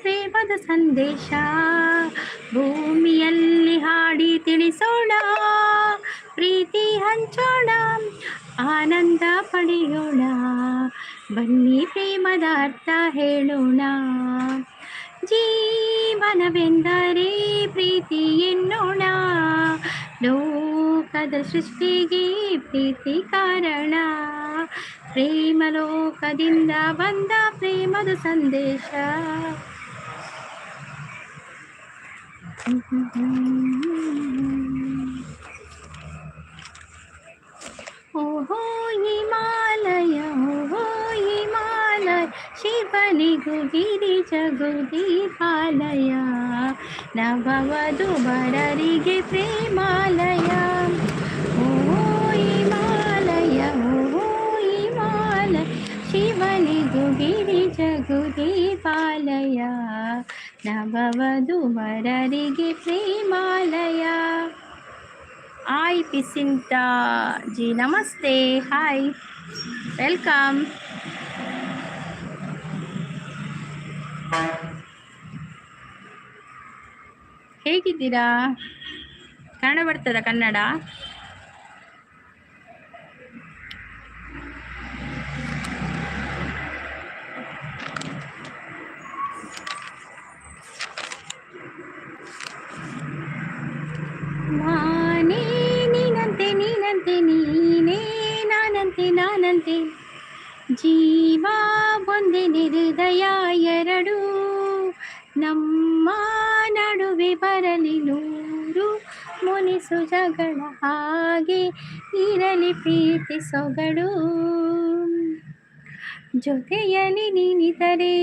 ಪ್ರೇಮದ ಸಂದೇಶ ಭೂಮಿಯಲ್ಲಿ ಹಾಡಿ ತಿಳಿಸೋಣ. ಪ್ರೀತಿ ಹಂಚೋಣ, ಆನಂದ ಪಡೆಯೋಣ. ಬನ್ನಿ, ಪ್ರೇಮದ ಅರ್ಥ ಹೇಳೋಣ. ಜೀವನವೆಂದರೆ ಪ್ರೀತಿ ಎನ್ನೋಣ. ಲೋಕದ ಸೃಷ್ಟಿಗೆ ಪ್ರೀತಿ ಕಾರಣ. ಪ್ರೇಮ ಲೋಕದಿಂದ ಬಂದ ಪ್ರೇಮದ ಸಂದೇಶ. ಓಹೋ ಹಿಮಾಲಯ, ಓಹೋ ಹಿಮಾಲಯ, ಶಿವನಿಗೂ ಗಿರಿಜಗೂ ದೀಪಾಲಯ, ನವವಧು ವರರಿಗೆ ಪ್ರೇಮಾಲಯ. ಓಹೋ ಹಿಮಾಲಯ, ಓಹೋ ಹಿಮಾಲಯ, ಶಿವನಿಗೂ ಗಿರಿಜಗೂ ದೀಪಾಲಯ, ನವವಧು ವರರಿಗೆ ಪ್ರೇಮಾಲಯ. ಹಾಯ್ ಪಿಸಿಂತಾ ಜಿ, ನಮಸ್ತೆ. Hi, welcome. ಹೇಗಿದ್ದೀರಾ? ಕನ್ನಡ ಬರ್ತದ ಕನ್ನಡ? ನಾನೇ ನೀನಂತೆ, ನೀನಂತೆ ನೀನೇ, ನಾನಂತೆ ನಾನಂತೆ. ಜೀವ ಒಂದೇ, ಹೃದಯ ಎರಡು. ನಮ್ಮ ನಡುವೆ ಬರಲಿ ನೂರು ಮುನಿಸು ಜಗಳ, ಹಾಗೆ ಇರಲಿ ಪ್ರೀತಿ ಸೊಗಡು. ಜೊತೆಯಲಿ ನೀನಿದ್ದರೆ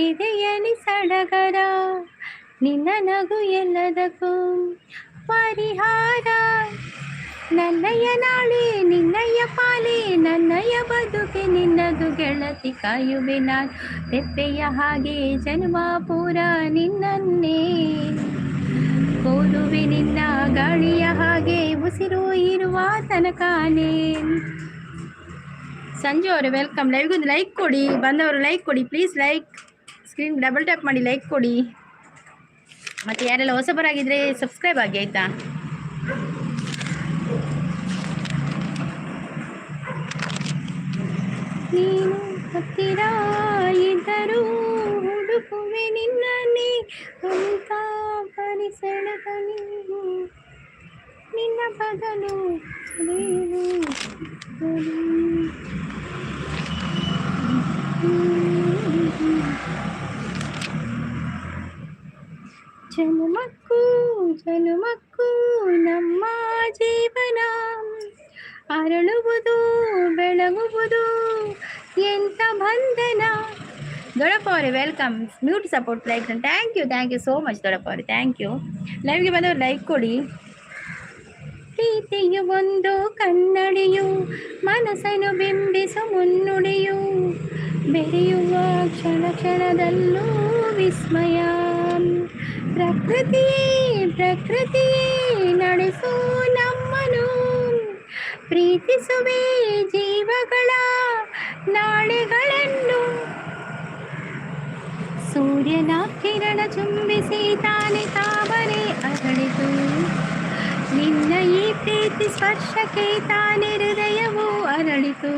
ಎದೆಯಲಿ ಸಡಗರ. ನಿನ್ನ ನಗು ಎಲ್ಲದಕ್ಕೂ ಪರಿಹಾರ. ನನ್ನಯ್ಯ ನಾಳೆ ನಿನ್ನಯ್ಯ ಪಾಲೆ, ನನ್ನಯ್ಯ ಬದುಕೆ ನಿನ್ನದು ಗೆಳತಿ. ಕಾಯುವೆ ನಾನು ರೆಪ್ಪೆಯ ಹಾಗೆ ಜನ್ಮ ಪೂರ ನಿನ್ನನ್ನೇ. ಕೋರುವೆ ನಿನ್ನ ಗಾಳಿಯ ಹಾಗೆ ಉಸಿರು ಇರುವ ತನಕಾನೇ. ಸಂಜು ಅವರೇ, welcome. ಲೈವ್ಗೊಂದು ಲೈಕ್ ಕೊಡಿ. ಬಂದವರು ಲೈಕ್ ಕೊಡಿ please. Like screen double tap ಮಾಡಿ ಲೈಕ್ ಕೊಡಿ. ಮತ್ತು ಯಾರೆಲ್ಲ ಹೊಸಬರಾಗಿದ್ದರೆ ಸಬ್ಸ್ಕ್ರೈಬ್ ಆಗಿ, ಆಯಿತಾ? ನೀನು ಹತ್ತಿರ ಇದ್ದರೂ ಹುಡುಕುವೆ ನಿನ್ನನ್ನೇ ಅಂತ ಪರಿಸೆಳೆದ ನೀವು. ನಿನ್ನ ಬದಲು ನೀನು. ಜನುಮಕ್ಕೂ ಜನುಮಕ್ಕೂ ನಮ್ಮ ಜೀವನ ಅರಳುವುದು ಬೆಳಗುವುದು ಎಂತ ಬಂಧನ. ದೊಡ್ಡಪ್ಪ ಅವರೇ, welcome. Mute support like. Thank you, thank you so much ದೊಡ್ಡಪ್ಪ ಅವರೇ, thank you. ಲೈವ್ಗೆ ಬಂದವರು ಲೈಕ್ ಕೊಡಿ. ಪ್ರೀತಿಯು ಒಂದು ಕನ್ನಡಿಯು, ಮನಸ್ಸನ್ನು ಬಿಂಬಿಸು ಮುನ್ನುಡಿಯು, ಬೆರೆಯುವ ಕ್ಷಣ ಕ್ಷಣದಲ್ಲೂ ವಿಸ್ಮಯ. ಪ್ರಕೃತಿಯೇ ಪ್ರಕೃತಿಯೇ ನಡೆಸು ನಮ್ಮನು, ಪ್ರೀತಿಸುವೆ ಜೀವಗಳ ನಾಳೆಗಳನ್ನು. ಸೂರ್ಯನ ಕಿರಣ ಚುಂಬಿಸಿ ತಾನೆ ತಾವರೆ ಅರಳಿತು. ನಿನ್ನ ಈ ಪ್ರೀತಿ ಸ್ಪರ್ಶಕ್ಕೆ ತಾನೆ ಹೃದಯವು ಅರಳಿತು.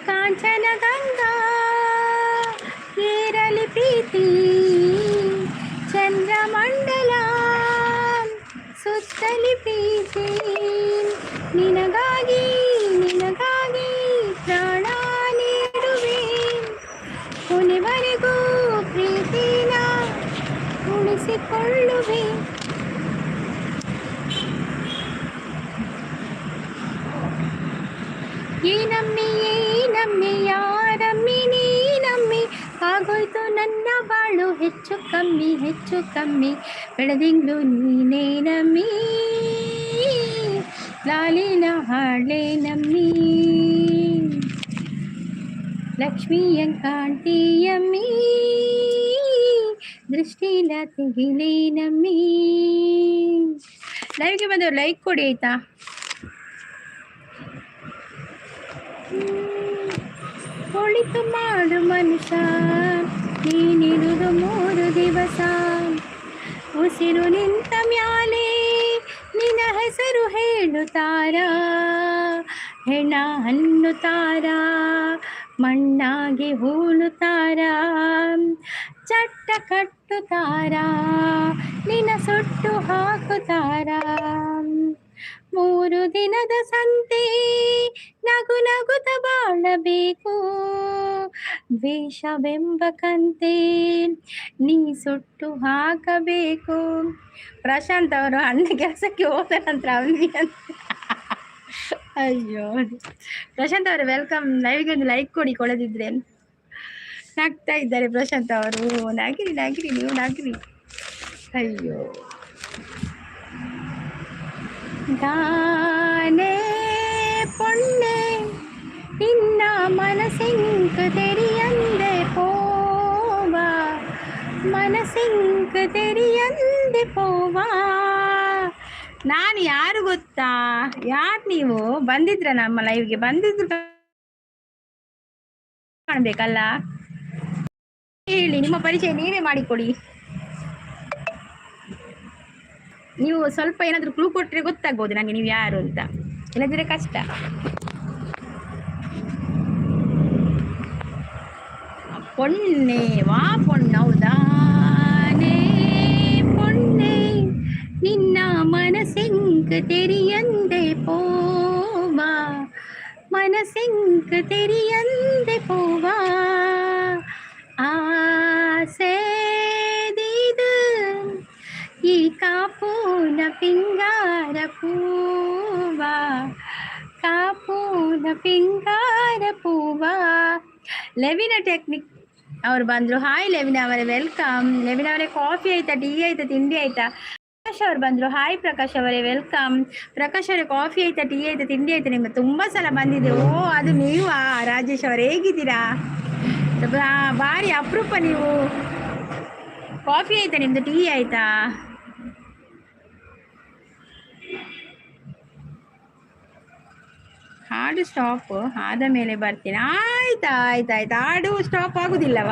ಕಾಂಚನ ಗಂಗಾ ಏರಲಿ ಪ್ರೀತಿ, ಚಂದ್ರಮಂಡಲ ಸುತ್ತಲಿ ಪ್ರೀತಿ. ನಿನಗಾಗಿ ನಿನಗಾಗಿ ಪ್ರಾಣ ನೀಡುವೆ, ಕೊನೆವರೆಗೂ ಪ್ರೀತಿನ ಉಳಿಸಿಕೊಳ್ಳುವೆ. ಏನಮ್ಮಿ ಏನಮ್ಮಿ ಯಾರಮ್ಮಿ ನೀನಮ್ಮಿ, ಆಗೋಯ್ತು ನನ್ನ ಬಾಳು ಹೆಚ್ಚು ಕಮ್ಮಿ ಹೆಚ್ಚು ಕಮ್ಮಿ. ಬೆಳದಿಂಗ್ಳು ನೀನೇ ನಮ್ಮಿ, ಲಾಲಿನ ಹಾಳೆ ನಮ್ಮಿ, ಲಕ್ಷ್ಮೀಯಂಕಾಂತಿಯಮ್ಮಿ, ದೃಷ್ಟಿಲ ತೆಗಿಲೇ ನಮ್ಮಿ. ಲೈವ್ಗೆ ಬಂದವರು ಲೈಕ್ ಕೊಡಿ, ಆಯ್ತಾ? ಒಳಿತು ಮಾಡು ಮನುಷ್ಯ, ನೀನಿರುವಾಗ ಉಸಿರು ನಿಂತ ಮ್ಯಾಲೆ ನಿನ್ನ ಹೆಸರು ಹೇಳುತ್ತಾರ, ಹೆಣ ಅನ್ನುತ್ತಾರ, ಮಣ್ಣಾಗಿ ಹೂಳುತ್ತಾರ, ಚಟ್ಟ ಕಟ್ಟುತ್ತಾರ, ನಿನ್ನ ಸುಟ್ಟು ಹಾಕುತ್ತಾರ. 3 ದಿನದ ಸಂತೆ ನಗು ನಗುತ ಬಾಳಬೇಕು, ದ್ವೇಷವೆಂಬ ಕಂತೆ ನೀ ಸುಟ್ಟು ಹಾಕಬೇಕು. ಪ್ರಶಾಂತ್ ಅವರು ಅಣ್ಣ ಕೆಲಸಕ್ಕೆ ಹೋದ ನಂತರ ಅವನಿಗೆ ಅಂತ. ಅಯ್ಯೋ, ಪ್ರಶಾಂತ್ ಅವರೇ welcome. ಲೈವ್ಗೆ ಒಂದು ಲೈಕ್ ಕೊಡಿ ಕೊಡದಿದ್ರೆ. ನಗ್ತಾ ಇದ್ದಾರೆ ಪ್ರಶಾಂತ್ ಅವರು. ನಗಿರಿ ನಗಿರಿ, ನೀವು ನಗಿರಿ. ಅಯ್ಯೋ, ದಾನೆ ಪೊಣ್ಣೆ ನಿನ್ನ ಮನಸಿಂಕ್ ತೆರಿಯಂದೆ ಪೋವಾ, ಮನಸಿಂಕ್ ತೆರಿಯಂದೆ ಪೋವಾ. ನಾನು ಯಾರು ಗೊತ್ತಾ? ಯಾರು ನೀವು? ಬಂದಿದ್ರ ನಮ್ಮ ಲೈವ್ಗೆ? ಬಂದಿದ್ರು ಕಾಣ್ಬೇಕಲ್ಲ. ಹೇಳಿ, ನಿಮ್ಮ ಪರಿಚಯ ನೀವೇ ಮಾಡಿಕೊಡಿ. ನೀವು ಸ್ವಲ್ಪ ಏನಾದರೂ ಕ್ಲೂ ಕೊಟ್ಟರೆ ಗೊತ್ತಾಗ್ಬೋದು ನನಗೆ ನೀವು ಯಾರು ಅಂತ, ಇಲ್ಲದಿದ್ರೆ ಕಷ್ಟ. ಪೊಣ್ಣೆ ವಾ ಪೊಣ್ಣೌದಾನೇ ಪೊಣ್ಣೆ ನಿನ್ನ ಮನಸ್ಸಿಂಕ್ ತೆರಿಯಂದೆ ಪೋವಾ, ಮನಸ್ಸಿಂಕ್ ತೆರಿಯಂದೆ ಪೋವಾ. ಆಸೆದಿದು ಈ ಕಾಪೂನ ಪಿಂಗಾರ ಪೂವ, ಕಾಪೂನ ಪಿಂಗಾರ ಪೂವ. ಲೆವಿನ ಟೆಕ್ನಿಕ್ ಅವರು ಬಂದರು. ಹಾಯ್ ಲೆವಿನ ಅವರೇ, welcome. ಲೆವಿನ ಅವರೇ, ಕಾಫಿ ಆಯ್ತಾ, ಟೀ ಆಯ್ತಾ, ತಿಂಡಿ ಆಯ್ತಾ? ಪ್ರಕಾಶ್ ಅವರು ಬಂದರು. ಹಾಯ್ ಪ್ರಕಾಶ್ ಅವರೇ, welcome. Prakash ಅವರೇ, ಕಾಫಿ ಆಯ್ತಾ, ಟೀ ಆಯ್ತಾ, ತಿಂಡಿ ಆಯ್ತಾ? ನಿಮ್ಮ ತುಂಬ ಸಲ ಬಂದಿದೆ. ಓ, ಅದು ನೀವಾ? ರಾಜೇಶ್ ಅವರೇ, ಹೇಗಿದ್ದೀರಾ? ಭಾರಿ ಅಪರೂಪ ನೀವು. ಕಾಫಿ ಆಯ್ತಾ ನಿಮ್ದು, ಟೀ ಆಯ್ತಾ? ಹಾಡು ಸ್ಟಾಪ್ ಆದ ಮೇಲೆ ಬರ್ತೀನಿ. ಆಯ್ತಾ ಆಯ್ತಾ ಆಯ್ತಾ. ಹಾಡು ಸ್ಟಾಪ್ ಆಗುದಿಲ್ಲವ,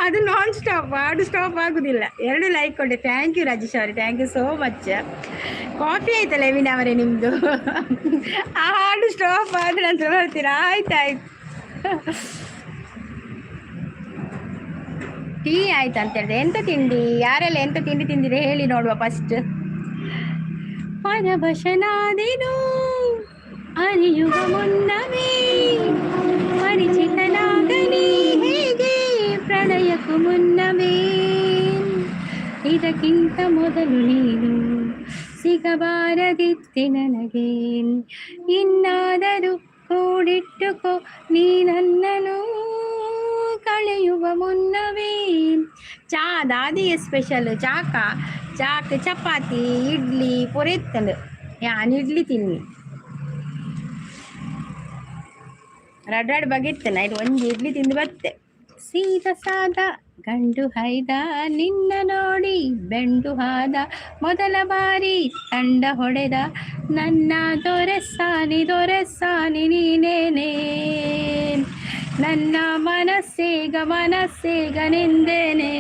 ಅದು ನಾನ್ ಸ್ಟಾಪ್. ಹಾಡು ಸ್ಟಾಪ್ ಆಗುದಿಲ್ಲ. 2 ಲೈಕ್ ಕೊಟ್ಟೆ. Thank you Rajesh ಅವರೇ, thank you so much. Coffee ಆಯ್ತಲ್ಲ ಲೆವಿನ ಅವರೇ ನಿಮ್ಮದು? ಆ ಹಾಡು ಸ್ಟಾಪ್ ಆದ ನಂತರ ಬರ್ತೀರಾ? ಆಯ್ತಾಯ್ತು. ಟೀ ಆಯ್ತು ಅಂತ ಹೇಳಿದೆ. ಎಂತ ತಿಂಡಿ? ಯಾರೆಲ್ಲ ಎಂತ ತಿಂಡಿ ತಿಂದಿದೆ ಹೇಳಿ ನೋಡುವ ಫಸ್ಟ್. ಪರವಶನಾದೆನು ಅರಿಯುವ ಮುನ್ನವೇ, ಪರಿಚಿತನಾಗಲಿ ಹೇಗೆ ಪ್ರಣಯಕ್ಕೂ ಮುನ್ನವೇ. ಇದಕ್ಕಿಂತ ಮೊದಲು ನೀನು ಸಿಗಬಾರದಿತ್ತೆ ನನಗೆ, ಇನ್ನಾದರೂ ಕೂಡಿಟ್ಟುಕೋ ನೀ ನನ್ನನು ಕಳೆಯುವ ಮುನ್ನವೇ. ಚಾ ದಾದಿಯ ಸ್ಪೆಷಲ್ ಚಾಕ ಚಾಕ್ ಚಪಾತಿ ಇಡ್ಲಿ ಪೊರೆತ್ತಂದು. ಯಾನ್ ಇಡ್ಲಿ ತಿನ್ನಿ ರಡ್ ರಡ್ ಬಗೆತ್ತೆ ನೈಟ್ ಒಂಜಿ ಇಡ್ಲಿ ತಿಂದು ಬತ್ತೆ. ಸೀದ ಸಾದ ಗಂಡು ಹೈದ ನಿನ್ನ ನೋಡಿ ಬೆಂಡು ಹಾದ, ಮೊದಲ ಬಾರಿ ತಂಡ ಹೊಡೆದ ನನ್ನ ದೊರೆಸಾನಿ ದೊರೆಸಾನಿ ನೀನೇನೆ, ನನ್ನ ಮನಸ್ಸೀಗ ಮನಸ್ಸೀಗ ನಿಂದೇನೆ.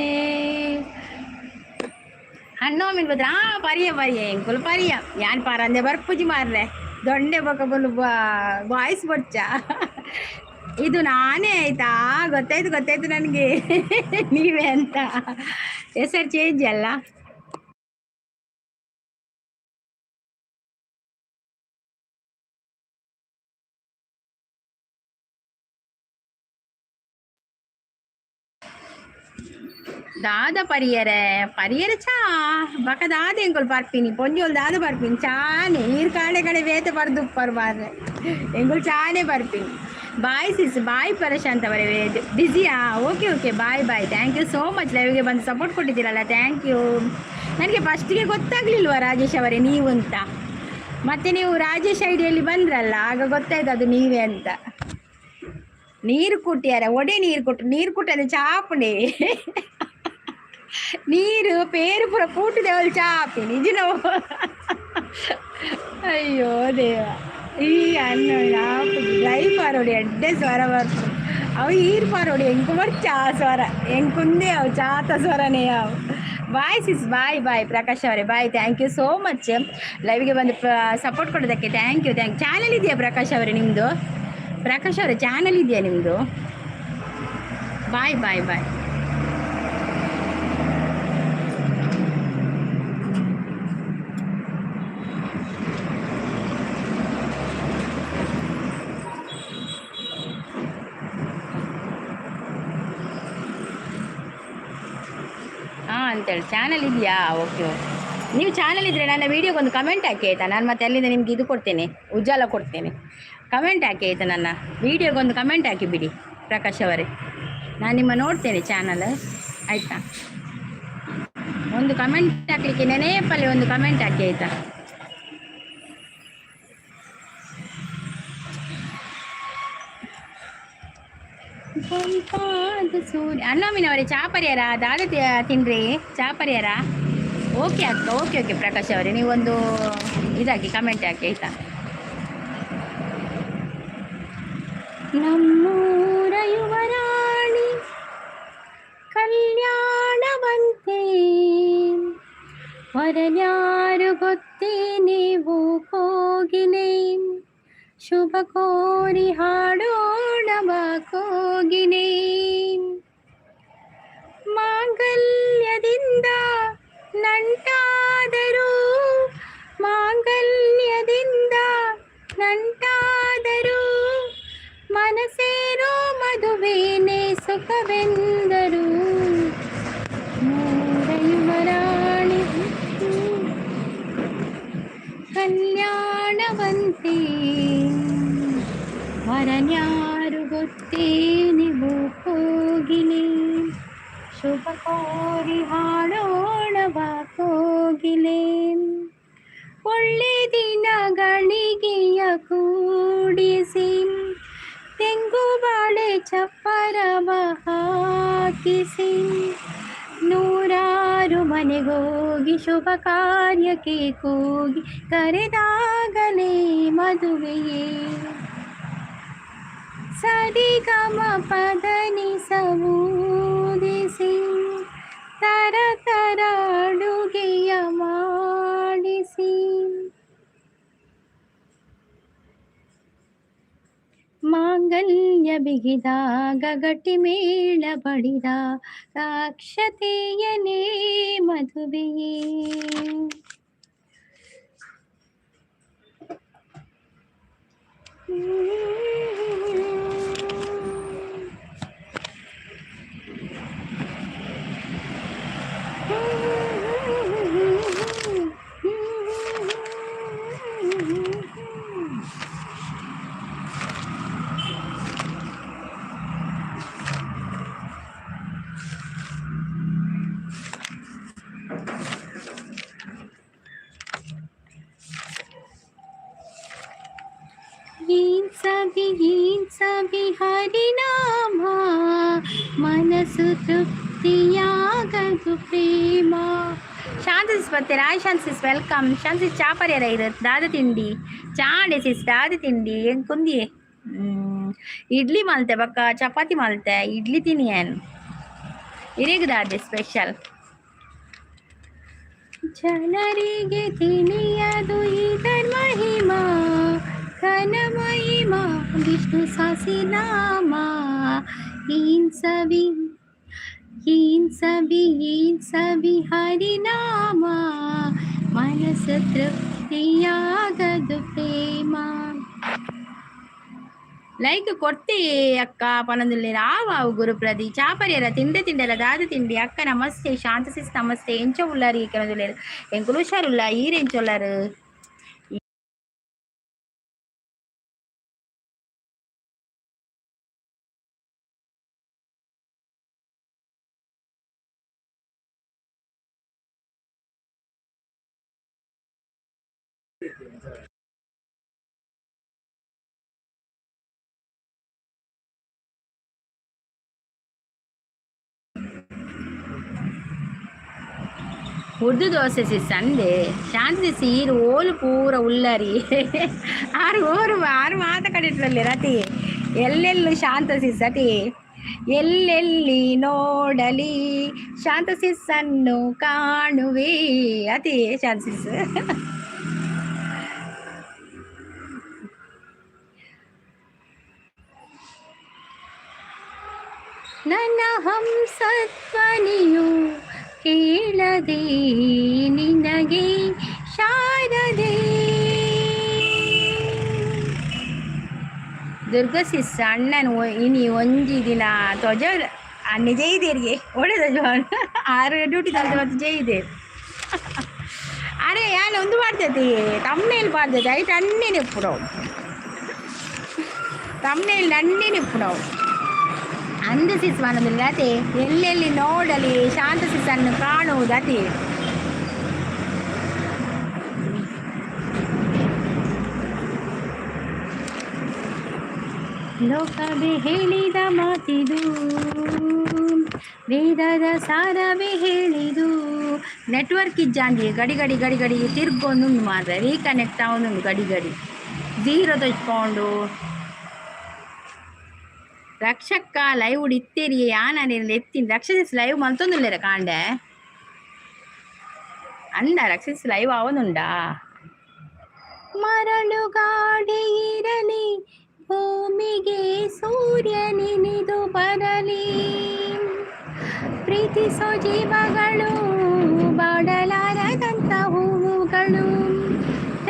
ಹಣ್ಣು ಬದ್ರ ಆ ಪರಿಯ ಪರಿಯ ಎಂಕುಲು ಪರಿಯ ಯಾನ್ ಪಾರಂದೆ ಬರ್ಪುಜಿ ಮಾರ್ರೆ ದೊಂಡೆ ಬೊಕ ಬೊಲು ವಾಯ್ಸ್ ಬೊಚ್ಚ. ಇದು ನಾನೇ ಆಯ್ತಾ? ಗೊತ್ತಾಯ್ತು ಗೊತ್ತಾಯ್ತು ನನಗೆ ನೀವೇ ಅಂತ. ಹೆಸರು ಚೇಂಜ್ ಅಲ್ಲ. ದಾದ ಪರಿಯರೆ ಪರಿಯರೆ ಚಾ ಬಕ ದಾದ ಎಂಕುಲು ಪರ್ಪಿನಿ ಪೊಂಜೋಲ್ ದಾದ ಪರ್ಪಿನಿ ಚಾನೆ ನೀರು ಕಾಣೆ ಕಡೆ ಬೇತೆ ಪರ್ದುಪ್ಪರು ಮಾರ್ರೆ ಎಂಕುಲು ಚಾನೆ ಪರ್ಪಿನಿ. ಬಾಯ್ ಸಿಸ್, ಬಾಯ್ ಪ್ರಶಾಂತ್ ಅವರೇ. ಬ್ಯುಸಿಯಾ? Okay okay, bye bye. Thank you so much, ಲೈವ್ಗೆ ಬಂದು ಸಪೋರ್ಟ್ ಕೊಟ್ಟಿದ್ದೀರಲ್ಲ, thank you. ನನಗೆ ಫಸ್ಟಿಗೆ ಗೊತ್ತಾಗ್ಲಿಲ್ವ ರಾಜೇಶ್ ಅವರೇ ನೀವು ಅಂತ, ಮತ್ತೆ ನೀವು ರಾಜೇಶ್ ಐಡಿಯಲ್ಲಿ ಬಂದ್ರಲ್ಲ ಆಗ ಗೊತ್ತಾಯ್ತು ಅದು ನೀವೇ ಅಂತ. ನೀರು ಕುಟ್ಟಿಯಾರ ಒಡೆ ನೀರು ಕೊಟ್ಟು ನೀರು ಕುಟ್ಟದೆ ಚಾಪುಂಡೆ ನೀರು ಪೇರು ಪೂರ ಕೂಟಿದೆ ಅವಳು ಚಾಪಿ ನಿಜ. ಅಯ್ಯೋ ದೇವ, ಈ ಅನ್ನ ಲೈಫ್ ಪಾರೋಡಿ ಎಡ್ಡೆ ಸ್ವರ ಬರ್ತು ಅವು ಈರ್ ಪಾರೋಡಿ ಎಂಕು ಬರ್ ಚಾ ಸ್ವರ ಎಂಕುಂದೇ ಅವು ಚಾತ ಸ್ವರನೇ ಅವು. Bye sis, bye bye Prakash ಅವರೇ, bye. Thank you so much ಲೈವ್ಗೆ ಬಂದು ಸಪೋರ್ಟ್ ಕೊಡೋದಕ್ಕೆ. Thank you, thank. Channel ಇದೆಯಾ ಪ್ರಕಾಶ್ ಅವರೇ ನಿಮ್ಮದು? ಪ್ರಕಾಶ್ ಅವರೇ, ಚಾನಲ್ ಇದೆಯಾ ನಿಮ್ಮದು? Bye bye bye. ಹಾಂ ಅಂತೇಳಿ ಚಾನಲ್ ಇದೆಯಾ? Okay okay. ನೀವು ಚಾನಲ್ ಇದ್ದರೆ ನನ್ನ ವೀಡಿಯೋಗೊಂದು ಕಮೆಂಟ್ ಹಾಕಿ ಆಯಿತಾ? ನಾನು ಮತ್ತೆ ಅಲ್ಲಿಂದ ನಿಮ್ಗೆ ಇದು ಕೊಡ್ತೇನೆ, ಉಜ್ಜಾಲ ಕೊಡ್ತೇನೆ. ಕಮೆಂಟ್ ಹಾಕಿ ಆಯಿತಾ? ನನ್ನ ವೀಡಿಯೋಗೊಂದು ಕಮೆಂಟ್ ಹಾಕಿ ಬಿಡಿ ಪ್ರಕಾಶ್ ಅವರೇ. ನಾನು ನಿಮ್ಮ ನೋಡ್ತೇನೆ ಚಾನಲ್, ಆಯಿತಾ? ಒಂದು ಕಮೆಂಟ್ ಹಾಕಲಿಕ್ಕೆ ನೆನೆಯಪ್ಪಲ್ಲಿ ಒಂದು ಕಮೆಂಟ್ ಹಾಕಿ ಆಯಿತಾ? ತಂಪಾದ ಸೂರ್ಯ. ಅಣ್ಣಮ್ಮಿನವರೇ, ಚಾ ಪರಿಯಾರ ದಾದ ತಿನ್ರಿ? ಚಾ ಪರಿಯಾರ? ಓಕೆ ಅಕ್ಕ, ಓಕೆ ಓಕೆ. ಪ್ರಕಾಶ್ ಅವರೇ, ನೀವೊಂದು ಇದಾಕಿ, ಕಮೆಂಟ್ ಹಾಕಿ ಆಯಿತಾ? ನಮ್ಮೂರ ಯುವರಾಣಿ ಕಲ್ಯಾಣವಂತೆ, ವರನ್ಯಾರು ಗೊತ್ತೇ ನೀವು ಕೋಗಿಲೆ, ಶುಭ ಕೋರಿ ಹಾಡೋಣ ಬಾ ಕೋಗಿಲೆ. ಮಾಂಗಲ್ಯದಿಂದ ನಂಟಾದರು, ಮಾಂಗಲ್ಯದಿಂದ ನಂಟಾದರು, ಮನಸೇರೋ ಮದುವೇನೆ ಸುಖವೆಂದರು. ಮೂರಯುವರಾಣಿ ಕಲ್ಯಾಣವಂತೆ, ವರನ್ಯಾರು ಗೊತ್ತೇ ನೀವು ಕೋಗಿಲೆ, ಶುಭ ಕೋರಿ ಹಾಡೋಣ ಬಾ ಕೋಗಿಲೆ. ಒಳ್ಳೆ ದಿನಗಳಿಗೆಯ ಕೂಡಿಸಿ, ತೆಂಗು ಬಾಳೆ ಚಪ್ಪರವ ಹಾಕಿಸಿ, ನೂರಾರು ಮನೆಗೋಗಿ ಶುಭ ಕಾರ್ಯಕ್ಕೆ ಕೂಗಿ ಕರೆದಾಗಲೇ ಮದುವೆಯೇ. ಸರಿಗಮ ಪದನಿ ಸವೂದಿಸಿ, ತರ ತರ ಅಡುಗೆಯ ಮಾಡಿಸಿ, ಮಾಂಗಲ್ಯ ಬಿಗಿದಾಗ, ಗಟ್ಟಿ ಮೇಳ ಬಡಿದ ಅಕ್ಷತೆಯನೇ ಮದುವೆಯೇ. ಏನ್ ಸವಿ, ಏನ್ ಸವಿ ಹರಿನಾಮ, ಮನಸ್ಸು ತೃಪ್ತಿಯಾಗದು ಪ್ರೇಮ. ಶಾಂತ ಸಿಸ್ ಬರ್ತೀರಾ? ಹಾಯ್ ಶಾಂತ ಸಿಸ್, welcome. ಶಾಂತ ಸಿಸ್, ಚಾ ಪರಿಯಾರ ಇರು? ದಾದ ತಿಂಡಿ? ಚಾಂಡೆ ಸಿಸ್, ದಾದ ತಿಂಡಿ? ಹೆಂಗ್ ಕುಂದಿ? ಇಡ್ಲಿ ಮಾಲ್ತೆ ಬಕ್ಕ ಚಪಾತಿ ಮಾಲ್ತೆ. ಇಡ್ಲಿ ತಿನ್ನಿಯನ್. ಇರಿಗ್ ದಾದೆ ಸ್ಪೆಷಲ್? ಜನರಿಗೆ ತಿಳಿಯದು ಇದರ್ ಮಹಿಮಾ, ಘನ ಮಹಿಮಾ ವಿಷ್ಣು ಸಹಸ್ರನಾಮ. ಏನ್ ಸವಿ, ಏನ್ ಸವಿ, ಏನ್ ಸವಿ ಹರಿನಾಮ, ಮನಸ್ಸು ತೃಪ್ತಿಯಾಗದು ಪ್ರೇಮ. ಲೈಕ್ ಕೊಡ್ತಿ ಅಕ್ಕ ಪನೊಂದುಲ್ಲೆರ್. ಆವು ಗುರುಪ್ರದಿ. ಚಾಪರಿಯರ? ತಿಂಡೆ ತಿಂಡೆಲ? ದಾದ ತಿಂಡಿ? ಅಕ್ಕ ನಮಸ್ತೆ, ಶಾಂತ ಸಿಸ್ ನಮಸ್ತೆ. ಎಂಚ ಉಳ್ಳಾರಿ ಕೆನೊಂದುಲ್ಲೆರ್. ಎಂಕುಲು ಹುಷಾರುಲ್ಲ. ಈರ್ ಎಂಚ ಉಲ್ಲರ್? ಉರ್ದು ದೋಸೆ ಸಿಸ್ ಅಂದೆ. ಶಾಂತಿ ಸಿಸ್, ಈರು ಓಲು ಪೂರ ಉಲ್ಲರಿ? ಆರು ಓರು ಆರು ಮಾತ ಕಡಿಟ್ರಲ್ಲಿ ರತಿ ಎಲ್ಲೆಲ್ಲು. ಶಾಂತ ಸಿಸ್, ಅತಿ ಎಲ್ಲೆಲ್ಲಿ ನೋಡಲಿ ಶಾಂತ ಸಿಸ್ಸನ್ನು ಕಾಣುವೆ. ಅದೇ ಶಾಂತ ಸಿಸ್. ನನ್ನ ಹಂಸಧ್ವನಿಯು ಕೇಳದೆ ನಿನಗೆ ಶಾರದೆ. ದುರ್ಗಾ ಸಿಸ್ ಅಣ್ಣನ್ ಇನಿ ಒಂಜಿ ದಿನ ತೊಜ ಅಣ್ಣೆ ಜೈದೇರಿಗೆ ಒಳ್ಳೆದ. ಆರು ಡ್ಯೂಟಿ ತಲ್ದ ಮತ್ತು ಜೈದೇರು. ಅರೆ, ಯಾನ್ ಒಂದು ಮಾಡ್ತೈತಿ, ತಮ್ನೇಲ್ ಮಾಡ್ತೈತಿ. ಐಟ್ ಅಣ್ಣೆ ಇಪ್ಪುಡವು, ತಮ್ನೇಲ್ ನನ್ನೇ ಇಪ್ಪುಡವು. ಅಂದ ಸಿಸ್ ಮನದಲ್ಲಿ ಅದೇ, ಎಲ್ಲೆಲ್ಲಿ ನೋಡಲಿ ಶಾಂತ ಸಿಸ್ಸನ್ನು ಕಾಣುವುದು ಅದೇ. ಲೋಕವೇ ಹೇಳಿದ ಮಾತಿದು, ವೇದದ ಸಾರವೇ ಹೇಳಿದು. ನೆಟ್ವರ್ಕ್ ಇಜ್ಜಾಂದಿ, ಗಡಿ ಗಡಿ ಗಡಿ ಗಡಿ ತಿರ್ಗೊಂದುಂಡು ಮಾತ್ರ. ರೀಕನೆಕ್ಟ್ ಆವೊಂದುಂಡು ಗಡಿ ಗಡಿ, ಜೀರೋ ತಚ್ಕೊಂಡು. ರಕ್ಷಕ್ಕ ಲೈವ್ ಇತ್ತೇರಿ ಯಾನ ಎತ್ತಿನ. ರಕ್ಷಸಿಸ್ ಲೈವ್ ಮಲ್ತೊಂದುಲ್ಲೆರ ಕಾಂಡೆ ಅಂದ. ರಕ್ಷಿಸ್ ಲೈವ್ ಆವೊಂದುಂಡಾ? ಮರಳುಗಾಡೆ ಇರಲಿ, ಭೂಮಿಗೆ ಸೂರ್ಯನಿನಿದು ಬರಲಿ, ಪ್ರೀತಿಸೋ ಜೀವಗಳು ಬಾಡಲಾರದಂತ ಹೂವುಗಳು,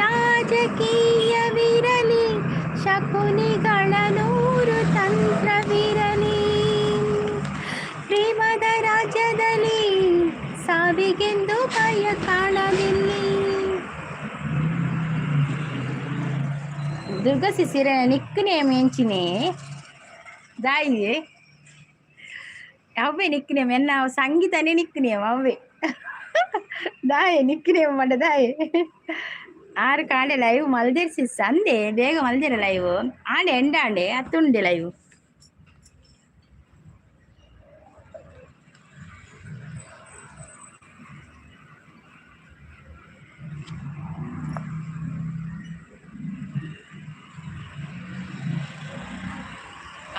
ರಾಜಕೀಯವಿರಲಿ, ಶಕುನಿಗಳ ನೂರು ತಂತ್ರವಿರಲಿ, ಪ್ರೇಮದ ರಾಜ್ಯದಲ್ಲಿ ಸಾವಿಗೆಂದು ಭಯ ಕಾಣಲಿಲ್ಲಿ. ದುರ್ಗಾ ಸಿಸಿರ ನಿಕ್ ನೇಮ್ ಎಂಚಿನೆ ದಾಯಿ? ಅವ್ವೆ ನಿಕ್ ನೇಮ್ ಎನ್ನ ಸಂಗೀತನೇ ನಿಕ್ ನೇಮ್ ಅವ್ವೆ. ದಾಯೆ ನಿಕ್ ನೇಮ್ ಮಂಡ ದಾಯೆ? ಆರು ಕಾಂಡೆ ಲೈವ್ ಮಲ್ದೇರ್ ಸಿಸ್. ಅಂದೆ ಬೇಗ ಮಲ್ದೇರ ಲೈವ್. ಆಂಡೆ ಎಂಡಾಂಡೆ ಅತ್ತುಂಡೆ ಲೈವ್.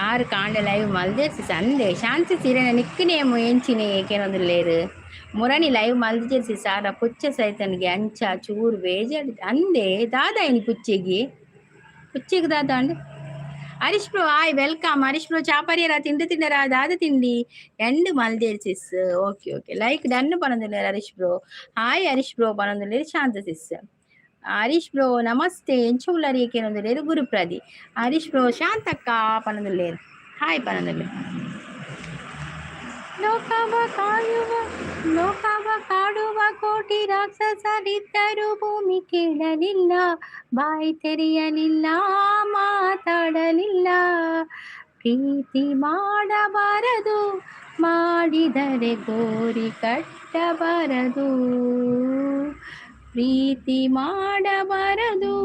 ಆರು ಕಾಂಡೆ ಲೈವ್ ಮಲ್ದೇರ್ ಸಿಸ್ ಅಂದೆ. ಶಾಂತಿ ಸೀರೆನ ನಿಕ್ ನೇಮು ಎಂಚಿನೆ ಏಕೇನೊಂದು ಮುರಣಿ ಲೈವ್ ಮಲ್ದಿಜೆರ್ ಸಾರ. ಪುಚ್ಚೆ ಸೈತನಿಗೆ ಅಂಚ ಚೂರು ಬೇಜಾರ್ ಅಂದೆ. ದಾದಾ ಇನಿ ಪುಚ್ಚೆಗೆ? ಪುಚ್ಚೆಗೆ ದಾದಾ ಅಂಡ್? Harish bro, hi, welcome Harish bro. ಚಾಪರಿಯರ ತಿಂಡಿ ತಿಂಡರ? ದಾದ ತಿಂಡಿ ಎಂಡ್ ಮಲ್ದೇರ್ sis? Okay okay, like done ಪನೊಂದುಲ್ಲೆರ್ Harish bro. Hi Harish bro ಪನೊಂದುಲ್ಲೆರ್ ಶಾಂತ ಸಿಸ್. ಹರೀಶ್ ಬ್ರೋ ನಮಸ್ತೆ, ಎಂಚ ಉಲ್ಲರ್ ಏಕೇನೊಂದುಲ್ಲೆರ್ ಗುರುಪ್ರದಿ. ಹರೀಶ್ ಬ್ರೋ ಶಾಂತಕ್ಕ ಪನೊಂದುಲ್ಲೆರ್, ಹಾಯ್ ಪನೊಂದುಲ್ಲೆರ್. ಲೋಕವ ಕಾಯುವ, ಲೋಕವ ಕಾಡುವ ಕೋಟಿ ರಾಕ್ಷಸರಿದ್ದರು ಭೂಮಿ ಕೇಳಲಿಲ್ಲ, ಬಾಯಿ ತೆರೆಯಲಿಲ್ಲ, ಮಾತಾಡಲಿಲ್ಲ. ಪ್ರೀತಿ ಮಾಡಬಾರದು, ಮಾಡಿದರೆ ಗೋರಿ ಕಟ್ಟಬಾರದು. ಪ್ರೀತಿ ಮಾಡಬಾರದು,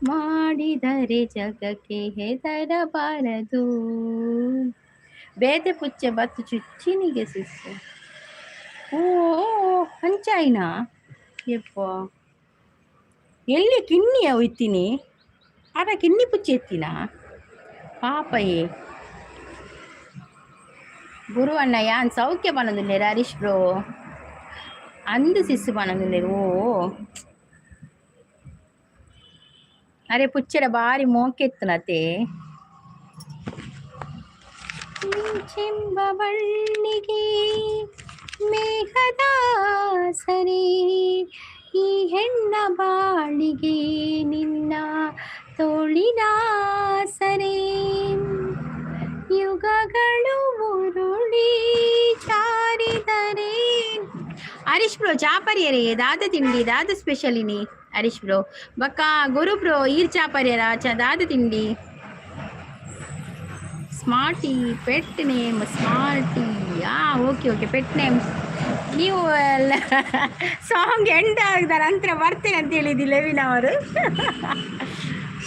ಮಾಡಿದರೆ ಜಗಕ್ಕೆ ಹೆದರಬಾರದು. ಬೇತೆ ಪುಚ್ಚೆ ಬತ್ತು ಚುಚ್ಚಿನಿಗೆ ಸಿಸ್. ಓ, ಅಂಚಾಯಿನ ಯಪ್ಪ. ಎಲ್ಲಿ ಕಿನ್ನಿ ಅವು ಇತ್ತೀನಿ? ಆಟ ಕಿನ್ನಿ ಪುಚ್ಚೆ ಎತ್ತಿನ ಪಾಪಯೇ. ಗುರು ಅಣ್ಣ ಯಾನ್ ಸೌಖ್ಯ ಪನೊಂದುಲ್ಲೆರ್ ಹರೀಶ್ ಬ್ರೋ. ಅಂದು ಸಿಸ್ಸು ಪನೊಂದುಲ್ಲೆರ್. ಓ, ಅರೆ ಪುಚ್ಚೆಡ ಬಾರಿ ಮೋಕೆತ್ತುನತೆ. ಮಿಂಚೆಂಬ ಬಳ್ಳಿಗೆ ಮೇಘದ ಸರಿ, ಈ ಹೆಣ್ಣ ಬಾಳಿಗೆ ನಿನ್ನ ತೋಳಿನ ಸರೆ. ಯುಗಗಳು ಮುರುಳಿ ಜಾರಿದರೆ. ಹರೀಶ್ ಬ್ರೋ, ಚಾಪರಿಯರೇ ದಾದ ತಿಂಡಿ? ದಾದ ಸ್ಪೆಷಲ್ ಇನಿ ಹರೀಶ್ ಬ್ರೋ? ಬಕ್ಕ ಗುರು ಬ್ರೋ, ಈರ್ ಚಾಪರಿಯರ ಚ ದಾದ ತಿಂಡಿ? ಸ್ಮಾರ್ಟಿ, ಪೆಟ್ ನೇಮ್ ಸ್ಮಾರ್ಟಿ. ಆ, ಓಕೆ ಓಕೆ, ಪೆಟ್ ನೇಮ್. ನೀವು ಸಾಂಗ್ ಎಂಡ್ ಆಗಿದ ನಂತರ ಬರ್ತೇನೆ ಅಂತ ಹೇಳಿದ್ದಿ ಲೆವಿನ್ ಅವರು.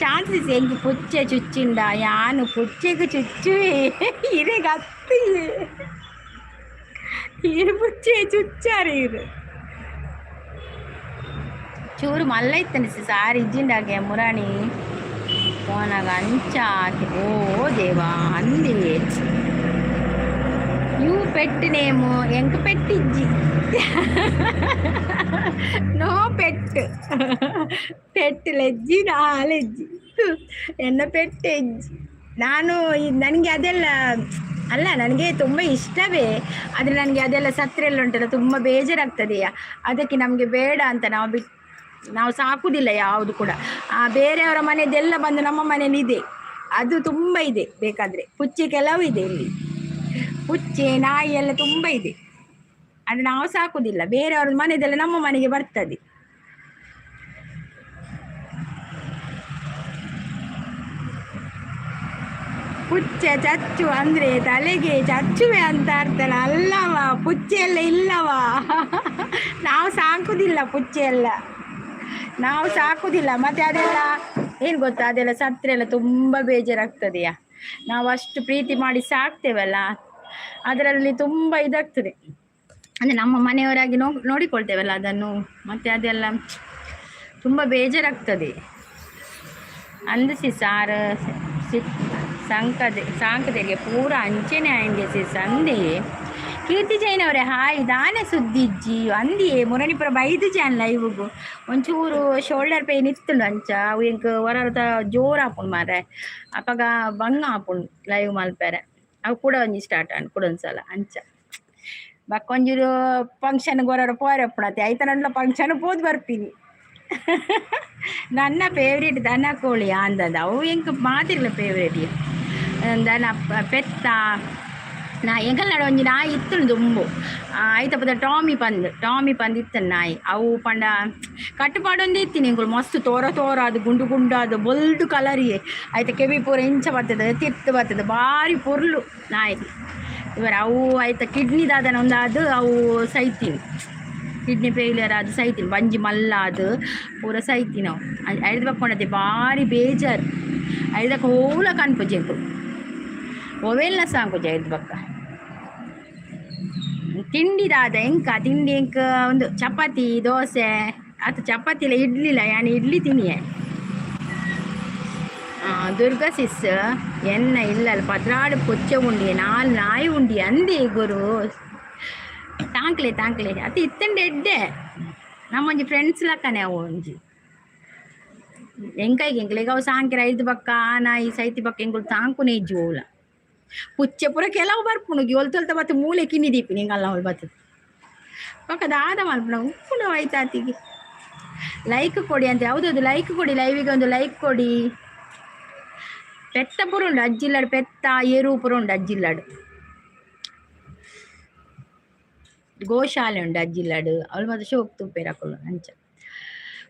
ಶಾಂತಿ ಎಂಕ್ ಪುಚ್ಚೆ ಚುಚ್ಚಿಂಡ ಯಾನು ಪುಚ್ಚೆಗ್ ಚುಚ್ಚುವೆ. ಇರೆಗ್ ಅತ್ತ್, ಈರ್ ಪುಚ್ಚೆ ಚುಚ್ಚಾರೆ ಇರು. ಚೂರು ಮಲ್ಲ ಇತ್ತನೆ ಸಾರ್ ಇಜ್ಜಿಂಡಾಗೆ ಮುರಾಣಿ ಪೋನಾಗ ಅಂಚ. ಓ ದೇವಾ, ಅಂದಿ. You pet name ಎಂಕ್ ಪೆಟ್ಟಿಜ್ಜಿ. ನೋ ಪೆಟ್. ಪೆಟ್ ಲೆಜ್ಜಿ ನಾಲೆಜ್ಜಿ ಎನ್ನ ಪೆಟ್ಟು ಇಜ್ಜಿ. ನಾನು ನನಗೆ ಅದೆಲ್ಲ ಅಲ್ಲ, ನನಗೆ ತುಂಬ ಇಷ್ಟವೇ. ಆದರೆ ನನಗೆ ಅದೆಲ್ಲ ಸತ್ರೆ ಎಲ್ಲ ಉಂಟಲ್ಲ, ತುಂಬ ಬೇಜಾರಾಗ್ತದೆಯಾ. ಅದಕ್ಕೆ ನಮಗೆ ಬೇಡ ಅಂತ ನಾವು ಬಿಟ್ಟು ನಾವು ಸಾಕುವುದಿಲ್ಲ ಯಾವುದು ಕೂಡ. ಬೇರೆಯವರ ಮನೆಯದೆಲ್ಲ ಬಂದು ನಮ್ಮ ಮನೇಲಿ ಇದೆ. ಅದು ತುಂಬ ಇದೆ. ಬೇಕಾದರೆ ಪುಚ್ಚೆ ಕೆಲವು ಇದೆ ಇಲ್ಲಿ. ಪುಚ್ಚೆ ನಾಯಿ ಎಲ್ಲ ತುಂಬ ಇದೆ. ಅದು ನಾವು ಸಾಕುವುದಿಲ್ಲ. ಬೇರೆಯವ್ರ ಮನೆಯದೆಲ್ಲ ನಮ್ಮ ಮನೆಗೆ ಬರ್ತದೆ. ಪುಚ್ಚೆ ಚಚ್ಚು ಅಂದ್ರೆ ತಲೆಗೆ ಚಚ್ಚುವೆ ಅಂತ ಅರ್ಥಲ್ಲ ಅಲ್ಲವ? ಪುಚ್ಚೆ ಎಲ್ಲ ಇಲ್ಲವ. ನಾವು ಸಾಕುದಿಲ್ಲ, ಪುಚ್ಚೆ ಎಲ್ಲ ನಾವು ಸಾಕುದಿಲ್ಲ. ಮತ್ತೆ ಅದೆಲ್ಲ ಏನು ಗೊತ್ತಾ, ಅದೆಲ್ಲ ಸತ್ರೆ ಎಲ್ಲ ತುಂಬ ಬೇಜಾರಾಗ್ತದೆಯಾ. ನಾವು ಅಷ್ಟು ಪ್ರೀತಿ ಮಾಡಿ ಸಾಕ್ತೇವಲ್ಲ, ಅದರಲ್ಲಿ ತುಂಬ ಇದಾಗ್ತದೆ. ಅಂದರೆ ನಮ್ಮ ಮನೆಯವರಾಗಿ ನೋಡಿಕೊಳ್ತೇವಲ್ಲ ಅದನ್ನು. ಮತ್ತೆ ಅದೆಲ್ಲ ತುಂಬ ಬೇಜಾರಾಗ್ತದೆ. ಅಂದಿಸಿ ಸಾರು ಸಿಕ್ ಸಂಕದೆ ಸಾಂಕದೆಗೆ ಪೂರ ಅಂಚೆನೆ ಆಯಿಂಗೆ ಸಿಸ್ ಅಂದೆ. ಕೀರ್ತಿ ಜೈನ್ ಅವರೇ ಹಾಯ್. ದಾನೆ ಸುದ್ದಿಜ್ಜಿ ಅಂದಿಯೇ ಮುರಣಿಪುರ ಬೈದು ಜಾನ್ ಲೈವ್ಗು. ಒಂಚೂರು ಶೋಲ್ಡರ್ ಪೇನ್ ಇತ್ತುಂಡು ಅಂಚ. ಅವು ಎಂಕ್ ಹೊರತ ಜೋರು ಆಪುಂಡು ಮಾರ್ರೆ. ಅಪಗ ಬಂಗ ಆಪುಂಡು ಲೈವ್ ಮಲ್ಪೆರೆ. ಅವು ಕೂಡ ಒಂಜಿ ಸ್ಟಾರ್ಟ್ ಆಂಡ್ ಕೂಡ ಒಂದ್ಸಲ ಅಂಚ. ಬೊಕ್ಕ ಒಂಜೂರು ಫಂಕ್ಷನ್ ಹೊರರ ಪೋರೆ ಉಪ್ಪುಣತೆ ಐತನಂಡ್ಲ ಫಂಕ್ಷನ್ ಪೋದು ಬರ್ಪಿನಿ. ನನ್ನ ಫೇವ್ರೇಟ್ ದನ ಕೋಳಿ ಅಂದದ. ಅವು ಎಂಕ್ ಮಾತಿರ್ಲ ಫೇವ್ರೇಟ್ ದನ ಪೆತ್ತ. ನಾ ಎಂಕಲ್ನಾಡ ಒಂಜಿ ನಾಯಿ ಇತ್ತುಂಡು ದುಂಬು. ಐತಪದ ಟಾಮಿ ಪಂದ್, ಟಾಮಿ ಪಂದ್ ಇತ್ತನ್ ನಾಯಿ. ಅವು ಪಂಡ ಕಟ್ಟುಪಾಡೊಂದೇ ಇತ್ತೀನಿ ಎಂಕುಲು. ಮಸ್ತ್ ತೋರ ತೋರ ಅದು ಗುಂಡು ಗುಂಡಾದು ಬೊಲ್ದು ಕಲರಿಯೇ. ಐತ ಕೆವಿ ಪೂರ ಇಂಚ ಬರ್ತದೆ, ತಿರ್ತು ಬರ್ತದೆ. ಭಾರಿ ಪೊರ್ಲು ನಾಯಿ ಇವರ. ಅವು ಐತ ಕಿಡ್ನಿ ದಾದನ ಒಂದಾದು ಅವು ಸೈತೀನಿ. ಕಿಡ್ನಿ ಫೇಲ್ಯೂರ್ ಅದು ಸೈತೀನಿ. ಬಂಜಿ ಮಲ್ಲ ಅದು ಪೂರ ಸೈತೀನಿ ಅವು. ಐದು ಬಕ್ಕೊಂಡತೆ ಭಾರಿ ಬೇಜಾರು. ಐದಕ್ಕೆ ಹೋಲ ಕನ್ಪುಜಿ ಎಂಕುಲು. ಒವೆಲ್ಲ ಸಾಂಕುಜಿ ಐದು ಬಕ್ಕ. ತಿಂಡಿ ದಾದ ಎಂಕ ತಿಂಡಿ? ಎಂಕ ಒಂದು ಚಪಾತಿ, ದೋಸೆ ಆತ. ಚಪಾತಿ ಇಲ್ಲ, ಇಡ್ಲಿಲ್ಲ ಯಾನ್ ಇಡ್ಲಿ ತಿನ್ನಿಯೆ. ದುರ್ಗಾ ಸಿಸ್, ಎನ್ನ ಇಲ್ಲಲ್ಲ 12 ಪೊಚ್ಚೆ ಉಂಡಿ, ನಾಲ್ ನಾಯಿ ಉಂಡಿ ಅಂದೆ. ಗುರು ತಾಂಕ್ಲೆ ತಾಂಕ್ಲೆ ಅತಿ ಇತ್ತಂಡೆ ಎಡ್ಡೆ. ನಮ್ಮೊಂಜಿ ಫ್ರೆಂಡ್ಸ್ ಲಕ್ಕನೆ ಅವು ಒಂಜಿ. ಎಂಕೈಗೆ ಎಂಕ್ಲೆಗ್ ಅವು ಸಾಂಕಿರ ಐದು ಬಕ್ಕ. ಆ ನಾಯಿ ಸೈತಿ ಬಕ್ಕ ಎಂಕುಲು ತಾಂಕುನೆ ಇಜ್ಜಿ ಓಲ. ಪುಚ್ಚೆ ಪೂರ ಕೆಲವು ಬರ್ಪುಂಡು. ಒಲ್ತೊಲ್ತ ಬತ್ತು ಮೂಲೆ ಕಿನ್ನಿ ದೀಪಿನಿ ಎಂಕಲ್ನ ಅವ್ಲು ಬತ್ತದ. ಬೊಕ್ಕ ದಾದ ಮಲ್ಪುನ ಉಪ್ಪುನ ಐತಾತಿಗೆ. ಲೈಕ್ ಕೊಡಿ ಅಂತ. ಹೌದೌದು, ಲೈಕ್ ಕೊಡಿ. ಲೈವಿಗೆ ಒಂದು ಲೈಕ್ ಕೊಡಿ. ಪೆತ್ತ ಪೂರ ಉಂಡು ಅಜ್ಜಿಲ್ಲಾಡು. ಪೆತ್ತ ಏರು ಪೂರ ಉಂಡು ಅಜ್ಜಿಲ್ಲಾಡು. ಗೋಶಾಲೆ ಉಂಡು ಅಜ್ಜಿಲ್ಲಾಡು. ಅವಳು ಮಾತ್ರ ಶೋಕ್ ತೂಪೇರು ಅಕುಲು ಅಂಚ.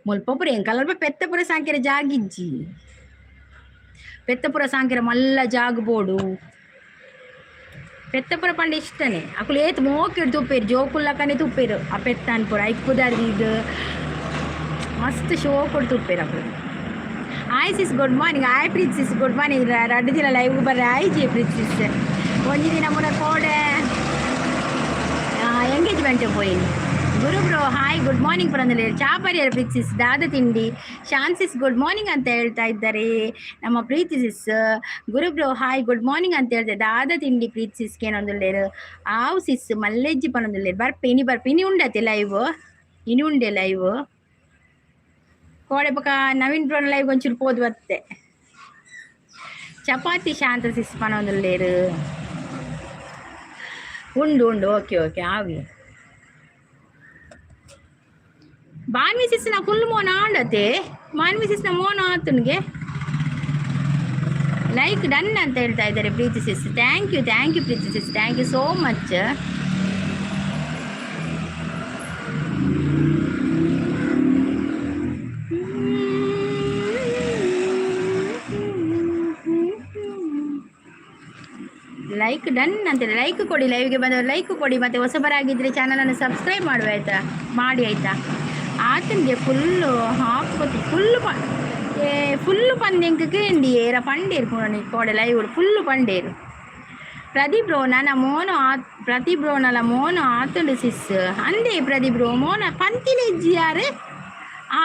ಮುಲ್ಪ ಪೂರ ಎಂಕಲ್ಪ ಪೆತ್ತ ಪೂರ ಸಾಂಕಿರ ಜಾಗಿಜ್ಜಿ. ಪೆತ್ತ ಪೂರ ಸಾಂಕಿರ ಮಲ್ಲ ಜಾಗ ಬೋಡು. ಪೆತ್ತ ಪೂರ ಪಂಡ ಇಷ್ಟನೇ. ಅಕುಲು ಏತ್ ಮೋಕೆಡ್ ತೂಪೇರು, ಜೋಕುಲ್ಲಕನೆ ತೂಪೇರು. ಆ ಪೆತ್ತ ಪೂರ ಐಕ್ ಪುದರ್ ದೀದ್ ಮಸ್ತ್ ಶೋಕುಡು ತೂಪೇರು ಅಕುಲು. Hi sis, good morning. Hi Preeth sis, good morning. ರಡ್ಡು ದಿನ ಲೈವ್ ಬರ್ರೆ ಆಯ್ಜಿ ಪ್ರೀತ್ ಸಿಸ್. ಒಂಜಿ ದಿನ ಮುನ ಕೋಡೆ ಎಂಗೇಜ್ಮೆಂಟ್ ಪೋಯಿನಿ. ಗುರು ಬ್ರೋ ಹಾಯ್, ಗುಡ್ ಮಾರ್ನಿಂಗ್ ಪರಂದಲ್ಲಿ. ಚಾ ಪರಿಯರ ಪ್ರೀತ್ ಸಿಸ್? ದಾದ ತಿಂಡಿ? ಶಾನ್ ಸಿಸ್ ಗುಡ್ ಮಾರ್ನಿಂಗ್ ಅಂತ ಹೇಳ್ತಾ ಇದ್ದಾರೆ ನಮ್ಮ ಪ್ರೀತಿ ಸಿಸ್. ಗುರು ಬ್ರೋ ಹಾಯ್, ಗುಡ್ ಮಾರ್ನಿಂಗ್ ಅಂತ ಹೇಳ್ತಾರೆ. ದಾದ ತಿಂಡಿ ಪ್ರೀತಿ ಸಿಸ್ಗೆ ಏನೊಂದುಲ್ಲೇರು? ಆವು ಸಿಸ್, ಮಲ್ಲೆಜ್ಜಿ ಪನೊಂದುಲ್ಲೇರು. ಬರ್ಪೆ ಇನಿ, ಬರ್ಪೆ ಇನಿ. ಉಂಡತೆ ಲೈವ್ ಇನಿ ಉಂಡೆ ಲೈವ್. ಕೋಡೆ ಬೊಕ ನವೀನ್ ಬ್ರೋನ ಲೈವ್ ಒಂಚೂರು ಪೋದು ಬತ್ತೆ. ಚಪಾತಿ ಶಾಂತ ಸಿಸ್ ಪನೊಂದುಲ್ಲೇರು. ಉಂಡು ಉಂಡು. ಓಕೆ ಓಕೆ ಆವಿ. ಬಾನ್ವಿ ಸಿಸ್ನ ಫುಲ್ ಮೋನ ಆಂಡತೆ. ಮಾನ್ವಿ ಸಿಸ್ನ ಮೋನ ಆತನಿಗೆ. ಲೈಕ್ ಡನ್ ಅಂತ ಹೇಳ್ತಾ ಇದ್ದಾರೆ ಪ್ರೀತಿ sis. Thank you, thank you Preethi sis, thank you so much. Like done ಅಂತೇಳಿ ಲೈಕ್ ಕೊಡಿ. ಲೈವ್ಗೆ ಬಂದವರು ಲೈಕ್ ಕೊಡಿ. ಮತ್ತು ಹೊಸಬರಾಗಿದ್ದರೆ ಚಾನಲನ್ನು ಸಬ್ಸ್ಕ್ರೈಬ್ ಮಾಡುವ ಆಯಿತಾ, ಮಾಡಿ ಆಯಿತಾ. ಆತನಿಗೆ ಫುಲ್ಲು ಹಾಕೋತಿ ಫುಲ್ಲು ಪ ಏ ಫುಲ್ಲು ಪಂದೆಂಕ್ ಕೇಂಡಿ ಏರ ಪಂಡೇರು ಕೋಡೆ ಲೈವ್ ಫುಲ್ಲು ಪಂಡೇರು. ಪ್ರದೀಪ್ ಬ್ರೋ ನನ್ನ ಮೋನು ಆ ಪ್ರದೀಪ್ ಬ್ರೋನಲ ಮೋನು ಆತುಂಡು ಸಿಸ್ ಅಂದೇ. ಪ್ರದೀಪ್ ಬ್ರೋ ಮೋನ ಪಂತಿನ ಇಜ್ಜಿ ಯಾರು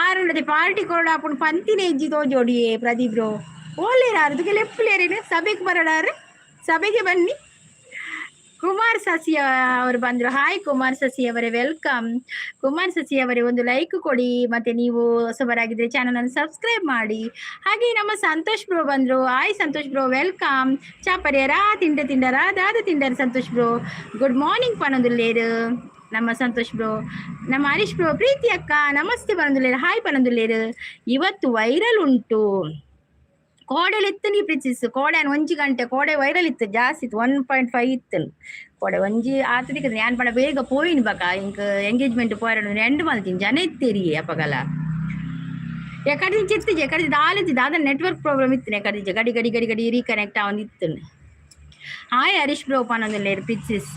ಆರುಂಡದೆ ಪಾರ್ಟಿ ಕೊಡಾಪುಂಡು. ಪಂತಿನ ಇಜ್ಜಿ ತೋಜೋಡಿಯೇ. ಪ್ರದೀಪ್ ಬ್ರೋ ಓಲೇರಾರು ಅದಕ್ಕೆ ಲೆಪ್ಪುಲೇರೇನು? ಸಭೆಗೆ ಬರೋಡಾರು, ಸಭೆಗೆ ಬನ್ನಿ. ಕುಮಾರ್ ಸಸಿ ಅವರು ಬಂದ್ರು. ಹಾಯ್ ಕುಮಾರ್ ಸಸಿ ಅವರೇ, welcome. Kumar ಸಸಿ ಅವರೇ, ಒಂದು ಲೈಕ್ ಕೊಡಿ ಮತ್ತೆ ನೀವು ಹೊಸಬರಾಗಿದ್ರೆ ಚಾನಲ್ ಅನ್ನು ಸಬ್ಸ್ಕ್ರೈಬ್ ಮಾಡಿ. ಹಾಗೆ ನಮ್ಮ ಸಂತೋಷ್ ಬ್ರೋ ಬಂದ್ರು. Hi Santosh bro, welcome. ಚಾ ಪರಿಯರ? ತಿಂಡ ತಿಂಡರ? ದಾದ ತಿಂಡರ ಸಂತೋಷ್ ಬ್ರೋ? ಗುಡ್ ಮಾರ್ನಿಂಗ್ ಪನೊಂದುಲ್ಲೇರು ನಮ್ಮ ಸಂತೋಷ್ ಬ್ರೋ. ನಮ್ಮ ಹರೀಶ್ ಬ್ರೋ, ಪ್ರೀತಿ ಅಕ್ಕ ನಮಸ್ತೆ ಪನೊಂದುಲ್ಲೇರು, ಹಾಯ್ ಪನೊಂದುಲ್ಲೇರು. ಇವತ್ತು ವೈರಲ್ ಉಂಟು. ಕೋಡೆಲ್ ಇತ್ತು ನೀ ಪ್ರಿಚಿಸ್. ಕೋಡೆ 1 ಗಂಟೆ ಕೋಡೆ ವೈರಲ್ ಇತ್ತು, ಜಾಸ್ತಿ ಇತ್ತು. 1.5 ಇತ್ತು ಕೋಡೆ. ಒಂಜಿ ಆತದಿಕ್ಕೆ ಯಾನ್ ಪಂಡ ಬೇಗ ಪೋಯಿನ್ ಬಕ ಇಂಕ್ ಎಂಗೇಜ್ಮೆಂಟ್ ಪೋಯರ ಎಂಡ್ ಮಲ್ತೀನಿ. ಜನ ಇತ್ತೀರಿ ಅಪಗಲ. ಎಕಡೆ ಇತ್ತಿಜಿ, ಎಕಡೆ ದಾಲಿತಿ ದಾದ ನೆಟ್ವರ್ಕ್ ಪ್ರಾಬ್ಲಮ್ ಇತ್ತು. ಎಕಡೆ ಗಡಿ ಗಡಿ ಗಡಿ ಗಡಿ ರೀಕನೆಕ್ಟ್ ಆವೊಂದು ಇತ್ತು. ಹಾಯ್ ಹರೀಶ್ ಬ್ರೋ ಪನೊಂದುಲ್ಲೇರು. ಪ್ರಿಚಿಸ್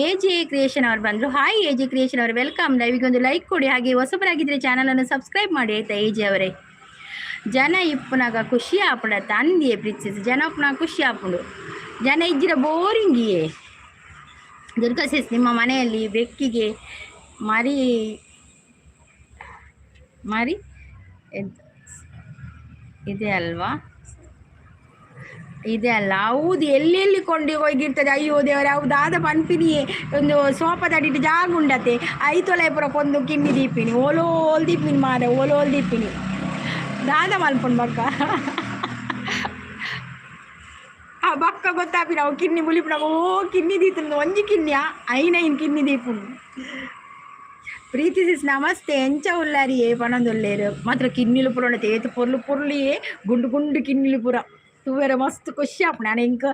ಎ ಜೆ ಕ್ರಿಯೇಷನ್ ಅವರು ಬಂದರು. ಹಾಯ್ ಎ ಜೆ ಕ್ರಿಯೇಷನ್ ಅವರು, welcome. ಲೈವಿಗೆ ಒಂದು ಲೈಕ್ ಕೊಡಿ, ಹಾಗೆ ಹೊಸಬರಾಗಿದ್ದರೆ ಚಾನಲ್ ಅನ್ನು ಸಬ್ಸ್ಕ್ರೈಬ್ ಮಾಡಿ, ಆಯ್ತಾ ಎ ಜೆ ಅವರೇ? ಜನ ಇಪ್ಪುನಾಗ ಖುಷಿ ಆಪುಂಡ ತಂದಿಯೇ ಪ್ರಿಚಿಸ್. ಜನ ಉಪ್ಪುನಾಗ ಖುಷಿ ಆಪುಂಡು, ಜನ ಇಜ್ಜಿರ ಬೋರಿಂಗಿಯೇ. ದುರ್ಗಾ ಸಿಸ್, ನಿಮ್ಮ ಮನೆಯಲ್ಲಿ ಬೆಕ್ಕಿಗೆ ಮರಿ ಮರಿ ಇದೆ ಅಲ್ವಾ? ಇದೆ ಅಲ್ಲ? ಹೌದು, ಎಲ್ಲೆಲ್ಲಿ ಕೊಂಡು ಹೋಗಿರ್ತದೆ. ಅಯ್ಯೋ ದೇವರೇ, ಹೌದಾದ ಪನ್ಪಿನಿಯೇ. ಒಂದು ಸೋಪದಡಿಟ್ ಜಾಗ ಉಂಡತೆ, ಐತೊಲೆ ಪೂರ ಕೊಂದು ಕಿನ್ನಿ ದೀಪಿನಿ, ಓಲೋಲ್ ದೀಪಿನಿ ಮಾರೆ, ಓಲೋಲ್ ದೀಪಿನಿ. ದಾದ ಮಲ್ಪುಂಡು ಬಕ್ಕ? ಆ ಬಕ್ಕ ಗೊತ್ತಾಪಿನ ಅವು ಕಿನ್ನಿ ಬುಲಿಪುನ. ಓ ಕಿನ್ನಿ ದೀತುಂಡು, ಒಂಜಿ ಕಿನ್ನಿಯ ಐನ್ ಐನ್ ಕಿನ್ನಿ ದೀಪುಂಡು. ಪ್ರೀತಿ ಸಿಸ್ ನಮಸ್ತೆ, ಎಂಚ ಉಲ್ಲಾರಿಯೇ ಪನೊಂದುಲ್ಲೇರು. ಮಾತ್ರ ಕಿನ್ನಿಲು ಪುರ ಏತ್ ಪೊರ್ಲು ಪೊರ್ಲಿಯೇ, ಗುಂಡು ಗುಂಡು ಕಿನ್ನಿಲು ಪೂರ. ತೂವೆರೆ ಮಸ್ತ್ ಖುಷಿ ಆಪುಂಡು. ಯಾನ್ ಎಂಕ್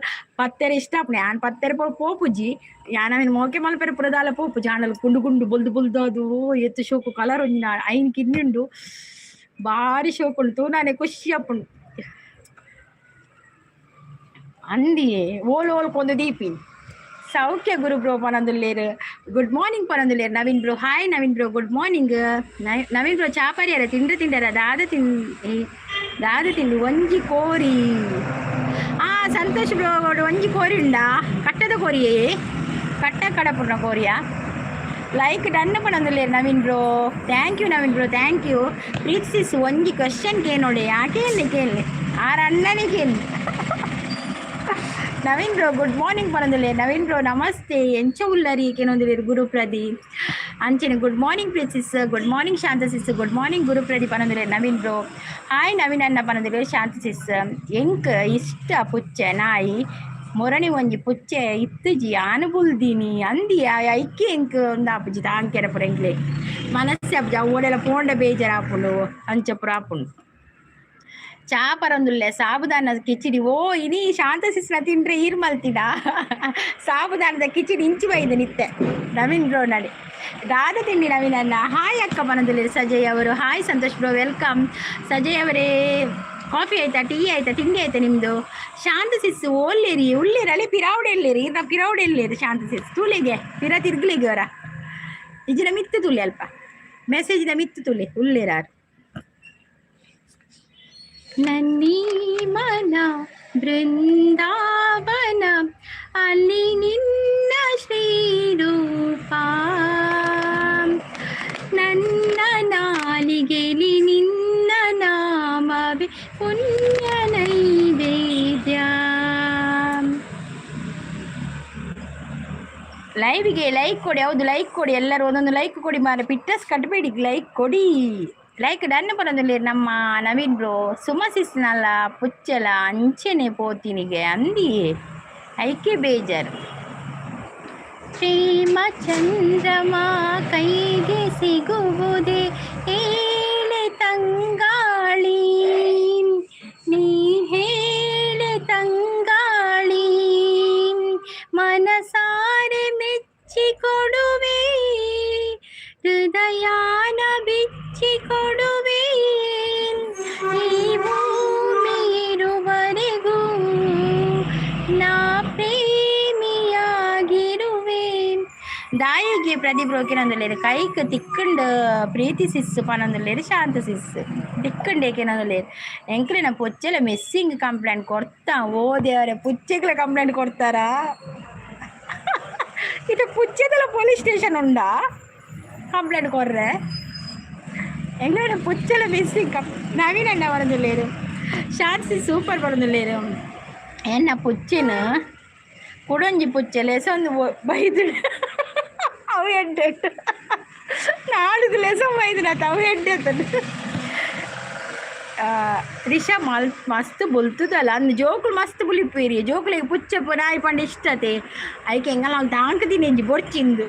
ಪತ್ತೆರೆ ಇಷ್ಟ ಆಪುಂಡು. ಯಾನ್ ಪತ್ತೆರೆ ಪೋರ ಪೋಪುಜಿ. ಯಾನ್ ಅವೆನ್ ಮೋಕೆ ಮಲ್ಪೆರೆ ಪೂರ ದಾಲ ಪೋಪುಜಿ. ಆಂಡಲ ಗುಂಡು ಗುಂಡು ಬೊಲ್ದು ಬೊಲ್ದು ಅದು ಏತ್ ಶೋಕು. ಕಲರ್ ಒಂಜಿ ಐನ್ ಕಿನ್ನಿ ಉಂಡು, ಬಾರಿ ಶೋಕು ಉಂಟು. ತೂನಾನೆ ಖುಷಿ ಆಪುಂಡು. ಅಂದಿಯೇ, ಓಲ್ ಓಲ್ ಕೊಂದು ದೀಪಿನಿ. ಸೌಖ್ಯ ಗುರು ಬ್ರೋ ಪನೊಂದುಲ್ಲೇರು. ಗುಡ್ ಮಾರ್ನಿಂಗ್ ಪನೊಂದುಲ್ಲೇರು Naveen bro. Hi Naveen bro, good morning. Naveen bro, ಚಾ ಪರಿಯರ? ತಿಂಡ್ರೆ ತಿಂಡರ? ದಾದ ತಿಂಡಿ? ದಾದ ತಿಂಡಿ? ಒಂಜಿ ಕೋರಿ. ಆ ಸಂತೋಷ್ ಬ್ರೋ, ಒಂಜಿ ಕೋರಿ ಉಂಡಾ? ಕಟ್ಟದ ಕೋರಿಯೇ? ಕಟ್ಟ ಕಡಪುರ್ನ ಕೋರಿಯಾ? ಲೈಕ್ ಡನ್ ಪನೊಂದುಲ್ಲೇರು Naveen bro. Thank you Naveen bro, thank you. Preeth sis, ಒಂಜಿ ಕ್ವಶನ್ ಕೇನೋಡೆ. ಕೇಳಿ ಕೇಳಿ, ಆರ್ ಅಣ್ಣನೇ ಕೇಳಿ. ನವೀನ್ ಬ್ರೋ, ಗುಡ್ ಮಾರ್ನಿಂಗ್ ಪನೊಂದುಲ್ಲೆ. ನವೀನ್ ಬ್ರೋ ನಮಸ್ತೆ. ಎಂಚ ಉಲ್ಲರಿ ಕೇನೊಂದುಲ್ಲೆರ್ ಗುರು ಪ್ರದೀಪ್. ಅಂಚನೆ good morning Preeth, good morning Shanta sis, good morning Guru Pradeep ಪನೊಂದುಲ್ಲೆರ್ ನವೀನ್ ಬ್ರೋ. ಹಾಯ್ ನವೀನ್ ಅಣ್ಣ ಪನೊಂದುಲ್ಲೆರ್ ಶಾಂತ ಸಿಸ್. ಎಂಕ್ ಇಷ್ಟ ಪುಚ್ಚೆ ನಾಯಿ ಮೊರಣಿ. ಒಂಜಿ ಪುಚ್ಚೆ ಇತ್ತುಜಿ, ಯಾನ್ ಬುಲ್ದಿನಿ ಅಂದಿ. ಐಕೆ ಎಂಕ್ ಒಂದಾಪುಜಿ ತಾಂಕೆರ ಪುರ. ಎಂಕ್ಲೆ ಮನಸ್ಸೆ ಆಪುಜಿ. ಅವು ಓಡೆಲ ಪೋಂಡ ಬೇಜಾರಾಪುಂಡು, ಅಂಚ ಪುರ ಆಪುಂಡು. ಚಾ ಪರೊಂದುಲ್ಲೆ. ಸಾಬುದಾನ ಕಿಚಿಡಿ. ಓ ಇನಿ ಶಾಂತ ಸಿಸ್ನ ತಿಂಡ್ರೆ ಈರ್ ಮಲ್ತಿಡ. ಸಾಬುದಾನದ ಕಿಚಿಡಿ ಇಂಚಿ ಬೈದ ನಿತ್ತೆ ನವೀನ್ ಬ್ರೋ ನಡಿ. ದಾದ ತಿಂಡಿ ನವೀನ್ ಅಣ್ಣ? ಹಾಯ್ ಅಕ್ಕ ಪನೊಂದುಲ್ಲೆರ್ ಸಜಯ್ ಅವರು. Hi Santosh bro, welcome. Sajay ಅವರೇ, ಕಾಫಿ ಆಯ್ತಾ? ಟೀ ಆಯ್ತಾ? ತಿಂಡಿ ಆಯ್ತಾ ನಿಮ್ಮದು? ಶಾಂತ ಸಿಸ್ ಓಲ್ಲೇರಿ ಉಳ್ಳೇರಿ ಅಲ್ಲೇ ಪಿರಾವಡೆ ಎಲ್ಲೇರಿ ನಾ ಪಿರಾವಡೆ ಎಲ್ಲೇರಿ. ಶಾಂತ ಸಿಸ್ ತೂಲೆಗೆ ಪಿರ ತಿರ್ಗ್ಲಿಗೆ ಅವರ ಇಜಿನ ಮಿತ್ತು ತುಲೆ, ಅಲ್ಪ ಮೆಸೇಜ್ದ ಮಿತ್ತು ತುಲೆ ಉಳ್ಳೇರಾರು. ನನ್ನೀ ಮನ ಬೃಂದಾವನ, ಅಲ್ಲಿ ನಿನ್ನ ಶ್ರೀರೂಪ. ನನ್ನ ನಾಲಿಗೆಲಿ ನಿನ್ನ ನಾಮವೇ ಪುಣ್ಯ ನೈವೇದ್ಯ. ಲೈವ್ಗೆ ಲೈಕ್ ಕೊಡಿ. ಹೌದು, ಲೈಕ್ ಕೊಡಿ. ಎಲ್ಲರೂ ಒಂದೊಂದು ಲೈಕ್ ಕೊಡಿ ಮಾರ. ಪಿಟ್ಟಸ್ ಕಟ್ಟಬೇಡಿ, ಲೈಕ್ ಕೊಡಿ. ಲೈಕ್ ಡನ್ ಪನೊಂದುಲ್ಲೆರ್ ನಮ್ಮ ನವೀನ್ ಬ್ರೋ. ಸುಮಸಿಸ್ನಲ್ಲ ಪುಚ್ಚಲ ಅಂಚೆನೆ ಪೋತಿನಿಗೆ ಅಂದಿಯೇ, ಐಕೆ ಬೇಜಾರು. ಪ್ರೇಮ ಚಂದ್ರಮ ಕೈಗೆ ಸಿಗುವುದೇ ಹೇಳೆ ತಂಗಾಳಿ, ನೀ ಹೇಳೆ ತಂಗಾಳಿ. ಮನಸಾರೆ ಮೆಚ್ಚಿಕೊಡುವೆ, ಹೃದಯಾನ ಬಿಚ್ಚಿಕೊಡುವೆ. ಈ ಭೂಮಿ ಇರುವರೆಗೂ ನಾ ಪ್ರೇಮಿಯಾಗಿರುವೆ. ದಾಯಿಗೆ ಪ್ರದೀಪ್ ರೋಕಿನೊಂದುಲ್ಲೆರ್ ಕೈಕ್ ತಿಕ್ಕಂಡ್ ಪ್ರೀತಿ ಸಿಸ್ ಪನೊಂದುಲ್ಲೆರ್. ಶಾಂತ ಸಿಸ್ ತಿಕ್ಕಂಡ್ ಏಕೆನೊಂದುಲ್ಲೆರ್. ಎಂಕ್ಲೆನ ಪೊಚ್ಚೆಲ ಮಿಸ್ಸಿಂಗ್ ಕಂಪ್ಲೇಂಟ್ ಕೊಡ್ತಾ. ಓ ದೇವರೇ, ಪುಚ್ಚೆಗ್ಲ ಕಂಪ್ಲೇಂಟ್ ಕೊಡ್ತಾರಾ? ಇದು ಪುಚ್ಚೆದಲ ಪೊಲೀಸ್ ಸ್ಟೇಷನ್ ಉಂಡಾ ಕಂಪ್ಲೇಂಟ್ ಕೊರ್ರೆ? ಎಂಕ್ಲೆನ ಪುಚ್ಚೆಲ ಮಿಸ್ಸಿಂಗ್ ಕಂ ನವೀನ್ ಅಣ್ಣ ಪನೊಂದುಲ್ಲೆರ್. ಶಾಂತ ಸಿಸ್ ಸೂಪರ್ ಪನೊಂದುಲ್ಲೆರ್. ಎನ್ನ ಪುಚ್ಚೆನ್ ಕುಡೊಂಜಿ ಪುಚ್ಚೆ ಲೆಸೊಂದು ಬೈದು ಅವು ಎಡ್ಡೆ ನಾಡುದು ಲೆಸೊಂದು ಬೈದಿನತ ಅವು ಎಡ್ಡೆ. ತ್ರಿಷಾ ಮಲ್ ಮಸ್ತ್ ಬುಲ್ತುದಲ್ಲ ಅಂದ್ ಜೋಕುಲು ಮಸ್ತ್ ಬುಲಿಪುರಿ. ಜೋಕುಲಿಗೆ ಪುಚ್ಚೆ ನಾಯಿ ಪಂಡ ಇಷ್ಟತೆ. ಐಕೆ ಎಂಕಲ್ನ ತಾಂಕ್ ತಿನಿಂಜಿ ಬೊರ್ಚಿಂದು.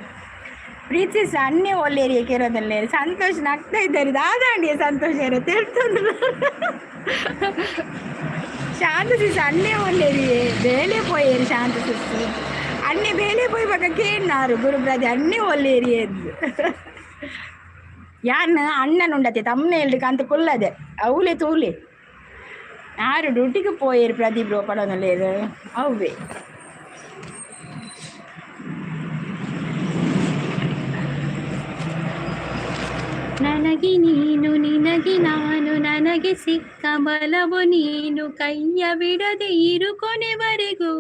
ಪ್ರೀತಿ ಸನ್ನೆ ಒಲ್ಲೇರಿ ಕೇರೋದಲ್ಲೇರಿ. ಸಂತೋಷ್ ನಗ್ತಾ ಇದ್ದಾರೆ. ದಾದಾಂಡಿಯ ಸಂತೋಷ ತೆರ್ತುಂಡು. ಶಾಂತ ಸಿಸ್ ಅಣ್ಣೆ ಒಲ್ಲೇರಿ, ಬೇಲೆ ಪೋಯೇರಿ. ಶಾಂತ ಸಿಸ್ ಅಣ್ಣೆ ಬೇಲೆ ಪೋಯಿ ಬಕ ಕೇಣ್ಣಾರು ಗುರುಬ್ರದೆ ಅಣ್ಣೆ ಒಲ್ಲೇರಿ ಎದ್ದು. ಯಾನ್ ಅಣ್ಣನುಂಡತೆ ತಮ್ಮನೆ ಕಂತ ಕುಲ್ಲದೆ ಅವಲೆ ತೂಲೆ. ಯಾರು ಡ್ಯೂಟಿಗೆ ಪೋಯೇರು ಪ್ರದೀಪ್ ಬ್ರೋ ಪಡೋನಲ್ಲೇರು ಅವ್ವೆ. ನನಗೆ ನೀನು, ನಿನಗೆ ನಾನು, ನನಗೆ ಸಿಕ್ಕ ಬಲವು ನೀನು, ಕೈಯ ಬಿಡದೆ ಇರು ಕೊನೆವರೆಗೂ.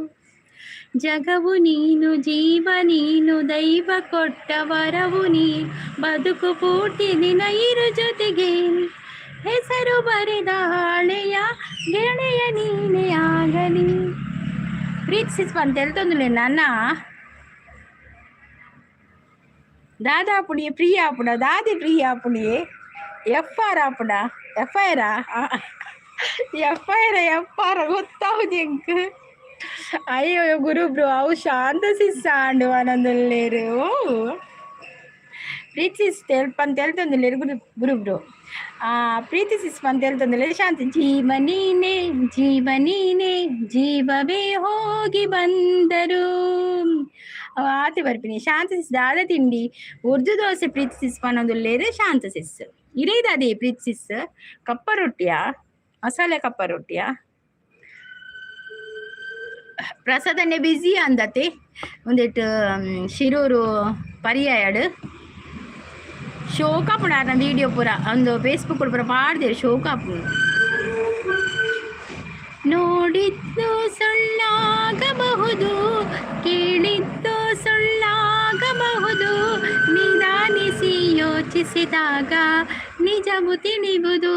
ಜಗವು ನೀನು, ಜೀವ ನೀನು, ದೈವ ಕೊಟ್ಟ ವರವು ನೀ, ಬದುಕು ಪೂರ್ತಿ ದಿನ ಇರು ಜೊತೆಗೆ. ಹೆಸರು ಬರೆದ ಹಾಳೆಯ ಗೆಳೆಯ ನೀನೇ ಆಗಲಿ. ಪ್ರೀತಿಸಿಸ್ ಅಂತ ಹೇಳ್ತಂದ್ರೆ ನನ್ನ ದಾದಾ ಪುಣಿಯೆ ಪ್ರಿಯ ಆಪುಣ ದಾದಿ ಪ್ರಿಯ ಆಪುಣಿಯೆ ಎಫ್ ಆರ್ ಆಪುಣ F I F I F R ಗೊತ್ತಾವುದು ಎಂಕ್. ಅಯ್ಯೋ ಗುರು ಬ್ರೋ, ಅವು ಶಾಂತ ಸಿಸ್ ಆಂಡು ಆನಂದಲ್ಲೇರು. ಪ್ರೀತಿ ತೆಲ್ಪ ಅಂತ ಹೇಳ್ತಂದಿಲ್ಲ ಗುರು ಗುರು ಬ್ರೋ. ಪ್ರೀತಿ ಸಿಸ್ ಅಂತ ಹೇಳ್ತಂದಿಲ್ಲ ಶಾಂತಿ. ಜೀವ ನೀನೆ, ಜೀವ ನೀನೆ, ಜೀವವೇ ಹೋಗಿ ಬಂದರು ಆತಿ ಬರ್ಪಿನಿ. ಶಾಂತ ಸಿಸ್ ದಾದ ತಿಂಡಿ? ಉರ್ದು ದೋಸೆ. ಪ್ರೀತಿ ಸಿಸ್ ಪನ್ನೊಂದುಲ್ಲೇರು ಶಾಂತ ಸಿಸ್. ಇರೇದಾದೆ ಪ್ರೀತಿ ಸಿಸ್? ಕಪ್ಪ ರೊಟ್ಟಿಯಾ? ಮಸಾಲೆ ಕಪ್ಪ ರೊಟ್ಟಿಯಾ? ಪ್ರಸಾದನ್ನೇ ಬ್ಯುಸಿ ಅಂದತೆ. ಒಂದಿಟ್ಟು ಶಿರೂರು ಪರ್ಯಾಯಡ್ ಶೋಕ ಆಪುಂಡು ವೀಡಿಯೋ ಪೂರ. ಒಂದು ಫೇಸ್ಬುಕ್ ಪೂರ ಪಾಡ್ದೇರು, ಶೋಕ ಆಪುಂಡು. ನೋಡಿದ್ದು ಸುಳ್ಳಾಗಬಹುದು, ಕೇಳಿದ್ದು ಸುಳ್ಳಾಗಬಹುದು, ನಿಧಾನಿಸಿ ಯೋಚಿಸಿದಾಗ ನಿಜವು ತಿಳಿವುದು.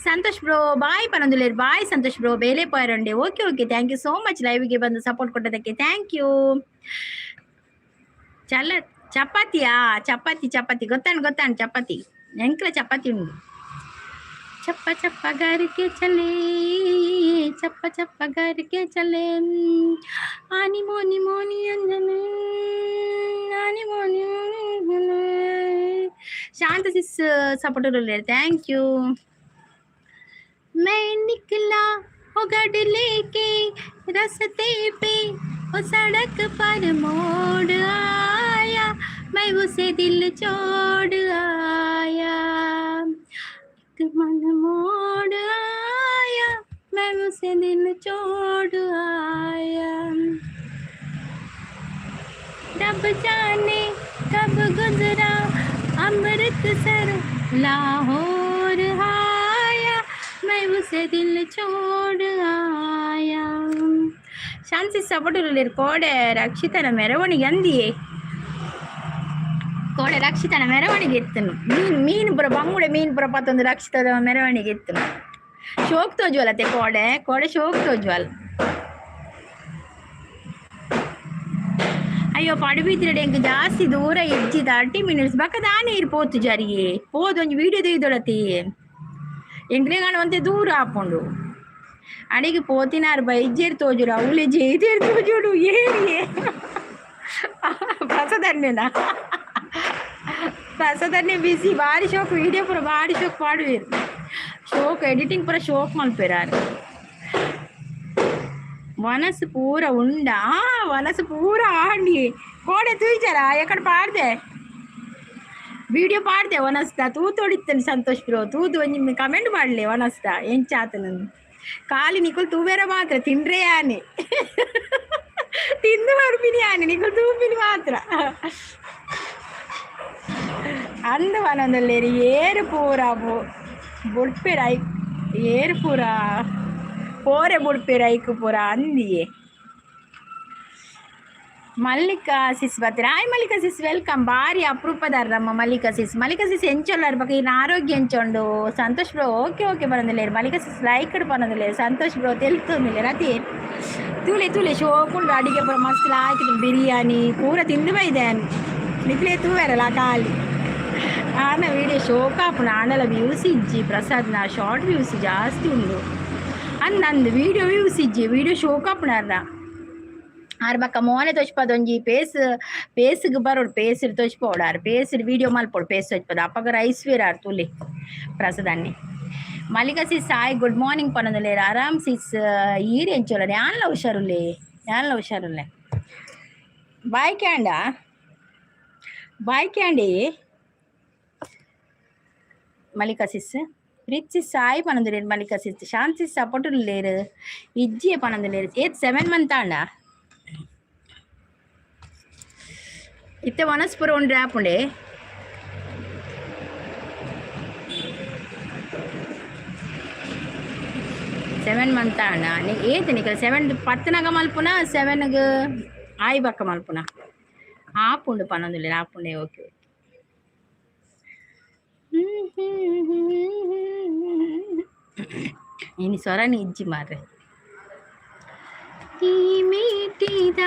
ಸಂತೋಷ್ ಬ್ರೋ ಬಾಯ್ ಪನೊಂದುಲ್ಲೇರು. ಬಾಯ್ ಸಂತೋಷ್ ಬ್ರೋ, ಬೇಲೆ ಪೋಯರಂಡೆ. Okay okay, thank you so much. ಲೈವ್ಗೆ ಬಂದು ಸಪೋರ್ಟ್ ಕೊಟ್ಟದಕ್ಕೆ thank you. ಚಲ ಚಪಾತಿಯಾ? ಚಪಾತಿ ಚಪಾತಿ ಗೊತ್ತಾಣ್ ಗೊತ್ತಾಣ್. ಚಪಾತಿ ಎಂಕ್ಲ ಚಪಾತಿ ಉಂಡು. ಚಪ್ಪ ಚಪ್ಪ ಗಾರಿಕೆ ಚಲೆ, ಚಪ್ಪ ಚಪ್ಪ ಗಾರಿಕೆ ಚಲೆ, ಆನಿ ಮೋನಿ ಮೋನಿ ಅಂಜನೆ, ಆನಿ ಮೋನಿ. ಶಾಂತ ಸಿಸ್ सपोर्ट, thank you. मैं निकला वो गड लेके, रस्ते पे वो सड़क पर मोड़ आया, मैं उसे दिल छोड़ आया। एक मन मोड़ आया, मैं उसे दिल छोड़ आया। रब जाने कब गुजरा, अमृतसर लाहौर आया, मैं उसे दिल छोड़ आया. ಶಾಂತಿ ಸಪೋರ್ಟ್ ಕೋಡೆ ರಕ್ಷಿತನ ಮೆರವಣಿಗೆ ಅಂದಿಯೇ. ಕೋಡೆ ರಕ್ಷಿತನ ಮೆರವಣಿಗೆ ಇತ್ತನು. ಮೀನು ಮೀನು ಪುರ ಬಂಗುಡೆ ಮೀನು ಪುರ ಪತ್ತೊಂದು ರಕ್ಷಿತದ ಮೆರವಣಿಗೆ ಇತ್ತನು. ಶೋಕ್ ತೋಜುವಲತೆ ಕೋಡೆ ಕೋಡೆ ಶೋಕ್ ತೋಜುವಲ್. ಅಯ್ಯೋ, ಪಡುಬಿದ್ರೆ ಎಂಕ್ ಜಾಸ್ತಿ ದೂರ ಇಜ್ಜಿ, 30 ಮಿನಿಟ್ಸ್ ಬಕ್ಕ ದಾನೆ ಇರ್ ಪೋತು ಜರಿಗೆ ಪೋದು ಒಂಜಿ ವೀಡಿಯೋ ತೆಗೆದೊಳತಿ. ಎಂಕ್ಲೆಗ್ ಒಂತೆ ದೂರ ಆಪುಂಡು. ಅಡಿಗೆ ಪೋತಿನಾರ್ ಬೈಜೇರ್ ತೋಜುಡು, ಅವಲೆ ಜೇಜೇರ್ ತೋಜುಡು. ಏರಿಯೇ ಪ್ರಸದನ್ನೇನಾ? ಪ್ರಸದನ್ನೇ ಬಿಸಿ. ಬಾರಿ ಶೋಕ್ ವೀಡಿಯೋ ಪೂರ, ಬಾರಿ ಶೋಕ್ ಪಾಡುವೇರು. ಶೋಕ್ ಎಡಿಟಿಂಗ್ ಪೂರ ಶೋಕ್ ಮಲ್ಪೆರಾರು. ಮನಸ್ಸು ಪೂರ ಉಂಡ ವನಸು ಪೂರ ಆಂಡಿ. ಕೋಡೆ ತೂಯ್ಚಾರ ಎಕಡೆ ಪಾಡ್ದೆ ವಿಡಿಯೋ ಪಾಡ್ದೆ ವನಸ್ತ ತೂತೊಡಿತ್ತೇನೆ. ಸಂತೋಷ್ ಬ್ರೋ, ತೂದು ಒಂಜಿ ಕಮೆಂಟ್ ಮಾಡಲಿ ವನಸ್ತ ಎಂಚಾತನ. ಖಾಲಿ ನಿಕುಲ್ ತೂಬೇರ ಮಾತ್ರ ತಿಂಡ್ರೆ ಆನೆ ತಿಂದು ಬರ್ಪಿನಿ ಆನೆ ನಿಕುಲ್ ತೂಪಿನಿ ಮಾತ್ರ ಅಂದ ವನದಲ್ಲೇರಿ. ಏರು ಪೂರ ಬುಡ್ಪೆರ್ ಐಕ್, ಏರು ಪೂರ ಪೋರೆ ಬುಡ್ಪೆರ್ ಐಕ್ ಪೂರ ಅಂದಿಯೇ. ಮಲ್ಲಿಕಾ ಸಿಸ್ ಬರ್ತೀರಾ? Hi Mallika sis, welcome. ಭಾರಿ ಅಪರೂಪದಾರಮ್ಮ ಮಲ್ಲಿಕಾ ಸಿಸ್. ಮಲ್ಲಿಕಾ ಸಿಸ್ ಎಂಚೊಲ್ಲಾರ ಬಕ ಇನ್ನು ಆರೋಗ್ಯ ಎಂಚೊಂಡು? ಸಂತೋಷ್ ಬ್ರೋ, ಓಕೆ ಓಕೆ ಬರೋದಿಲ್ಲ. ಮಲ್ಲಿಕಾ ಸಿಸ್ ಲೈಕ್ ಪನ್ನೊಂದಿಲ್ಲ. ಸಂತೋಷ್ ಬ್ರೋ ತೆಲ್ತೊಂದಿಲ್ಲ. ಅತಿ ತೂಲೆ ತೂಲೆ, ಶೋಕುಂಡು. ಅಡಿಗೆ ಪೂರ ಮಸ್ತ್ ಲಾಯ್ಕಿತು. ಬಿರಿಯಾನಿ ಪೂರ ತಿಂದು ಬೈದೆ. ನಿಕ್ಲೆ ತೂವೆರಲ್ಲ ಖಾಲಿ. ಆನ ವೀಡಿಯೋ ಶೋಕಾಪುಂಡು. ಆಂಡಲ ವ್ಯೂಸ್ ಇಜ್ಜಿ ಪ್ರಸಾದ್ ನ. ಶಾರ್ಟ್ ವ್ಯೂಸ್ ಜಾಸ್ತಿ ಉಂಡು. ಅಂದ್ ಅಂದ್, ವೀಡಿಯೋ ವ್ಯೂಸ್ ಇಜ್ಜಿ. ವೀಡಿಯೋ ಶೋಕಾಪುಂಡು. ಆರ್ ಬಕ್ಕ ಮೋನೆ ತೋಚ್ಪದೊಂಜಿ ಪೇಸ್ ಪೇಸ್ಗ್ ಬರೋಡು. ಪೇಸ್ ತೋಚ್ಪೋಡು. ಆರ್ ಪೇಸ್ ವೀಡಿಯೋ ಮಲ್ಪೋಡು. ಪೇಸ್ ತೋಚ್ಪದ ಅಪ್ಪಗ ರೈಸ್ ವೇರ್ ಆರ್ ತೂಲೆ ಪ್ರಸಾದನ್ನಿ. Mallika sis hi, good morning ಪನ್ನೊಂದುಲ್ಲೆರ್. ಆರಾಮ್ ಸಿಸ್, ಈರ್ ಎಂಚೋಲ? ಯಾನ್ಲ ಹುಷಾರುಲ್ಲೆ, ಯಾನ್ಲ ಹುಷಾರುಲ್ಲೆ. ಬಾಯ್ ಕ್ಯಾಂಡ, ಬಾಯ್ ಕ್ಯಾಂಡಿ ಮಲ್ಲಿಕಾ ಸಿಸ್. ರಿಚ್ ಸಾಯಿ ಪನ್ನೊಂದುಲ್ಲೆರ್. ಮಲ್ಲಿಕಾ ಸಿಸ್, ಶಾಂತಿ ಸಪೋರ್ಟ್ ಉಲ್ಲೇರ್. ಇಜ್ಜಿಯೇ ಪನ್ನೊಂದುಲ್ಲೆರ್. ಏತ್ 7 ಮಂತ್ ಆಂಡ? ಇತ್ತೆ ವನಸ್ಪುರ ಉಂಡ್ರೆ ಆಪುಂಡೆ. 7 ಮಂತ್ ಆಂಡ ಏತ್ ನಿಕಲ್? ಸೆವೆನ್ ಪತ್ತನಾಗ ಮಲ್ಪುನ, ಸೆವೆನ್ಗ್ ಆಯಿ ಬಕ್ಕ ಮಲ್ಪುನ? ಆಪುಂಡು ಪನ್ನೊಂದುಲ್ಲೆರ್. ಆಪುಂಡೆ, ಓಕೆ ಓಕೆ. ಇನಿ ಸೊರನಿ ಇಜ್ಜಿ ಮಾರ್ರೆ. ಮೀಟಿದ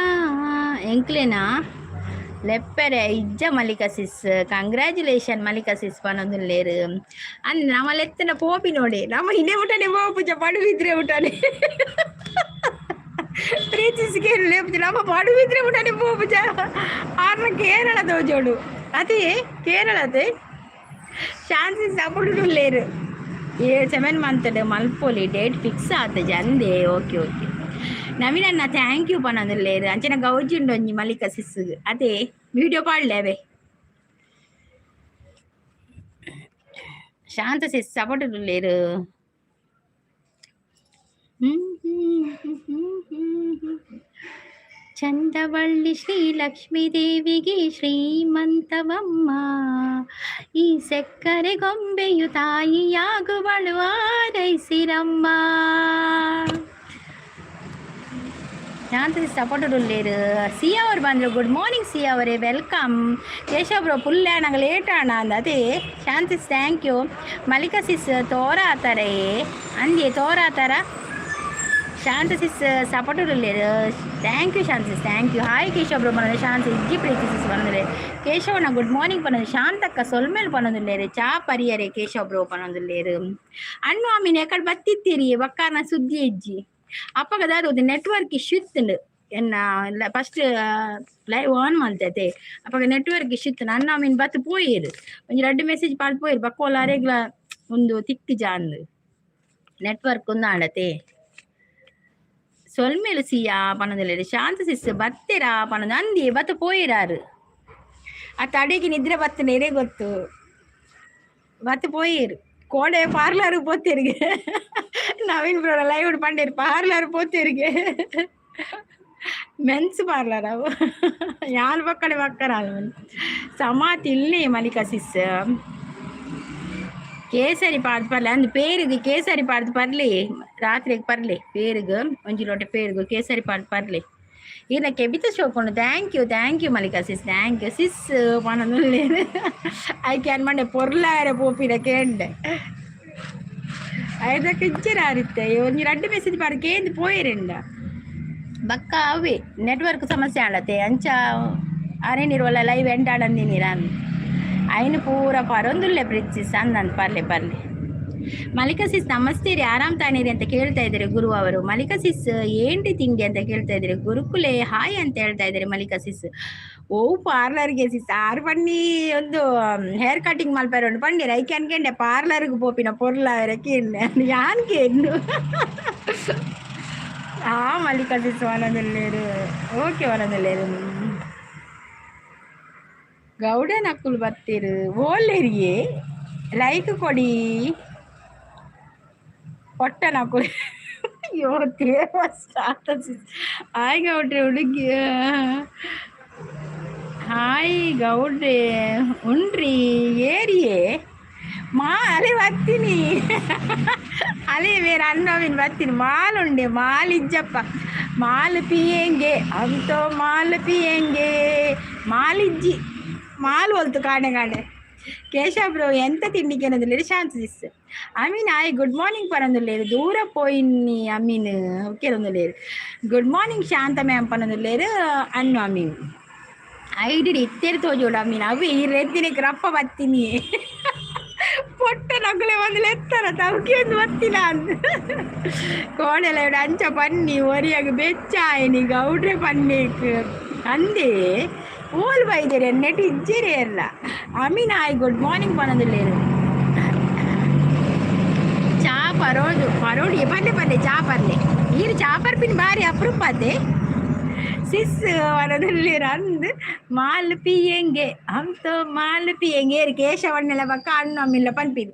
ಎಂಕ್ಲೆನಾ ಲೆಪ್ಪೆರೆ ಇಜ್ಜ ಮಲ್ಲಿಕಾ ಸಿಸ್. ಕಂಗ್ರ್ಯಾಚುಲೇಷನ್ ಮಲ್ಲಿಕಾ ಸಿಸ್ ಪನೊಂದುಲ್ಲೆರ್. ಅಂದ್ ನಮ ಲೆತ್ತನ ಪೋಪಿ ನೋಡಿ. ನಮ್ಮ ಇನೇ ಮುಟ್ಟನೆ ಪೋಪುಜ, ಪಡುಬಿದ್ರೆ ಮುಟ್ಟನೆ. ಪ್ರೀತಿಸಿಗೆ ಲೇಪುಜ. ನಮ್ಮ ಪಡುಬಿದ್ರೆ ಮುಟ್ಟನೆ ಪೋಪುಜ. ಆರ್ನ ಕೇರಳ ತೋಜೋಡು ಅದೇ ಕೇರಳತೆ. ಶಾಂತಿ ಸಪೋರ್ಟ್. ಏ 7 ಮಂತ್ ಮಲ್ಪೊಲಿ, ಡೇಟ್ ಫಿಕ್ಸ್ ಆತ ಜಂದೆ. ಓಕೆ ಓಕೆ ನವೀನ್ ಅಣ್ಣ, thank you ಪನೊಂದುಲ್ಲೆರ್. ಅಂಚನೆ ಗೌಜಿ ಉಂಡು ಒಂಜಿ ಮಲ್ಲಿಕಾ ಸಿಸ್. ಅದೇ ವಿಡಿಯೋ ಪಾಡ್ಲೆ. ಶಾಂತ ಸಿಸ್ ಸಪೋರ್ಟ್ ಉಲ್ಲೆರ್. ಚಂದವಳ್ಳಿ ಶ್ರೀ ಲಕ್ಷ್ಮೀ ದೇವಿಗೆ ಶ್ರೀಮಂತವಮ್ಮ. ಈ ಸಕ್ಕರೆ ಗೊಂಬೆಯು ತಾಯಿಯಾಗುವಳು, ಆರೈಸಿರಮ್ಮ. ಶಾಂತ ಸಪೋರ್ಟ್ ಉಲ್ಲೇರು. ಸಿಯಾ ಅವರು ಬಂದರು. ಗುಡ್ ಮಾರ್ನಿಂಗ್ ಸಿಯಾ ಅವರೇ, welcome. Keshav bro, full ನಂಗೆ ಲೇಟ್ ಆಣ ಅಂದ. ಅದೇ ಶಾಂತಿ, thank you. Mallika ಸಿಸ್ ತೋರ ಆತಾರೆ ಅಂದೆ, ತೋರ ಆತಾರ. ಶಾಂತ ಸಿಸ್ support ಉಲ್ಲೇರು. Thank you Shanta sis, thank you. Hi Keshav bro ಬಂದ್ರೆ. ಶಾಂತ ಇಜ್ಜಿ ಪ್ರೀತಿ ಸಿಸ್ ಬಂದ್ರೆ. ಕೇಶವಣ್ಣ ಗುಡ್ ಮಾರ್ನಿಂಗ್ ಪನ್ನೊಂದು. ಶಾಂತಕ್ಕ ಸೊಲ್ಮೇಲ್ ಪನ್ನೊಂದುಲ್ಲೇರು. ಚಾ ಪರಿಯರೆ ಕೇಶವ್ ಬ್ರೋ ಪನ್ನೊಂದುಲ್ಲೇರು. ಅಣ್ಣು ಆಮೀನ್ ಎಕಡೆ ಬತ್ತಿತ್ತೀರಿ? ಬಕ್ಕಾರ್ನ ಸುದ್ದಿ ಇಜ್ಜಿ. ಅಪ್ಪಗದ ಅದು ನೆಟ್ವರ್ಕ್ ಇಶ್ಯೂ ಇತ್ತುಂಡು. ಎನ್ನ ಫಸ್ಟ್ ಲೈವ್ ಆನ್ ಮಲ್ತೈತೆ, ಅಪ್ಪಗ ನೆಟ್ವರ್ಕ್ ಇಶ್ಯೂ ಇತ್ತು. ಅಣ್ಣ ಮೀನ್ ಬತ್ತು ಪೋಯಿರು. ಒಂಜಿ ರಡ್ಡ್ ಮೆಸೇಜ್ ಪಾಡ್ ಪೋಯಿರು. ಬಕ್ಕೋಲ ಅರೆಗ್ಲ ಒಂದು ತಿಕ್ಕು ಜಾಂದು ನೆಟ್ವರ್ಕ್ ಒಂದು ಆಂಡತೆ. ಸೊಲ್ಮೇಲು ಸಿಯಾ ಪನ್ನೊಂದುಲ್ಲೆರ್. ಶಾಂತ ಸಿಸ್ ಬತ್ತೆರಾ ಪನ್ನೊಂದು. ಅಂದಿ ಬತ್ತ ಪೋಯಿರಾರು. ಆ ತಡೆಗೆ ನಿದ್ರೆ ಬತ್ತನೇರೇ ಗೊತ್ತು. ಬತ್ತ ಪೋಯಿರು. ಕೋಡೆ ಪಾರ್ಲರ್ ಪೋತೇರಿಗೆ. ನವೀನ್ ಬ್ರೋ ಲೈವ್ ಪಂಡೇರು, ಪಾರ್ಲರ್ ಪೋತೇರಿಗೆ. ಮೆನ್ಸ್ ಪಾರ್ಲರ್ ಅವು. ಯಾನ್ ಬಕ್ಕಡೆ ಬಕ್ಕರ ಸಮಾತಿ ಇಲ್ಲಿ. ಮಲಿಕಾ ಸಿಸ್ ಕೇಸರಿ ಪಾಡ್ದು ಪರ್ಲಿ ಅಂದ್. ಪೇರಿಗೆ ಕೇಸರಿ ಪಾಡ್ದು ಪರ್ಲಿ. ರಾತ್ರಿಗೆ ಪರ್ಲಿ ಪೇರುಗು. ಒಂಜಿ ಲೋಟೆ ಪೇರುಗು ಕೇಸರಿ ಪಾಡ್ದು ಪರ್ಲಿ. ಈರ್ನ ಕೆಬಿತ ಶೋಕುಂಡು. Thank you, thank you Mallika sis, thank you sis ಪನೊಂದುಲ್ಲೆರ್. I can ಮಂಡೆ ಪೊರ್ಲಾಯರೆ ಪೋಪಿನ ಕೇಂಡೆ. ಐದಕ್ಕೆ ಇಜ್ಜೆರ್ ಆರಿತ್ತೆ. ಒಂಜಿ ರಡ್ಡ್ ಮೆಸೇಜ್ ಪಾಡ್ ಕೇಂದ್ ಪೋಯಿರೆಂಡ. ಬಕ್ಕ ಅವೇ ನೆಟ್ವರ್ಕ್ ಸಮಸ್ಯೆ ಆಂಡತೆ. ಅಂಚ ಅರೇನಿರುವಲ್ಲ ಲೈವ್ ಎಂಡ್ ಆಡಂದಿನಿರ. ಐನು ಪೂರ ಪರೊಂದುಲ್ಲೆ ಪ್ರಿನ್ಸಿಸ್ ಅಂದಂದು. ಪರ್ಲೆ ಪರ್ಲೆ. ಮಲ್ಲಿಕಾ ಸಿಸ್ ನಮಸ್ತೆ ರೀ, ಆರಾಮ್ ತಾನೇರಿ ಅಂತ ಕೇಳ್ತಾ ಇದ್ದಾರೆ ಗುರು ಅವರು. ಮಲ್ಲಿಕಾ ಸಿಸ್ ಏನ್ರಿ ತಿಂಡಿ ಅಂತ ಕೇಳ್ತಾ ಇದ್ದಾರೆ. ಗುರುಕುಲೆ ಹಾಯ್ ಅಂತ ಹೇಳ್ತಾ ಇದ್ದಾರೆ ಮಲ್ಲಿಕಾ ಸಿಸ್. ಓ ಪಾರ್ಲರ್ಗೆ ಸಿಸ್ ಆರು ಪಣ್ಣಿ ಒಂದು ಹೇರ್ ಕಟಿಂಗ್ ಮಲ್ಪಾರ ಉಂಡು ಪಂಡಿರ. ಐಕೆ ಅನ್ಕೆಂಡೆ ಪಾರ್ಲರ್ಗೆ ಪೋಪಿನ ಪೊರ್ಲ ಕೇಂಡೆ ಯಾನ್ ಕೇಂಡು. ಆ ಮಲ್ಲಿಕಾ ಸಿಸ್ ವನದಲ್ಲೇರು, ಓಕೆ ವನದಲ್ಲೇರು. ಗೌಡನ ಅಕ್ಕುಲು ಬತ್ತೀರು. ಓಲ್ಲೆರಿಯೇ? ಲೈಕ್ ಕೊಡಿ. ಪೊಟ್ಟನ ಅಕ್ಕುಲು. ಅಯ್ಯೋ ದೇವ. ಹಾಯ್ ಗೌಡ್ರೆ. ಹುಡುಗಿ ಹಾಯ್ ಗೌಡ್ರೆ. ಉಂಡ್ರಿ ಏರಿಯೇ ಮಾ ಅಲೆ ಬರ್ತೀನಿ. ಅಲೆ ಬೇರೆ ಅನ್ನೋವಿನ ಬರ್ತೀನಿ. ಮಾಲ್ ಉಂಡೆ ಮಾಲ್ ಇಜ್ಜಪ್ಪ. ಮಾಲ್ ಪಿಯೆಂಗೆ ಅಂತೋ ಮಾಲ್ ಪಿಯೆಂಗೆ ಮಾಲಿಜ್ಜಿ ಮಾಲ್ ಒಲ್ತು ಕಾಣೆ ಕಾಣೆ. ಕೇಶವ ಬ್ರೋ ಎಂತ ತಿಂಡಿ ಕೇನೊಂದುಲ್ಲೆರ್ ಶಾಂತ ಸಿಸ್. ಅಮೀನ್ ಆಯ್ ಗುಡ್ ಮಾರ್ನಿಂಗ್ ಪನೊಂದುಲ್ಲೆರ್ ದೂರ ಪೋಯಿನಿ ಅಮೀನ್ ಕೇನೊಂದುಲ್ಲೆರ್. ಗುಡ್ ಮಾರ್ನಿಂಗ್ ಶಾಂತ ಮ್ಯಾಮ್ ಪನೊಂದುಲ್ಲೆರ್ ಅನ್ನು ಅಮೀನ್. ಐಡಿಡ್ ಇತ್ತೆರ್ ತೋಜೋಡು ಅಮೀನ್ ಅವೆ ಈ ರೆದ್ದಿನಿಕ್ ರಪ್ಪ ಬತ್ತಿನಿ ಪೊಟ್ಟ ನಗುಲೆ ಒಂದು ಲೆತ್ತರ ತೌಕಿಯೊಂದು ಬತ್ತಿನ ಅಂದ್ ಕೋಡೆಲ ಅಂಚ ಪನ್ನಿ ಒರಿಯಾಗ ಬೆಚ್ಚ ಆಯ್ನಿ ಗೌಡ್ರೆ ಪನ್ನಿಕ್ ಅಂದೇ ಓಲ್ ಬೈದೆರ್ ಎನ್ನೆಟ್ ಇಜ್ಜೆರೆ ಎಲ್ಲ. ಅಮೀನ್ ಆಯ್ ಗುಡ್ ಮಾರ್ನಿಂಗ್ ಪನೊಂದುಲ್ಲೆರ್. ಚಾ ಪರೋದು ಪರೋಡಿ ಪಲ್ಲೆ ಪಲ್ಲೆ ಚಾ ಪರ್ಲೆ ಈರ್ ಚಾ ಪರ್ಪಿನ ಬಾರಿ ಅಪರೂಪ ಅತೆ. ಸಿಸ್ ಪನೊಂದುಲ್ಲೆರ್ ಅಂದ್ ಮಾಲ್ ಪಿಯೆಂಗೆ ಹಮ್ ತೋ ಮಾಲ್ ಪಿಯೆಂಗೆ ಏರ್ ಕೇಶವಣ್ಣೆಲ ಬೊಕ್ಕ ಅಣ್ಣು ಅಮ್ಮಿಲ್ಲ ಪನ್ಪಿನಿ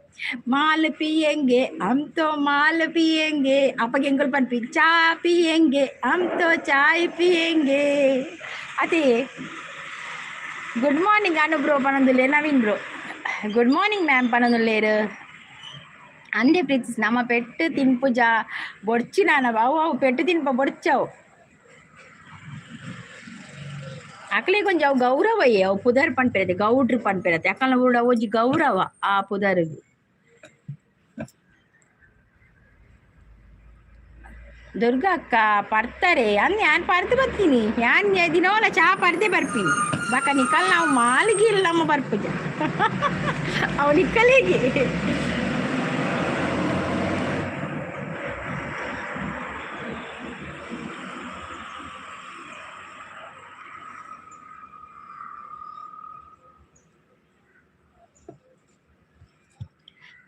ಮಾಲ್ ಪಿಯೆಂಗೆ ಹಮ್ ತೋ ಮಾಲ್ ಪಿಯೆಂಗೆ. ಅಪಗ ಎಂಕುಲು ಪನ್ಪಿ ಚಾ ಪಿಯೆಂಗೆ ಹಮ್ ತೋ ಚಾಯ್ ಪಿಯೆಂಗೆ ಅದೇ. ಗುಡ್ ಮಾರ್ನಿಂಗ್ ಅನು ಬ್ರೋ ಪನೊಂದುಲ್ಲೆರ್ Naveen bro. Good morning ma'am ಪನೊಂದುಲ್ಲೆರ್. ಅಂದೆ ಪ್ರೀತಿಸ್ ನಮ್ಮ ಪೆಟ್ಟು ತಿನ್ಪುಜ ಬೊಡ್ಚಿ ನಾನ ಅವು ಅವು ಪೆಟ್ಟು ತಿನ್ಪ ಬೊಡ್ಚವು ಅಕ್ಲೆಗ್ ಒಂಜಿ ಅವು ಗೌರವ ಅವು ಪುದರ್ ಪನ್ಪೆರತೆ ಗೌಡ್ರು ಪನ್ಪೆರತೆ ಅಕಲ್ನ ಕೂಡ ಒಂಜಿ ಗೌರವ ಆ ಪುದರ್ಗ್. ದುರ್ಗಾ ಅಕ್ಕ ಪರ್ತಾರೆ ಅಂದ್ ಯಾನ್ ಪರ್ದು ಬತ್ತೀನಿ ಯಾನ್ ದಿನೋಲ ಚಾ ಪರ್ದೆ ಬರ್ಪಿನಿ ಬಕ ನಿಕಲ್ ನಾವು ಮಾಲ್ಗಿ ನಮ್ಮ ಬರ್ಪುಜ ಅವು ನಿಕ್ಕಲಿಗೆ.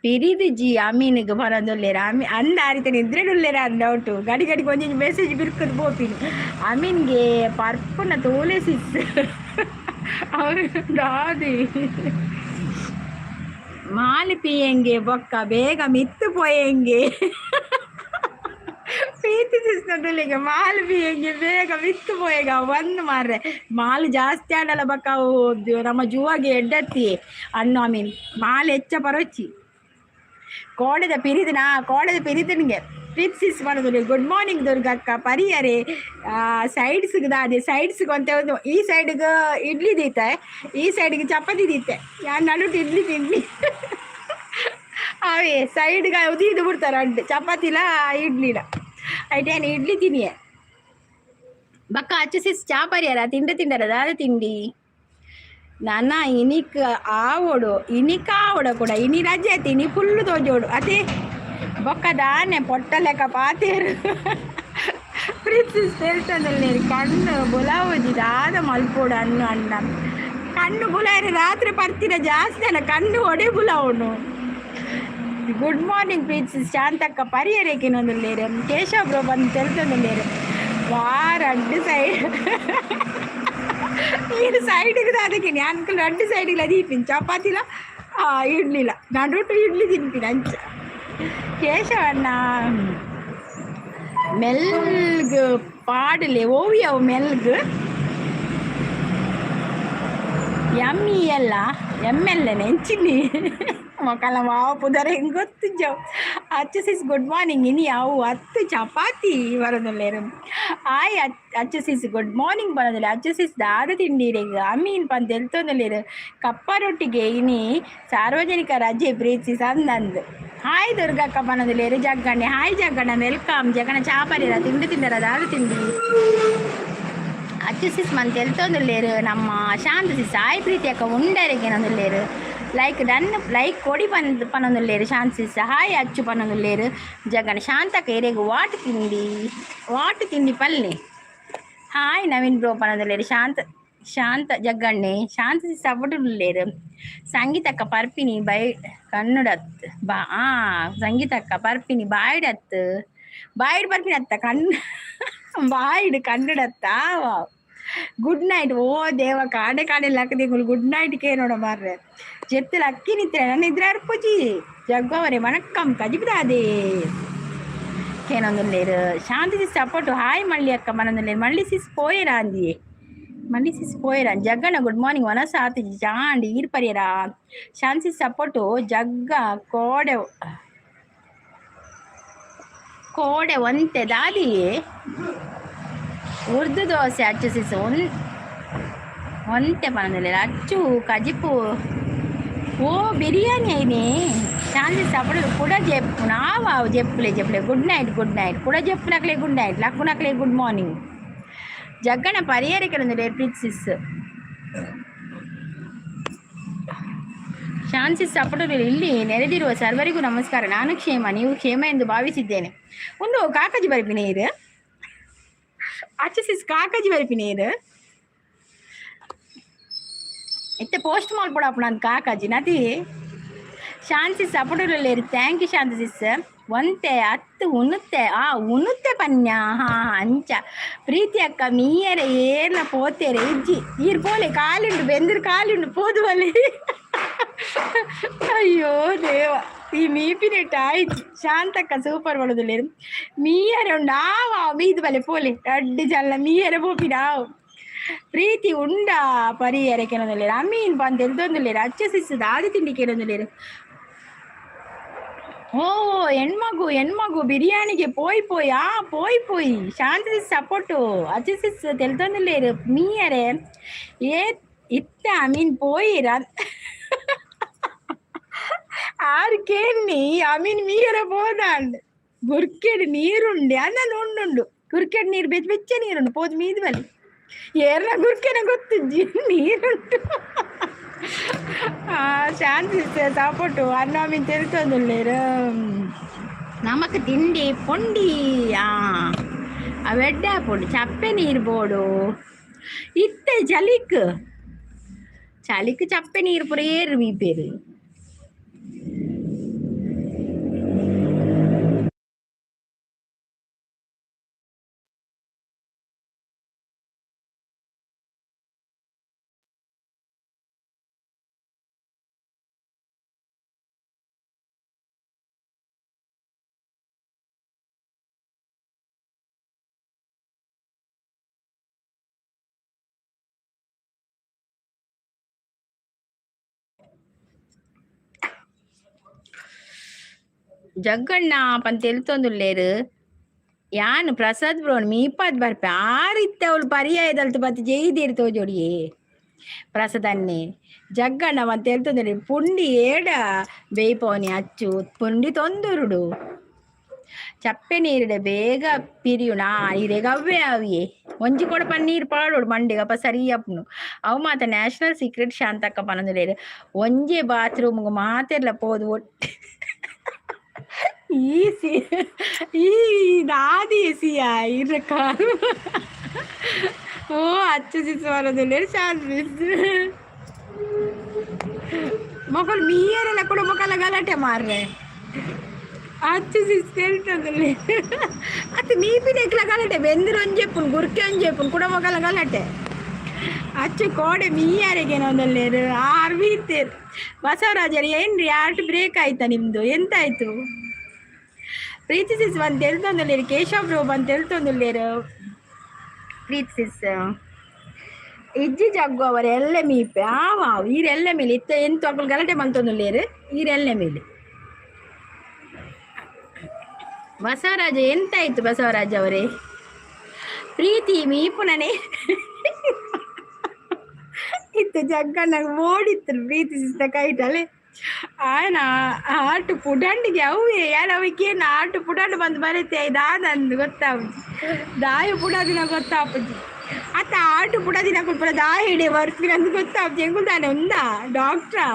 ಪಿರಿದು ಜಿ ಅಮೀನಿಗೆ ಬರೋದುಲ್ಲೇರ ಅಮಿ ಅಂದ ಆರಿತ ನಿದ್ರೆಡುಲ್ಲೇರ ಅಂದ ಡೌಟು ಗಡಿ ಗಡಿಗೆ ಒಂಜೊಂಜಿ ಮೆಸೇಜ್ ಬಿರ್ಕದ್ ಪೋಪಿನಿ ಅಮೀನ್ಗೆ ಪರ್ಪುನ ತೋಲೆ ಸಿಸ್ ಅವ್ರು ದಾದಿ ಮಾಲ್ ಪಿಯಂಗೆ ಬೊಕ್ಕ ಬೇಗ ಮಿತ್ತು ಪೋಯಂಗೆ. ಪ್ರೀತಿ ಸಿಸ್ನದುಲ್ಲಿಗೆ ಮಾಲ್ ಪಿಯಂಗೆ ಬೇಗ ಮಿತ್ತು ಪೋಯೆಗ ಒಂದು ಮಾರ್ರೆ ಮಾಲ್ ಜಾಸ್ತಿ ಆಡಲ್ಲ ಬೊಕ್ಕ ಅವು ನಮ್ಮ ಜುವಾಗೆ ಎಡ್ಡತ್ತಿ ಅಣ್ಣು ಅಮೀನ್ ಮಾಲ್ ಹೆಚ್ಚ ಪರೊಚ್ಚಿ ಕೋಡೆದ ಪಿರಿದನಾ ಕೋಡೆದ ಪಿರಿದನಿಗೆ. ಪ್ರೀತಿ ಸಿಸ್ ಮಾಡೋದು ಗುಡ್ ಮಾರ್ನಿಂಗ್ ದುರ್ಗಕ್ಕ ಪರಿಯರೆ ಸೈಡ್ಸ್ಗೆ ದಾದೆ ಸೈಡ್ಸ್ಗೆ ಅಂತ ಒಂದು ಈ ಸೈಡ್ಗೆ ಇಡ್ಲಿ ದೀತೆ ಈ ಸೈಡ್ಗೆ ಚಪಾತಿ ದೀತೆ ಯಾನ್ ನಡುಟು ಇಡ್ಲಿ ತಿನ್ನಿ ಅವೇ ಸೈಡ್ಗೆ ಉದೀದು ಬಿಡ್ತಾರೆ ಅಡ್ಡು ಚಪಾತಿಲ ಇಡ್ಲಿಲ ಐಟೇನು ಇಡ್ಲಿ ತಿನ್ನಿಯೆ ಬಕ್ಕ ಅಚ್ಚು ಸಿಸ್ ಚಾ ಪರಿಯರ ತಿಂಡಿ ತಿಂಡರ ದಾದ ತಿಂಡಿ ನನ ಇನಿಕ್ ಆವೊಡು ಇನಿಕ್ ಆವೊಡು ಕೂಡ ಇನಿ ರಜೆ ಆಯ್ತು ಇನಿ ಫುಲ್ಲು ತೋಜೋಡು ಅದೇ ಬೊಕ್ಕ ದಾನೆ ಪೊಟ್ಟ ಲೆಕ್ಕ ಪಾತೇರು. ಪ್ರೀತಿ ತೆಲ್ತೊಂದುಲ್ಲೆರ್ ಕಣ್ಣು ಬುಲಾವುಜಿ ದಾದ ಮಲ್ಪೊಡು ಅನ್ನು ಅಣ್ಣ ಕಣ್ಣು ಬುಲಾಯರೆ ರಾತ್ರಿ ಪರ್ತಿನ ಜಾಸ್ತಿ ಅಲ್ಲ ಕಣ್ಣು ಒಡೆ ಬುಲಾವುನು. ಗುಡ್ ಮಾರ್ನಿಂಗ್ ಪ್ರೀತಿ ಶಾಂತಕ್ಕ ಪರಿಯರೇಕಿನೊಂದುಲ್ಲೆರ್ ಕೇಶವ ಬ್ರೋ ಬಂದು ತೆಲ್ತೊಂದುಲ್ಲೆರ್ ವಾರ ಅಡ್ಡು ಸೈಡ್ ಈ ಸೈಡ್ಗೆ ದಾದಕಿನಿ ಅನ್ಕಲ್ ರಡ್ಡು ಸೈಡ್ಗೆ ದೀಪಿನಿ ಚಪಾತಿಲ ಇಡ್ಲಿಲ ನಡುಟು ಇಡ್ಲಿ ತಿನ್ಪಿನಿ ಅಂಚ. ಕೇಶವಣ್ಣ ಮೆಲ್ಗ್ ಪಾಡಲೆ ಓವಿಯವು ಮೆಲ್ಗ್ ಎಮ್ ಇ ಎಲ್ಲ ಎಮ್ ಎಲ್ ಎನ್ ಎಂಚಿನಿ ಮೊಕಲ ವಾವ ಪುದರ್ ಹೆಂಗ್ ಗೊತ್ತಿಜ್ಜವು. ಅಚ್ಚು ಸಿಸ್ ಗುಡ್ ಮಾರ್ನಿಂಗ್ ಇನಿ ಅವು ಹತ್ತು ಚಪಾತಿ ಬರೋದುಲ್ಲೇರು. ಆಯ್ ಅಚ್ಚು ಸಿಸ್ ಗುಡ್ ಮಾರ್ನಿಂಗ್ ಬರೋದಿಲ್ಲ. ಅಚ್ಚು ಸಿಸ್ ದಾದ ತಿಂಡಿರೆಗ್ ಅಮೀನ್ ಪಂದ್ ಎಲ್ತೊಂದುಲ್ಲೆರ್ ಕಪ್ಪ ರೊಟ್ಟಿಗೆ ಇನಿ ಸಾರ್ವಜನಿಕ ರಜೆ ಪ್ರೀತಿ ಸಂದಂದ್. ಹಾಯ್ ದುರ್ಗಕ್ಕ ಪನೊಂದುಲ್ಲೆರ್ ಜಗ್ಗಣ್ಣೆ. ಹಾಯ್ ಜಗ್ಗಣ್ಣ welcome. Jagganna ಚಾ ಪರಿರ ತಿಂಡಿ ತಿಂಡರ ದಾದ ತಿಂಡಿ. ಅಚ್ಚು ಸಿಸ್ ಮಂತ್ ಎಲ್ತೊಂದುಲ್ಲೆರ್ ನಮ್ಮ ಶಾಂತ ಸಿಸ್. ಹಾಯ್ ಪ್ರೀತಿ ಅಕ್ಕ ಉಂಡರೆಗೆ ನಂದುಲ್ಲೆರ್ ಲೈಕ್ ಡನ್ ಲೈಕ್ ಕೊಡಿ ಪಂದ್ ಪನೊಂದುಲ್ಲೆರ್ ಶಾಂತ ಸಿಸ್. ಹಾಯ್ ಅಚ್ಚು ಪನೊಂದುಲ್ಲೆರ್ ಜಗ್ಗಣ್ಣ. ಶಾಂತಕ್ಕ ಎರೆಗ್ what ತಿಂಡಿ what ತಿಂಡಿ ಪಲ್ಲೆ. ಹಾಯ್ ನವೀನ್ ಬ್ರೋ ಪನೊಂದುಲ್ಲೆರ್ ಶಾಂತ ಶಾಂತ ಜಗ್ಗಣ್ಣೆ. ಶಾಂತ ಸಿಸ್ ಉಲ್ಲೆರ್. ಸಂಗೀತಕ್ಕ ಪರ್ಪಿನಿ ಬೈ ಕನ್ನಡತ್ ಬಾ ಸಂಗೀತಕ್ಕ ಪರ್ಪಿನಿ ಬಾಯ್ಡತ್ ಬಾಯ್ಡ್ ಪರ್ಪಿನಿ ಅತ್ತ ಕಣ್ಣು ಬಾಯ್ಡ್ ಕನ್ನಡತ್ತ. ಗುಡ್ ನೈಟ್ ಓ ದೇವ ಕಾಡೆ ಕಾಡೆ ಲಕ್ಕದಿಗಳು ಗುಡ್ ನೈಟ್ ಕೇ ನೋಡ ಮಾರ್ರೆ ಜೆತ್ತಲ ಅಕ್ಕಿ ನಿತ್ರೆ ನನ್ನ ಇದ್ರೆ ಅರ್ಪುಜಿ ಜಗ್ಗವರೆ ವಣಕ್ಕಂ ಕಜಿಬಿದಾದೆ ಕೇನೊಂದುಲ್ಲೆರ್. ಶಾಂತಿ ಸಿಸ್ ಸಪೋರ್ಟ್. ಹಾಯ್ ಮಳ್ಳಿ ಅಕ್ಕ ಮನೊಂದುಲ್ಲೆರ್. ಮಳ್ಳಿ ಸಿಸ್ ಪೋಯೆರಾ ಅಂದಿಯೇ ಮಳ್ಳಿ ಸಿಸ್ ಪೋಯೆರಾ. ಜಗ್ಗಣ್ಣ ಗುಡ್ ಮಾರ್ನಿಂಗ್ ವನಸ ಆತಿಜಿ ಜಾಂಡ್ ಈರ್ ಪರಿಯರಾ. ಶಾಂತಿ ಸಿಸ್ ಸಪೋರ್ಟು ಜಗ್ಗ ಕೋಡೆ ಕೋಡೆ ಒಂತೆ ದಾದಿಯೇ. ಉರ್ದು ದೋಸೆ ಅಚ್ಚು ಸಿಸ್ ಒಂತೆ ಪನೊಂದುಲ್ಲೆರ್ ಅಚ್ಚು ಕಜಿಪು ಓ ಬಿರಿಯಾನಿ ಐನೇ ಶಾಂತಿ ಸಪಡು ಕುಡ ಜೆಪ್ಪು ನಾವು ಜೆಪ್ಪುಲೆ ಜೆಪ್ಪುಲೆ ಗುಡ್ ನೈಟ್ ಗುಡ್ ನೈಟ್ ಕುಡ ಜೆಪ್ಪುನಕ್ಲೆ ಗುಡ್ ನೈಟ್ ಲಕ್ಕುನಕ್ಲೆ ಗುಡ್ ಮಾರ್ನಿಂಗ್ ಜಗ್ಗಣ ಪರಿಯರೆ ಕೆಲವೊಂದು ಪ್ರೀತ್ ಸಿಸ್ ಶಾಂತಿ ಸಪಟು ಇಲ್ಲಿ ನೆರೆದಿರುವ ಸರ್ವರಿಗೂ ನಮಸ್ಕಾರ. ನಾನು ಕ್ಷೇಮ, ನೀವು ಕ್ಷೇಮ ಎಂದು ಭಾವಿಸಿದ್ದೇನೆ. ಒಂದು ಕಾಕಜಿ ಬರಿಪಿ ನೀರು ಅಚ್ಚು ಸಿಸ್ ಕಾಕಜಿ ಬರಿಪಿ ನೀರು ಇತ್ತೆ ಪೋಸ್ಟ್ ಮಲ್ಪೊಡಾಪುಂಡು ಅಂದ್ ಕಾಕಾಜಿ ನತಿ. ಶಾಂತಿ ಸಪಟುಲ್ಲೇರು thank you Shanti sis. ಒಂತೆ ಅತ್ತು ಉಣುತ್ತೆ ಆ ಉಣುತ್ತೆ ಪನ್ಯ ಹಾ ಅಂಚ ಪ್ರೀತಿ ಅಕ್ಕ ಮೀಯರೆ ಏರ್ಲ ಪೋತೇರೆ ಇಜ್ಜಿ ಈರ್ ಪೋಲೆ ಕಾಲುಂಡು ಬೆಂದಿರು ಕಾಲುಂಡು ಪೋದು ಬಲೆ. ಅಯ್ಯೋ ದೇವ ಈ ಮೀಪಿನೆಟ್ ಆಯ್ತು. ಶಾಂತಕ್ಕ ಸೂಪರ್ ಬಡೋದಿಲ್ಲೇರು ಮೀಯರೆ ಉಂಡು ಆವ ಮೀದು ಬಲೆ ಪೋಲೆ ರಡ್ಡು ಜಲ್ಲ ಮೀಯರೆ ಪೋಪಿನ ಆವು. ಪ್ರೀತಿ ಉಂಡ ಪರಿಯರೆ ಕೆನೊಂದುಲ್ಲೆರ್ ಅಮೀನ್ ಪಂದ್ ತೆಲ್ತೊಂದುಲ್ಲೆರ್ ಅಚ್ಚ ಸಿಸ್ ದಾದ ತಿಂಡಿ ಕೆನೊಂದುಲ್ಲೆರ್. ಓ ಹೆಣ್ಮಗು ಹೆಣ್ಮಗು ಬಿರಿಯಾನಿಗೆ ಪೋಯ್ ಪೋಯ್ ಆ ಪೋಯ್ ಪೋಯ್ ಶಾಂತಿ ಸಪೋರ್ಟು ಅಚ್ಚ ಸಿಸ್ ತೆಲ್ತೊಂದುಲ್ಲೆರ್ ಮೀಯರೆ ಏ ಇತ್ತ ಅಮೀನ್ ಪೋಯಿರ ಆರು ಕೇನ್ನಿ ಅಮೀನ್ ಮೀಯರ ಪೋದಾಂಡ್ ಗುರ್ಕೆಡ್ ನೀರುಂಡೆ ಅಂದಂದು ಉಂಡುಂಡು ಗುರ್ಕೆಡ್ ನೀರು ಬೆಚ್ಚ ಬೆಚ್ಚ ನೀರುಂಡು ಪೋದು ಮೀದು ಬಲಿ ಏರ್ನ ಗುರ್ಕೆನ ಗೊತ್ತುಜ್ಜಿ ನೀರುಂಟು. ಶಾಂತಿ ಸಪೋರ್ಟು ಅನ್ನ ಮೀನ್ ತೆಲ್ತೊಂದುಲ್ಲೆರ್ ನಮಕ್ ತಿಂಡಿ ಪೊಂಡಿ ಆ ಅವೆಡ್ಡೆ ಆಪುಂಡು ಚಪ್ಪೆ ನೀರು ಬೋಡು ಇತ್ತೆ ಚಲಿಕ್ ಚಲಿಕ್ ಚಪ್ಪೆ ನೀರು ಪೂರ ಏರು ಮೀಪೇರು. ಜಗ್ಗಣ್ಣ ಪಂದ್ ತೆಲ್ತೊಂದುಲ್ಲೆರ್ ಯಾನ್ ಪ್ರಸಾದ್ ಬ್ರೋನ್ ಮೀಪಾದ್ ಬರ್ಪೆ ಆರಿತ್ತೆ ಅವಳು ಪರ್ಯಾಯದಲ್ತು ಬತ್ತ್ ಜೈದೇರ್ ತೋಜೊಡಿಯೇ ಪ್ರಸಾದನ್ನೇ ಜಗ್ಗಣ್ಣ ಪಂದ್ ತೆಲ್ತೊಂದುಲ್ಲೆರ್ ಪುಂಡಿ ಏಡ ಬೇಯ್ಪೋನಿ ಅಚ್ಚು ಪುಂಡಿ ತೊಂದುರುಡು ಚಪ್ಪೆ ನೀರುಡೆ ಬೇಗ ಪಿರಿಯುಣ ಇರೆಗ್ ಅವ್ವೇ ಅವಿಯೇ ಒಂಜಿ ಕೊಡಪ ನೀರು ಪಾಡೋಡು ಮಂಡೆಗ್ ಅಪ ಸರಿ ಆಪುಂಡು ಅವು ಮಾತ ನ್ಯಾಷನಲ್ ಸೀಕ್ರೆಟ್ ಶಾಂತಕ್ಕ ಪನೊಂದುಲ್ಲೆರ್ ಒಂಜೆ ಬಾತ್ರೂಮ್ಗ್ ಮಾತೆರ್ಲ ಪೋದು ಒಟ್ಟು ಈ ಸಿ ಈ ದಾದಿ ಸಿಯ ಇರ್ರ ಕಾರು ಓ ಅಚ್ಚು ಸಿಸ್ ಬರೋದಿಲ್ಲ ಶಾಂತಿ ಮೊಕಲ್ ಮೀಯರೆಲ್ಲ ಕೂಡ ಮೊಕಲ ಗಲಾಟೆ ಮಾರ್ರೆ ಅಚ್ಚು ಸಿಸ್ ತೆಲ್ತೊಂದುಲ್ಲೆ ಅತ್ತು ಮೀಪಿನೆಕ್ಲ ಗಲಾಟೆ ಬೆಂದಿರು ಒಂಜೆಪ್ಪುನು ಗುರ್ಕೆ ಒಂಜೆಪ್ಪುನು ಕೂಡ ಮೊಕಲ ಗಲಾಟೆ ಅಚ್ಚು ಕೋಡೆ ಮೀಯಾರಿಗೆ ಆರು ಬೀತೇರು. ಬಸವರಾಜರು ಏನ್ರಿ ಆರ್ಟ್ ಬ್ರೇಕ್ ಆಯ್ತಾ ನಿಮ್ದು ಎಂತ ಆಯ್ತು? ಪ್ರೀತಿ ಸಿಸ್ ಬಂದು ತೆಲ್ತೊಂದುಲ್ಲೆರ್ ಕೇಶವ್ ಬ್ರೋ ಬಂದು ತೆಲ್ತೊಂದುಲ್ಲೆರ್ ಪ್ರೀತಿ ಸಿಸ್ ಇಜ್ಜಿ ಜಗ್ಗು ಅವರ ಎಲ್ಲ ಮೀಪೆ ಆವ ಈರೆಲ್ಲ ಮೇಲೆ ಇತ್ತ ಎಂತ ಅಕುಲು ಗಲಾಟೆ ಮಲ್ತೊಂದುಲ್ಲೆರ್ ಈರೆಲ್ಲ ಮೇಲೆ. ಬಸವರಾಜ ಎಂತ ಆಯ್ತು ಬಸವರಾಜ್ ಅವರೇ? ಪ್ರೀತಿ ಮೀಪುನನೆ ಇತ್ತು ಜಗ್ಗಣ್ಣ ಓಡಿತ್ತು ಪ್ರೀತಿ ಸಿಸ್ತ ಕೈಟಲೆ ಆಯನ ಆಟು ಪುಡಂಡಿಗೆ ಅವೇ ಯಾರು ಅವಕ್ಕೇನು ಆಟು ಪುಡಂಡು ಬಂದು ಬರುತ್ತೆ ದಾದಂದು ಗೊತ್ತಾಪುಜಿ ದಾಯ ಪುಡದಿನ ಗೊತ್ತಾಪುಜಿ ಅತ್ತ ಆಟು ಪುಡದಿನ ಕುಲ್ಪುರ ದಾಯ ಹಿಡಿ ಬರ್ಪಿನ ಅಂದ್ ಗೊತ್ತಾಪುಜಿ ಎಂಕುಲ್ ಉಂದಾ ಡಾಕ್ಟ್ರಾ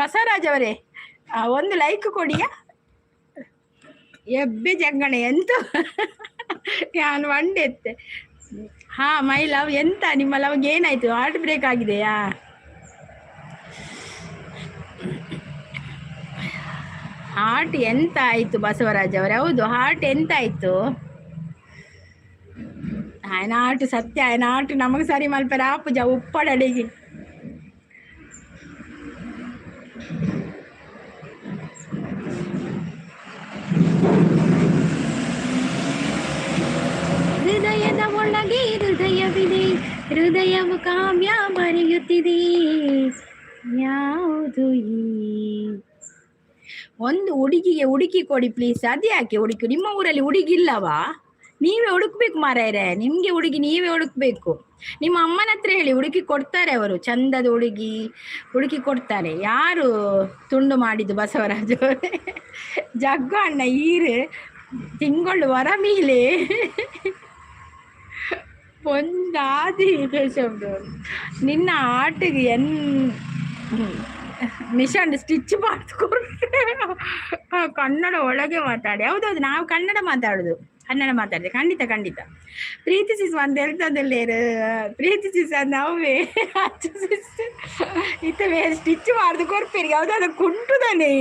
ಬಸವರಾಜ್ ಅವರೇ ಒಂದು ಲೈಕ್ ಕೊಡಿಯಾ ಎಬ್ಬೆ ಜಗ್ಗಣ ಎಂತ ನಾನು ವಂಡೆತ್ತೆ. ಹಾ my love ಎಂತ ನಿಮ್ಮ ಲವ್ಗೆ ಏನಾಯ್ತು? ಹಾರ್ಟ್ ಬ್ರೇಕ್ ಆಗಿದೆಯಾ? ಹಾರ್ಟ್ ಎಂತ ಆಯ್ತು ಬಸವರಾಜ್ ಅವರೇ? ಹೌದು ಹಾರ್ಟ್ ಎಂತ ಆಯ್ತು? ಆಯನ ಆಟು ಸತ್ಯ ಆಯನ ಆಟು ನಮಗೆ ಸರಿ ಮಲ್ಪೆರ ಆಪುಜ ಉಪ್ಪಡಡಿಗೆ. ಹೃದಯದ ಒಳಗೆ ಹೃದಯವಿದೆ ಹೃದಯವು ಕಾವ್ಯ ಬರೆಯುತ್ತಿದೆ ಯಾವುದು ಈ ಒಂದು ಹುಡುಗಿಗೆ ಹುಡುಕಿ ಕೊಡಿ ಪ್ಲೀಸ್. ಅದು ಯಾಕೆ ಹುಡುಕಿ? ನಿಮ್ಮ ಊರಲ್ಲಿ ಹುಡುಗಿ ಇಲ್ಲವಾ? ನೀವೇ ಹುಡುಕ್ಬೇಕು ಮಾರಾಯರೆ, ನಿಮ್ಗೆ ಹುಡುಗಿ ನೀವೇ ಹುಡುಕ್ಬೇಕು. ನಿಮ್ಮ ಅಮ್ಮನ ಹತ್ರ ಹೇಳಿ, ಹುಡುಕಿ ಕೊಡ್ತಾರೆ ಅವರು. ಚಂದದ ಹುಡುಗಿ ಹುಡುಕಿ ಕೊಡ್ತಾರೆ. ಯಾರು ತುಂಡು ಮಾಡಿದ್ದು ಬಸವರಾಜ್ ಅವರೇ? ಜಗ್ಗು ಅಣ್ಣ ಈರು ತಿಂಗಳು ವರ ಮೇಲೆ ಒಂದಾದಿ ಕೇಶವ್ದು ನಿನ್ನ ಆಟಿಗೆ ಎನ್ ಮಿಷನ್ ಸ್ಟಿಚ್ ಮಾಡಿಸ್ಕೊಡ್ರೆ. ಕನ್ನಡ ಒಳಗೆ ಮಾತಾಡಿ. ಹೌದೌದು, ನಾವು ಕನ್ನಡ ಮಾತಾಡುದು, ಕನ್ನಡ ಮಾತಾಡಿದೆ. ಖಂಡಿತ ಖಂಡಿತ. ಪ್ರೀತಿ ಸಿಸ್ ಒಂದು ಹೇಳ್ತದಲ್ಲೇರು, ಪ್ರೀತಿ ಸಿಸ್ ನಾವೇ ಸಿಸ್ ಇತ್ತವೇ ಸ್ಟಿಚ್ ಮಾಡ್ದು ಕೊರ್ಪೇರಿ. ಹೌದಾದ ಕುಂಟುದಾನೆ,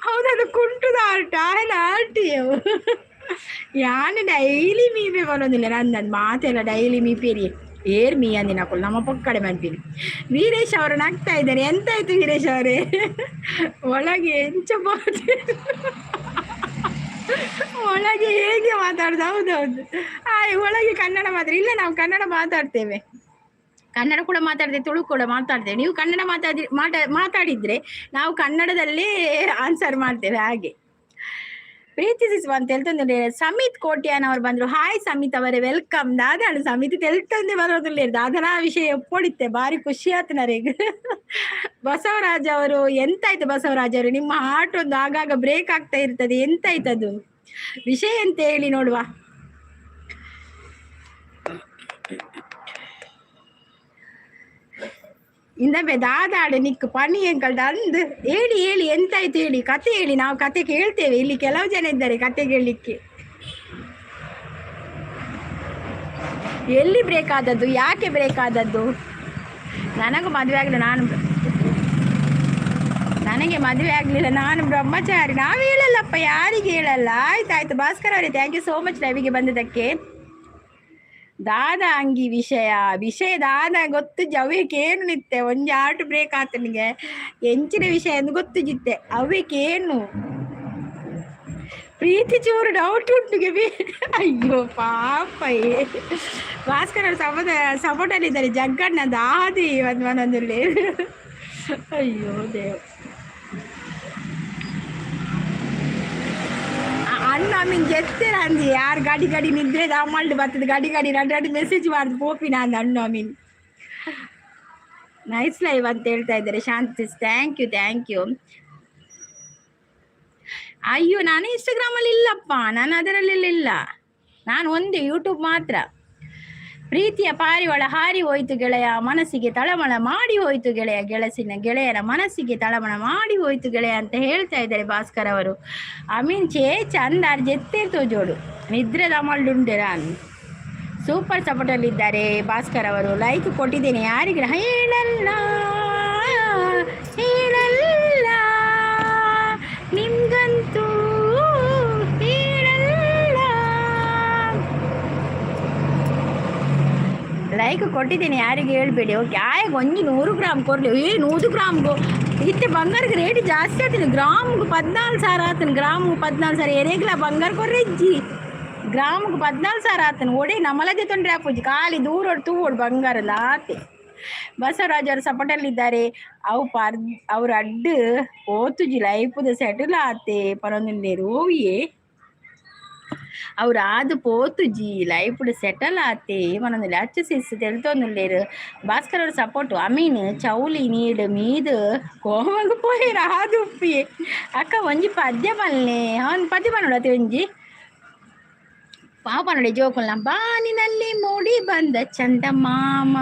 ಹೌದದು ಕುಂಟುದ ಆರ್ಟ್ ಆಯನ ಆರ್ಟಿಯವು. ಯಾನು ಡೈಲಿ ಮೀಪೆ ಬರೋದಿಲ್ಲ, ನಂದು ಮಾತೆಲ್ಲ ಡೈಲಿ ಮೀಪೇರಿ ಏರ್ ಮೀ ಅಂದಿನ ನಮ್ಮ ಪಕ್ಕಡೆ ಮನ್ಪಿನಿ. ವೀರೇಶ್ ಅವರು ನಗ್ತಾ ಇದ್ದಾರೆ. ಎಂತಾಯ್ತು ವೀರೇಶ್ ಅವರೇ? ಒಳಗೆ ಎಂಚ ಒಳಗೆ ಹೇಗೆ ಮಾತಾಡುದು? ಹೌದೌದು, ಒಳಗೆ ಕನ್ನಡ ಮಾತ್ರ ಇಲ್ಲ, ನಾವು ಕನ್ನಡ ಮಾತಾಡ್ತೇವೆ. ಕನ್ನಡ ಕೂಡ ಮಾತಾಡ್ತೇವೆ, ತುಳು ಕೂಡ ಮಾತಾಡ್ತೇವೆ. ನೀವು ಕನ್ನಡ ಮಾತಾಡಿದ್ರೆ ನಾವು ಕನ್ನಡದಲ್ಲೇ ಆನ್ಸರ್ ಮಾಡ್ತೇವೆ. ಹಾಗೆ ಪ್ರೀತಿ ಸಿಸ್ವ ಅಂತ ಹೇಳ್ತಂದ್ರೆ ಸಮಿತ್ ಕೋಟ್ಯಾನ್ ಅವರು ಬಂದ್ರು. ಹಾಯ್ ಸಮಿತ್ ಅವರೇ, welcome. ದಾದಾಳು ಸಮಿತ್ ತೆಲ್ತಂದೆ ಬರೋದಿಲ್ಲ, ದಾದನ ವಿಷಯ ಒಪ್ಪೊಡಿತ್ತೆ, ಭಾರಿ ಖುಷಿ ಆಯ್ತು ನನಗೆ. ಬಸವರಾಜ್ ಅವರು, ಎಂತಾಯ್ತು ಬಸವರಾಜ್ ಅವರು? ನಿಮ್ಮ ಹಾರ್ಟ್ ಒಂದು ಆಗಾಗ ಬ್ರೇಕ್ ಆಗ್ತಾ ಇರ್ತದೆ, ಎಂತಾಯ್ತು ಅದು ವಿಷಯ ಅಂತ ಹೇಳಿ ನೋಡುವ. ಇಂದಬೆ ದಾದಾಡು ನಿಕ್ಕು ಪಣಿ ಎಂಕಲ್ಡ ಅಂದ್ ಹೇಳಿ ಹೇಳಿ ಎಂತಾಯ್ತು ಹೇಳಿ, ಕತೆ ಹೇಳಿ, ನಾವು ಕತೆ ಕೇಳ್ತೇವೆ. ಇಲ್ಲಿ ಕೆಲವು ಜನ ಇದ್ದಾರೆ ಕತೆ ಕೇಳಲಿಕ್ಕೆ. ಎಲ್ಲಿ ಬ್ರೇಕ್ ಆದದ್ದು, ಯಾಕೆ ಬ್ರೇಕ್ ಆದದ್ದು? ನನಗೂ ಮದುವೆ ಆಗಲಿಲ್ಲ, ನನಗೆ ಮದುವೆ ಆಗಲಿಲ್ಲ, ನಾನು ಬ್ರಹ್ಮಚಾರಿ. ನಾವು ಹೇಳಲ್ಲಪ್ಪ, ಯಾರಿಗೆ ಹೇಳಲ್ಲ. ಆಯ್ತಾಯ್ತು ಭಾಸ್ಕರ್ ಅವರೇ, thank you so much ಲೈವಿಗೆ ಬಂದದಕ್ಕೆ. ದಾದ ಅಂಗಿ ವಿಷಯ ವಿಷಯ ದಾದ ಗೊತ್ತು ಅವೇಕೇನು ನಿತ್ತೆ ಒಂಜಿ ಆಟು ಬ್ರೇಕ್ ಆತನಿಗೆ ಎಂಚಿನ ವಿಷಯ ಎಂದು ಗೊತ್ತು ಜಿತ್ತೆ ಅವೇಕೇನು ಪ್ರೀತಿ ಚೂರು ಡೌಟ್ ಉಂಟು ಗೆಬಿ. ಅಯ್ಯೋ ಪಾಪ, ಭಾಸ್ಕರ್ ಅವರು ಸಪೋರ್ಟಲ್ಲಿದ್ದಾರೆ. ಜಗ್ಗಣ್ಣ ದಾದಿ ಒಂದು ಮನದಲ್ಲಿ. ಅಯ್ಯೋ ದೇವ್ ಅಣ್ಣ ಮೀನ್ ಜೆತ್ತೆರ ಅಂದಿ ಯಾರು ಗಾಡಿ ಗಾಡಿ ನಿದ್ರೆ ದಾಮಲ್ಡ್ ಬರ್ತದೆ, ಗಾಡಿ ಗಾಡಿ ರಡ್ ರಡ್ ಮೆಸೇಜ್ ಮಾಡ್ದು ಪೋಪಿನ ಅಂದ ಅಣ್ಣ ಮೀನ್. ನೈಸ್ ಲೈವ್ ಅಂತ ಹೇಳ್ತಾ ಇದ್ದಾರೆ Shanti. Thank you thank you. ಅಯ್ಯೋ ನಾನು ಇನ್ಸ್ಟಾಗ್ರಾಮಲ್ಲಿ ಇಲ್ಲಪ್ಪ, ನಾನು ಅದರಲ್ಲೆಲ್ಲ ಇಲ್ಲ, ನಾನು ಒಂದೇ ಯೂಟ್ಯೂಬ್ ಮಾತ್ರ. ಪ್ರೀತಿಯ ಪಾರಿವಾಳ ಹಾರಿ ಹೋಯ್ತು ಗೆಳೆಯ, ಮನಸ್ಸಿಗೆ ತಳಮಳ ಮಾಡಿ ಹೋಯ್ತು ಗೆಳೆಯ, ಗೆಳೆಯನ ಮನಸ್ಸಿಗೆ ತಳಮಳ ಮಾಡಿ ಹೋಯ್ತು ಗೆಳೆಯ ಅಂತ ಹೇಳ್ತಾ ಇದ್ದಾರೆ ಭಾಸ್ಕರ್ ಅವರು. ಅಮೀನ್ ಚೇ ಚಂದ ಜೆತ್ತೆ ತೋಜೋಡು ನಿದ್ರೆ ದಮಲ್ಡುಂಡೆ. ನಾನು ಸೂಪರ್ ಸಪೋರ್ಟಲ್ಲಿದ್ದಾರೆ ಭಾಸ್ಕರ್ ಅವರು. ಲೈಕ್ ಕೊಟ್ಟಿದ್ದೇನೆ, ಯಾರಿಗೆ ಹೇಳಲ್ಲ ಹೇಳಲ್ಲ ನಿಮ್ಗಂತೂ ಹೇಳಲ್ಲ. ಲೈಕ್ ಕೊಟ್ಟಿದ್ದೀನಿ, ಯಾರಿಗೆ ಹೇಳ್ಬೇಡಿ. ಓಕೆ. ಆಯಾಗ ಒಂಜಿ 100 ಗ್ರಾಮ್ ಕೊರಲಿ. ಏ 100 ಗ್ರಾಮ್ಗು ಇತ್ತೆ ಬಂಗಾರಕ್ಕೆ ರೇಟ್ ಜಾಸ್ತಿ ಆತೀನಿ. ಗ್ರಾಮ್ಗೆ 14,000 ಆತನ, ಗ್ರಾಮ್ಗೆ 14,000. ಎರೆಗ್ಲ ಬಂಗಾರ ಕೊರ್ರೆಜ್ಜಿ, ಗ್ರಾಮ್ಗೆ 14,000 ಆತನ. ಒಡೆ ನಮ್ಮಲದೆ ತೊಂದರೆ ಆಪುಜಿ, ಖಾಲಿ ದೂರೋಡು ತೂವೋಡು ಬಂಗಾರ ಆತೆ. ಬಸವರಾಜ್ ಅವರು ಸಪೋರ್ಟಲ್ಲಿದ್ದಾರೆ. ಅವು ಪರ್ ಅವ್ರ ಅಡ್ಡು ಪೋತುಜಿ ಲೈಫುದ ಸೆಟಲ್ ಆತೆ ಪರೊಂದುಲ್ಲೇರು. ಓವಿಯೇ ಅವ್ರು ಆದು ಪೋತುಜಿ ಲೈಫ್ಡ್ ಸೆಟಲ್ ಆತೆ ಮನೊಂದುಲ್ಲೆ. ಅಚ್ಚ ಸಿಸ್ ತೆಲ್ತೊಂದುಲ್ಲೇರು. ಭಾಸ್ಕರ್ ಅವ್ರ ಸಪೋರ್ಟು. ಅಮೀನ್ ಚೌಲಿ ನೀಡು ಮೀದು ಕೋಮಗ್ ಪೋಯೆರ್ ಆದು ಉಪ್ಪಿಯೆ. ಅಕ್ಕ ಒಂಜಿ ಪದ್ಯ ಪನ್ಲೆ. ಅವ್ನು ಪದ್ಯ ಪನೊಡು ಅತಿ ಒಂಜಿ ಪಾಪ ನೋಡಿ ಜೋಕುಲ್ನ. ಬಾನಿನಲ್ಲಿ ಮೂಡಿ ಬಂದ ಚಂದಮಾಮ,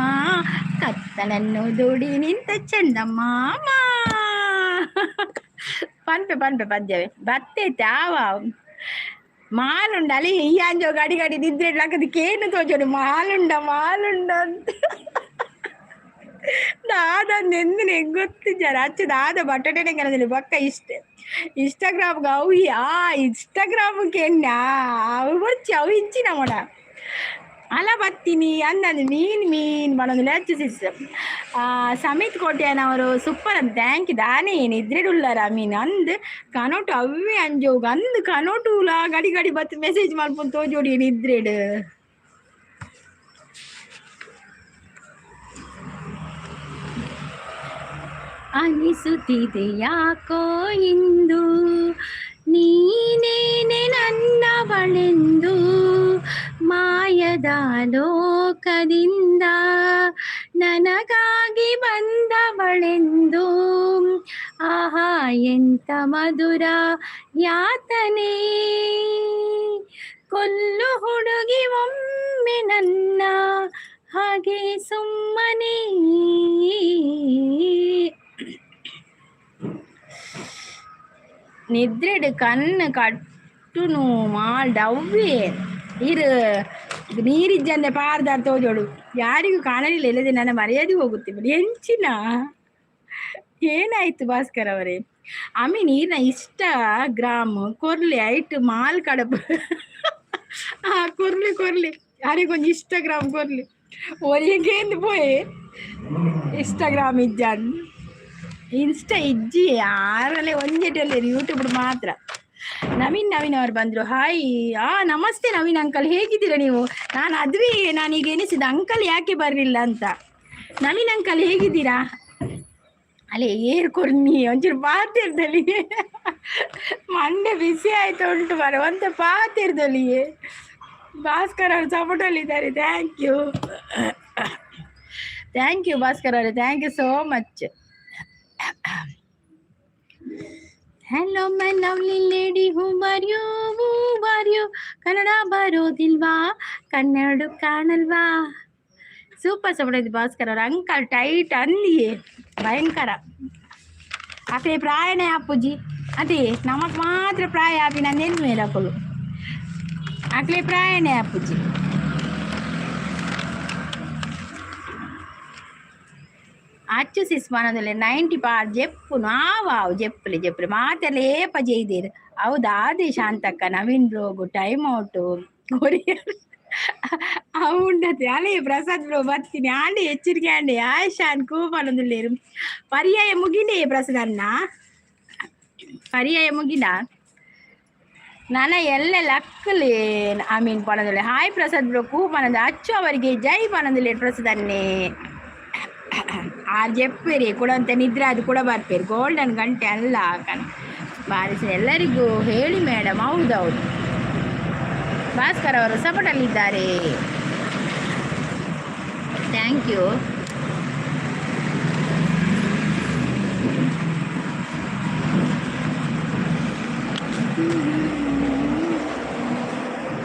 ಕತ್ತಲನ್ನು ದುಡಿ ನಿಂತ ಚಂದಮಾಮ. ಪನ್ಪೆ ಪನ್ಪೆ ಪದ್ಯವೇ ಬತ್ತೈತೆ. ಆವ ಮಾಲುಂಡ ಅಲ್ಲಿ ಈ ಅಂಜೋ ಗಡಿ ಗಡಿ ನಿದ್ರೆ ಲಕ್ಕದಕ್ಕೇನು ತೋಜೋಡು ಮಾಲುಂಡ ಮಾಲುಂಡ ಅಂತ. ದಾದ ನೆಂದಿನ ಗೊತ್ತಿದ್ದಾರೆ ಅಚ್ಚ ದಾದ ಬಟಾಟೆ ಕರೆದಿಲ್ಲ ಬಕ್ಕ ಇಷ್ಟ ಇನ್ಸ್ಟಾಗ್ರಾಮ್ಗೆ ಅವು ಆ ಇನ್ಸ್ಟಾಗ್ರಾಮ್ಗೆ ಎಣ್ಣ ಅವು ಬರ್ಚಿ ಅವು ಇಂಚಿನ ಮೊಡ ಅಲ ಬತ್ತೀನಿ ಅಂದಂದು ಮೀನು ಮೀನು ಮಾಡೋದಿಲ್ಲ. ಅಚ್ಚು ಸಿಸ್ ಸಮಿತ್ ಕೋಟ್ಯಾನವರು ಸೂಪರ್ ಅಂತ. Thank you. ದಾನೇ ನಿದ್ರೆಡುಲ್ಲರ ಮೀನು ಅಂದ್ ಕನೋಟು ಅವೇ ಅಂಜೋಗ ಅಂದ್ ಕನೋಟುಲ ಗಡಿ ಗಡಿ ಬತ್ತು ಮೆಸೇಜ್ ಮಾಡ್ಕೊಂಡು ತೋಜೋಡಿ ನಿದ್ರೆಡು. ಅನಿಸುತ್ತಿದೆ ಯಾಕೋ ಇಂದು, ನೀನೇನೆ ನನ್ನವಳೆಂದು. ಮಾಯದ ಲೋಕದಿಂದ ನನಗಾಗಿ ಬಂದವಳೆಂದು. ಆಹಾ, ಎಂತ ಮಧುರ ಯಾತನೆ. ಕೊಲ್ಲು ಹುಡುಗಿ ಒಮ್ಮೆ ನನ್ನ ಹಾಗೆ ಸುಮ್ಮನೆ. ನಿದ್ರೆಡ್ ಕಣ್ಣು ಕಟ್ಟುನು ಮಾಲ್ಡ್ ಅವ್ವೇ ಇರು ನೀರಿಜ್ಜಂದೆ ಪಾರ್ದಾರ್ ತೋಜೋಡು, ಯಾರಿಗೂ ಕಾಣಲಿಲ್ಲ. ಇಲ್ಲದೆ ನನ್ನ ಮರ್ಯಾದೆ ಹೋಗುತ್ತೆ. ಎಂಚಿನ ಏನಾಯ್ತು ಭಾಸ್ಕರ್ ಅವರೇ? ಆಮೆ ನೀರಿನ ಇಷ್ಟ ಗ್ರಾಮ್ ಕೊರ್ಲಿ ಐಟ್ ಮಾಲ್ ಕಡಪ. ಆ ಕೊರ್ಲಿ ಕೊರ್ಲಿ, ಯಾರಿಗೊಂದು ಇನ್ಸ್ಟಾಗ್ರಾಮ್ ಕೊರ್ಲಿ. ಒರಿಯಗೇಂದು ಪೋಯೆ ಇನ್ಸ್ಟಾಗ್ರಾಮ್ ಇಜ್ಜಾನ್, ಇನ್ಸ್ಟಾ ಇಜ್ಜಿ ಆರಲೆ ಒಂಜೆಟಲ್ಲಿ, ಯೂಟ್ಯೂಬ್ ಮಾತ್ರ. ನವೀನ್ ನವೀನ್ ಅವರು ಬಂದರು. ಹಾಯ್. ಆ ನಮಸ್ತೆ ನವೀನ್ ಅಂಕಲ್, ಹೇಗಿದ್ದೀರಾ ನೀವು? ನಾನು ಅದುವೇ, ನಾನೀಗ ಎನಿಸಿದ ಅಂಕಲ್ ಯಾಕೆ ಬರಲಿಲ್ಲ ಅಂತ. ನವೀನ್ ಅಂಕಲ್, ಹೇಗಿದ್ದೀರಾ? ಅಲ್ಲೇ ಏರ್ ಕೊರ್ನಿ ಒಂಚೂರು ಪಾತಿರ್ದಲ್ಲಿ. ಮಂಡೆ ಬಿಸಿ ಆಯ್ತು ಉಂಟು ಮರ ಒಂತೆ ಪಾತಿರ್ದಲ್ಲಿ. ಭಾಸ್ಕರ್ ಅವರು ಸಪೋರ್ಟಲ್ಲಿದ್ದಾರೆ. Thank you, thank you Bhaskar ಅವರೇ, thank you so much. Hello my lovely lady, who are you, who are you? Kannada ಬರೋದಿಲ್ವಾ, ಕನ್ನಡ ಕಾಣಲ್ವಾ? ಸೂಪರ್ ಸಪೋರ್ಟ್ ಇದೆ ಭಾಸ್ಕರ್ ಅವ್ರ. ಅಂಕಲ್ ಟೈಟ್ ಅಂದಿಯೇ ಭಯಂಕರ. ಅಕ್ಲೆ ಪ್ರಾಯನೇ ಅಪ್ಪುಜಿ ಅದೇ, ನಮಕ್ ಮಾತ್ರ ಪ್ರಾಯ ಆಪಿ ನನ್ನ ಮೇಲೆ ಅಕ್ಕಲು. ಅಕ್ಲೆ ಪ್ರಾಯನೇ ಅಪ್ಪುಜಿ. ಅಚ್ಚು ಸಿಸ್ ಮನದಲ್ಲಿ 90 ಪಾರ್ ಜೆಪ್ಪುನು ಆವಾವು ಜೆಪ್ಪುಲಿ ಜೆಪ್ಪುಲಿ ಮಾತೆಲ್ಲ ಏಪ ಜೈದೀರ್. ಹೌದಾ ಅದೇ ಶಾಂತಕ್ಕ. ನವೀನ್ ಬ್ರೋಗು ಟೈಮ್ ಔಟು ಕೊರಿಯರ್ ಉಂಡತೆ. ಅಲೇ ಪ್ರಸಾದ್ ಬ್ರೋ ಬರ್ತೀನಿ ಆಂಡಿ, ಎಚ್ಚರಿಕೆ ಆಂಡಿ. ಆಯ್ಶಾನ್ ಕೂಪನೊಂದುಲ್ಲೇರು. ಪರ್ಯಾಯ ಮುಗಿಲೇ ಪ್ರಸಾದ್ ಅಣ್ಣ, ಪರ್ಯಾಯ ಮುಗಿಲ. ನನ ಎಲ್ಲ ಲಕ್ಕಲಿ I mean ಪಣದುಲ್ಲೆ. ಹಾಯ್ ಪ್ರಸಾದ್ ಬ್ರೋ ಕೂ ಪನಂದು. ಅಚ್ಚು ಅವರಿಗೆ ಜೈ ಪನೊಂದುಲ್ಲೇರು ಪ್ರಸಾದ್ ಅನ್ನೇ. ಆ ಜೆಪ್ಪೇರಿ ಕೊಡಂತ ನಿದ್ರೆ ಅದು ಕೂಡ ಬರ್ಪೇರು. ಗೋಲ್ಡನ್ ಗಂಟೆ ಅಲ್ಲ ಕಣ ಬಾರಿಸಿ ಎಲ್ಲರಿಗೂ ಹೇಳಿ ಮೇಡಮ್. ಹೌದೌದು, ಭಾಸ್ಕರ್ ಅವರು ಸಪೋರ್ಟಲ್ಲಿದ್ದಾರೆ. Thank you.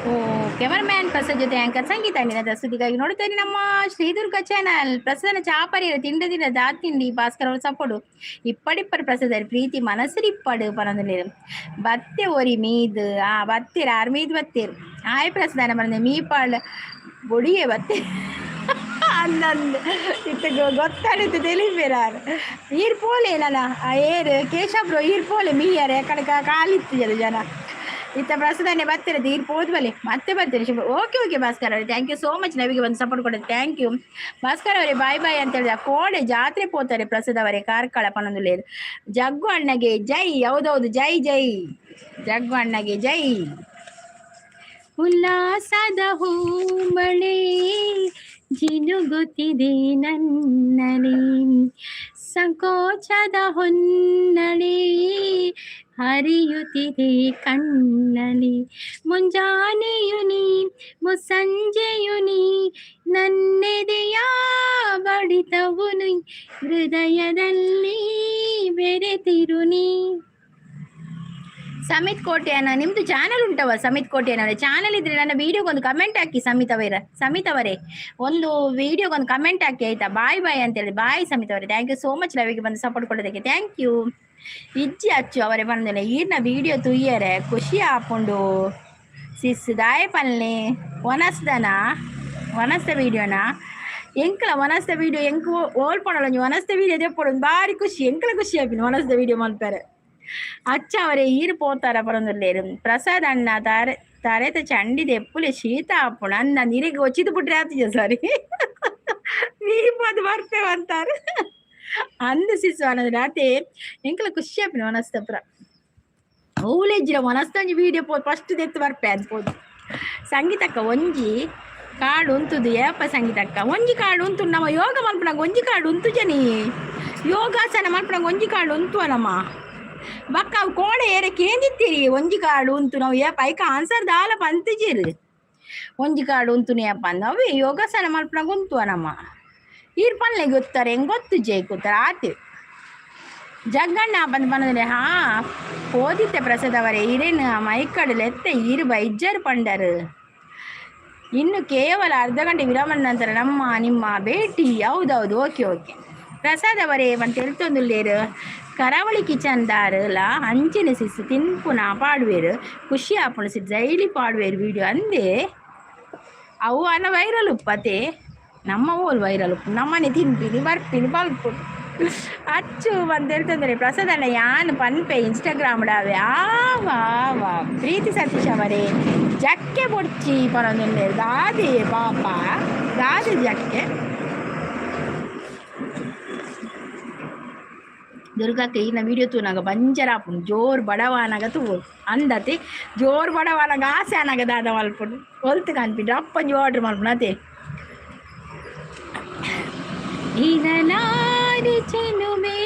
ಓ ಕ್ಯಾಮರಾಮ್ಯಾನ್ ಪ್ರಸಾದ್ ಜೊತೆ ಆಂಕರ್ ಸಂಗೀತ ನಿನದ ಸುದ್ದಿಗಾಗಿ ನೋಡುತ್ತೇನೆ ನಮ್ಮ ಶ್ರೀದುರ್ಗ ಚಾನಲ್. ಪ್ರಸಾದನ ಚಾಪರಿ ತಿಂಡದಿನ ದಾತಿಂಡಿ. ಭಾಸ್ಕರ್ ಅವರು ಸಪೋರ್ಟು ಇಪ್ಪಡಿಪ್ಪಡು. ಪ್ರಸಾದರಿ ಪ್ರೀತಿ ಮನಸ್ಸು ಇಪ್ಪಡು ಪನೊಂದುಲ್ಲೆರ್. ಬತ್ತೆ ಒರಿ ಮೀದ್ ಆ ಬತ್ತೆರ್ ಆರ್ ಮೀದ್ ಬತ್ತೇರು. ಆಯ್ ಪ್ರಸಾದನ ಪನೊಂದು ಮೀಪಾಳ್ ಬೊಡಿಯೆ ಬತ್ತೆ ಅಂದಂದು ಇತ್ತೆ ಗೊತ್ತಾಡಿತ್ತು ತೆಲಿಪೇರಾರ್. ಈರ್ ಪೋಲೆ ನನ ಆ ಏರ್ ಕೇಶವ್ ಬ್ರೋ, ಈರ್ ಪೋಲೆ ಮೀಯರೆ ಕಣಕ ಕಾಲಿತ್ತು ಜನ ಜನ. ಇತ್ತ ಪ್ರಸಾದನೆ ಬರ್ತೀರ ಈರ್ ಪೋದ್ ಬಲೆ ಮತ್ತೆ ಬರ್ತೀರಿ. ಶುಭ. ಓಕೆ ಓಕೆ ಭಾಸ್ಕರ್ ಅವರೇ, thank you so much. ನಮಗೆ ಬಂದು ಸಪೋರ್ಟ್ ಕೊಡೋದು thank you Bhaskar ಅವರೇ. ಬಾಯ್ ಬಾಯ್ ಅಂತ ಹೇಳಿದ. ಕೋಡೆ ಜಾತ್ರೆ ಪೋತಾರೆ ಪ್ರಸಾದ್ ಅವರೇ ಕಾರ್ಕಳ ಪನೊಂದುಲ್ಲೇರು. ಜಗ್ಗು ಅಣ್ಣಗೆ ಜೈ. ಹೌದೌದು, ಜೈ ಜೈ ಜಗ್ಗು ಅಣ್ಣಗೆ ಜೈ. ಉಲ್ಲಾಸದ ಹೂಮಳೆ ಜಿನುಗುತ್ತಿದೆ ನನ್ನಲ್ಲಿ, ಸಂಕೋಚದ ಹೊನ್ನಳಿ ಹರಿಯುತ್ತಿದೆ ಕಣ್ಣಲಿ. ಮುಂಜಾನೆಯು ನೀ, ಮುಸ್ಸಂಜೆಯು ನೀ, ನನ್ನೆದೆಯ ಬಡಿತವು ನೀ, ಹೃದಯದಲ್ಲಿ ಬೆರೆತಿರು ನೀ. ಸಮಿತ್ ಕೋಟೆಯನ್ನ ನಿಮ್ದು ಚಾನಲ್ ಉಂಟವ? ಸಮಿತ್ ಕೋಟೆಯನ್ನ ಚಾನಲ್ ಇದ್ರೆ ನನ್ನ ವಿಡಿಯೋಗೊಂದು ಕಮೆಂಟ್ ಹಾಕಿ. ಸಮಿತ್ ಅವರ, ಸಮಿತ್ ಅವರೇ, ಒಂದು ವಿಡಿಯೋಗೊಂದು ಕಮೆಂಟ್ ಹಾಕಿ ಆಯ್ತಾ? ಬಾಯ್ ಬಾಯ್ ಅಂತೇಳಿ. ಬಾಯ್ ಸಮಿತ್ ಅವರೇ, thank you so much. ಲೈವಿಗೆ ಬಂದು ಸಪೋರ್ಟ್ ಕೊಡೋದಕ್ಕೆ thank you. ಇಜ್ಜಿ ಅಚ್ಚು ಅವರೇ ಬಂದಿಲ್ಲ. ಈರ್ನ ವಿಡಿಯೋ ತುಯ್ಯರೆ ಖುಷಿ ಆಪುಂಡು ಸಿಸ್. ದಾಯ ಪಲ್ಲೆ ವನಸ್ದನ ವನಸ್ದ ವಿಡಿಯೋನ ಎಂಕಲ ವನಸ್ದ ವಿಡಿಯೋ ಎಂಕ್ ಓಲ್ ಪಣಲ ವನಸ್ದ ವಿಡಿಯೋ ದೆಪ್ಪೊಡು. ಬಾರಿ ಖುಷಿ ಎಂಕಲ, ಖುಷಿ ಆಪಿನ ವನಸ್ದ ವಿಡಿಯೋ ಮಲ್ಪೆರೆ. ಅಚ್ಚ ಅವರೇ ಈರು ಪೋತಾರ ಪರೊಂದುಲ್ಲೇರು. ಪ್ರಸಾದ್ ಅಣ್ಣ ತಾರೆ ತರೆತ ಚಂಡಿ ದೆಪ್ಪುಲೆ ಶೀತ ಆಪುಂಡು ಅನ್ನ ನೀರಿಗೆ ಒಚ್ಚಿದ್ ಬುಟ್ರೆ ಆತಿಜ ಸಾರಿ ನೀರು ಬರ್ಪೆ ಅಂತಾರೆ ಅಂದು ಸಿಸು ಅನ್ನೋದು ರಾತೆ. ಎಂಕಲ ಖುಷಿ ಆಪಿನ ವನಸ್ತಪುರ ಓಲೆಜ್ಜಿರ ವನಸ್ತಂಜಿ ವಿಡಿಯೋ ಪೋ ಫಸ್ಟ್ ದೆತ್ತು ಬರ್ಪೆ ಅನ್ಬೋದು. ಸಂಗೀತಕ್ಕ ಒಂಜಿ ಕಾಡು ಉಂತುದು ಏಪ ಸಂಗೀತಕ್ಕ? ಒಂಜಿ ಕಾಡು ಉಂತು. ನಮ್ಮ ಯೋಗ ಮಲ್ಪುನಾಗ ಒಂಜಿ ಕಾಡು ಉಂತು ಜನಿ. ಯೋಗಾಸನ ಮಲ್ಪುನಾಗ ಒಂಜಿ ಕಾಡು ಉಂತುವ ನಮ್ಮ. ಬಕ್ಕ ಅವು ಕೋಡೆ ಏರೆ ಕೇಂದಿತ್ತೀರಿ? ಒಂಜಿ ಕಾಡು ಉಂತು ನಾವು ಏಪ? ಐಕ ಆನ್ಸರ್ ದಾಲ ಪಂತಿಜಿರು. ಒಂಜಿ ಕಾಡು ಉಂತುನಿ ಅಪ್ಪ ಅಂದ. ಅವೇ ಯೋಗಾಸನ ಮಲ್ಪುನಾಗ ಉಂತುವ ನಮ್ಮ. ಈರ್ ಪಲ್ಲೆ ಗೊತ್ತಾರೆ, ಹೆಂಗ್ ಗೊತ್ತು ಜೈ ಕೂತಾರೆ ಆತೆ. ಜಗ್ಗಣ್ಣ ಬಂದು ಬಂದ್ರೆ ಹಾ ಓದಿತ್ತೆ. ಪ್ರಸಾದ್ ಅವರೇ, ಇರೇನು ಮೈಕಡಲು ಎತ್ತೆ ಇರು ಬೈಜರ್ ಪಂಡರು. ಇನ್ನು ಕೇವಲ ಅರ್ಧ ಗಂಟೆ ವಿರಾಮದ ನಂತರ ನಮ್ಮ ನಿಮ್ಮ ಭೇಟಿ. ಹೌದೌದು, ಓಕೆ ಓಕೆ. ಪ್ರಸಾದ್ ಅವರೇ ಬಂತ ಹೇಳ್ತೊಂದುಲ್ಲೇರು. ಕರಾವಳಿ ಕಿಚನ್ ದಾರುಲ ಅಂಚಿನ ಸಿಸ್ ತಿನ್ಪುನ ಪಾಡುವೇರು. ಖುಷಿ ಆಪುಂಡು ಸಿಸ್, ಡೈಲಿ ಪಾಡುವೇರು ವಿಡಿಯೋ ಅಂದೆ. ಅವು ಅನ್ನ ವೈರಲ್ ಉಪ್ಪತೆ. ನಮ್ಮ ಓಲ್ ವೈರಲ್ ಉಪ್ಪು? ನಮ್ಮನೆ ತಿನ್ಪಿನಿ, ಬರ್ಪಿನಿ, ಬಲ್ಪುನು ಅಚ್ಚು ಬಂದು ಹೇಳ್ತಂದ್ರೆ. ಪ್ರಸಾದ್ ಅಣ್ಣ, ಯಾನ್ ಪನ್ಪೆ ಇನ್ಸ್ಟಾಗ್ರಾಮ್ ಡಾವೆ. ಆ ವಾ ವಾ. ಪ್ರೀತಿ ಸತೀಶ್ ಅವರೇ, ಜಕ್ಕೆ ಬೊಡ್ಚಿ ಪನೊಂದುಲ್ಲೆರ್. ದಾದೆ ಪಾಪ, ದಾದೆ ಜಕ್ಕೆ? ದುರ್ಗಕ್ಕೆ ಈನ ವಿಡಿಯೋ ತೂನಾಗ ಬಂಜರ ಆಪುಂಡು. ಜೋರು ಬಡವಾನಾಗ ತೂವೊಡು ಅಂದತೆ. ಜೋರು ಬಡವಾನಾಗ ಆಸೆ ಆನಾಗ ದಾದ ಮಲ್ಪುಂಡು? ಒಲ್ತು ಕನ್ಪಿಂಡು ಅಪ್ಪಂಜಿ ಆರ್ಡರ್ ಮಲ್ಪುಂಡು ಅತೆ. ಇರಲಾರೆ ಚೆಲುವೆ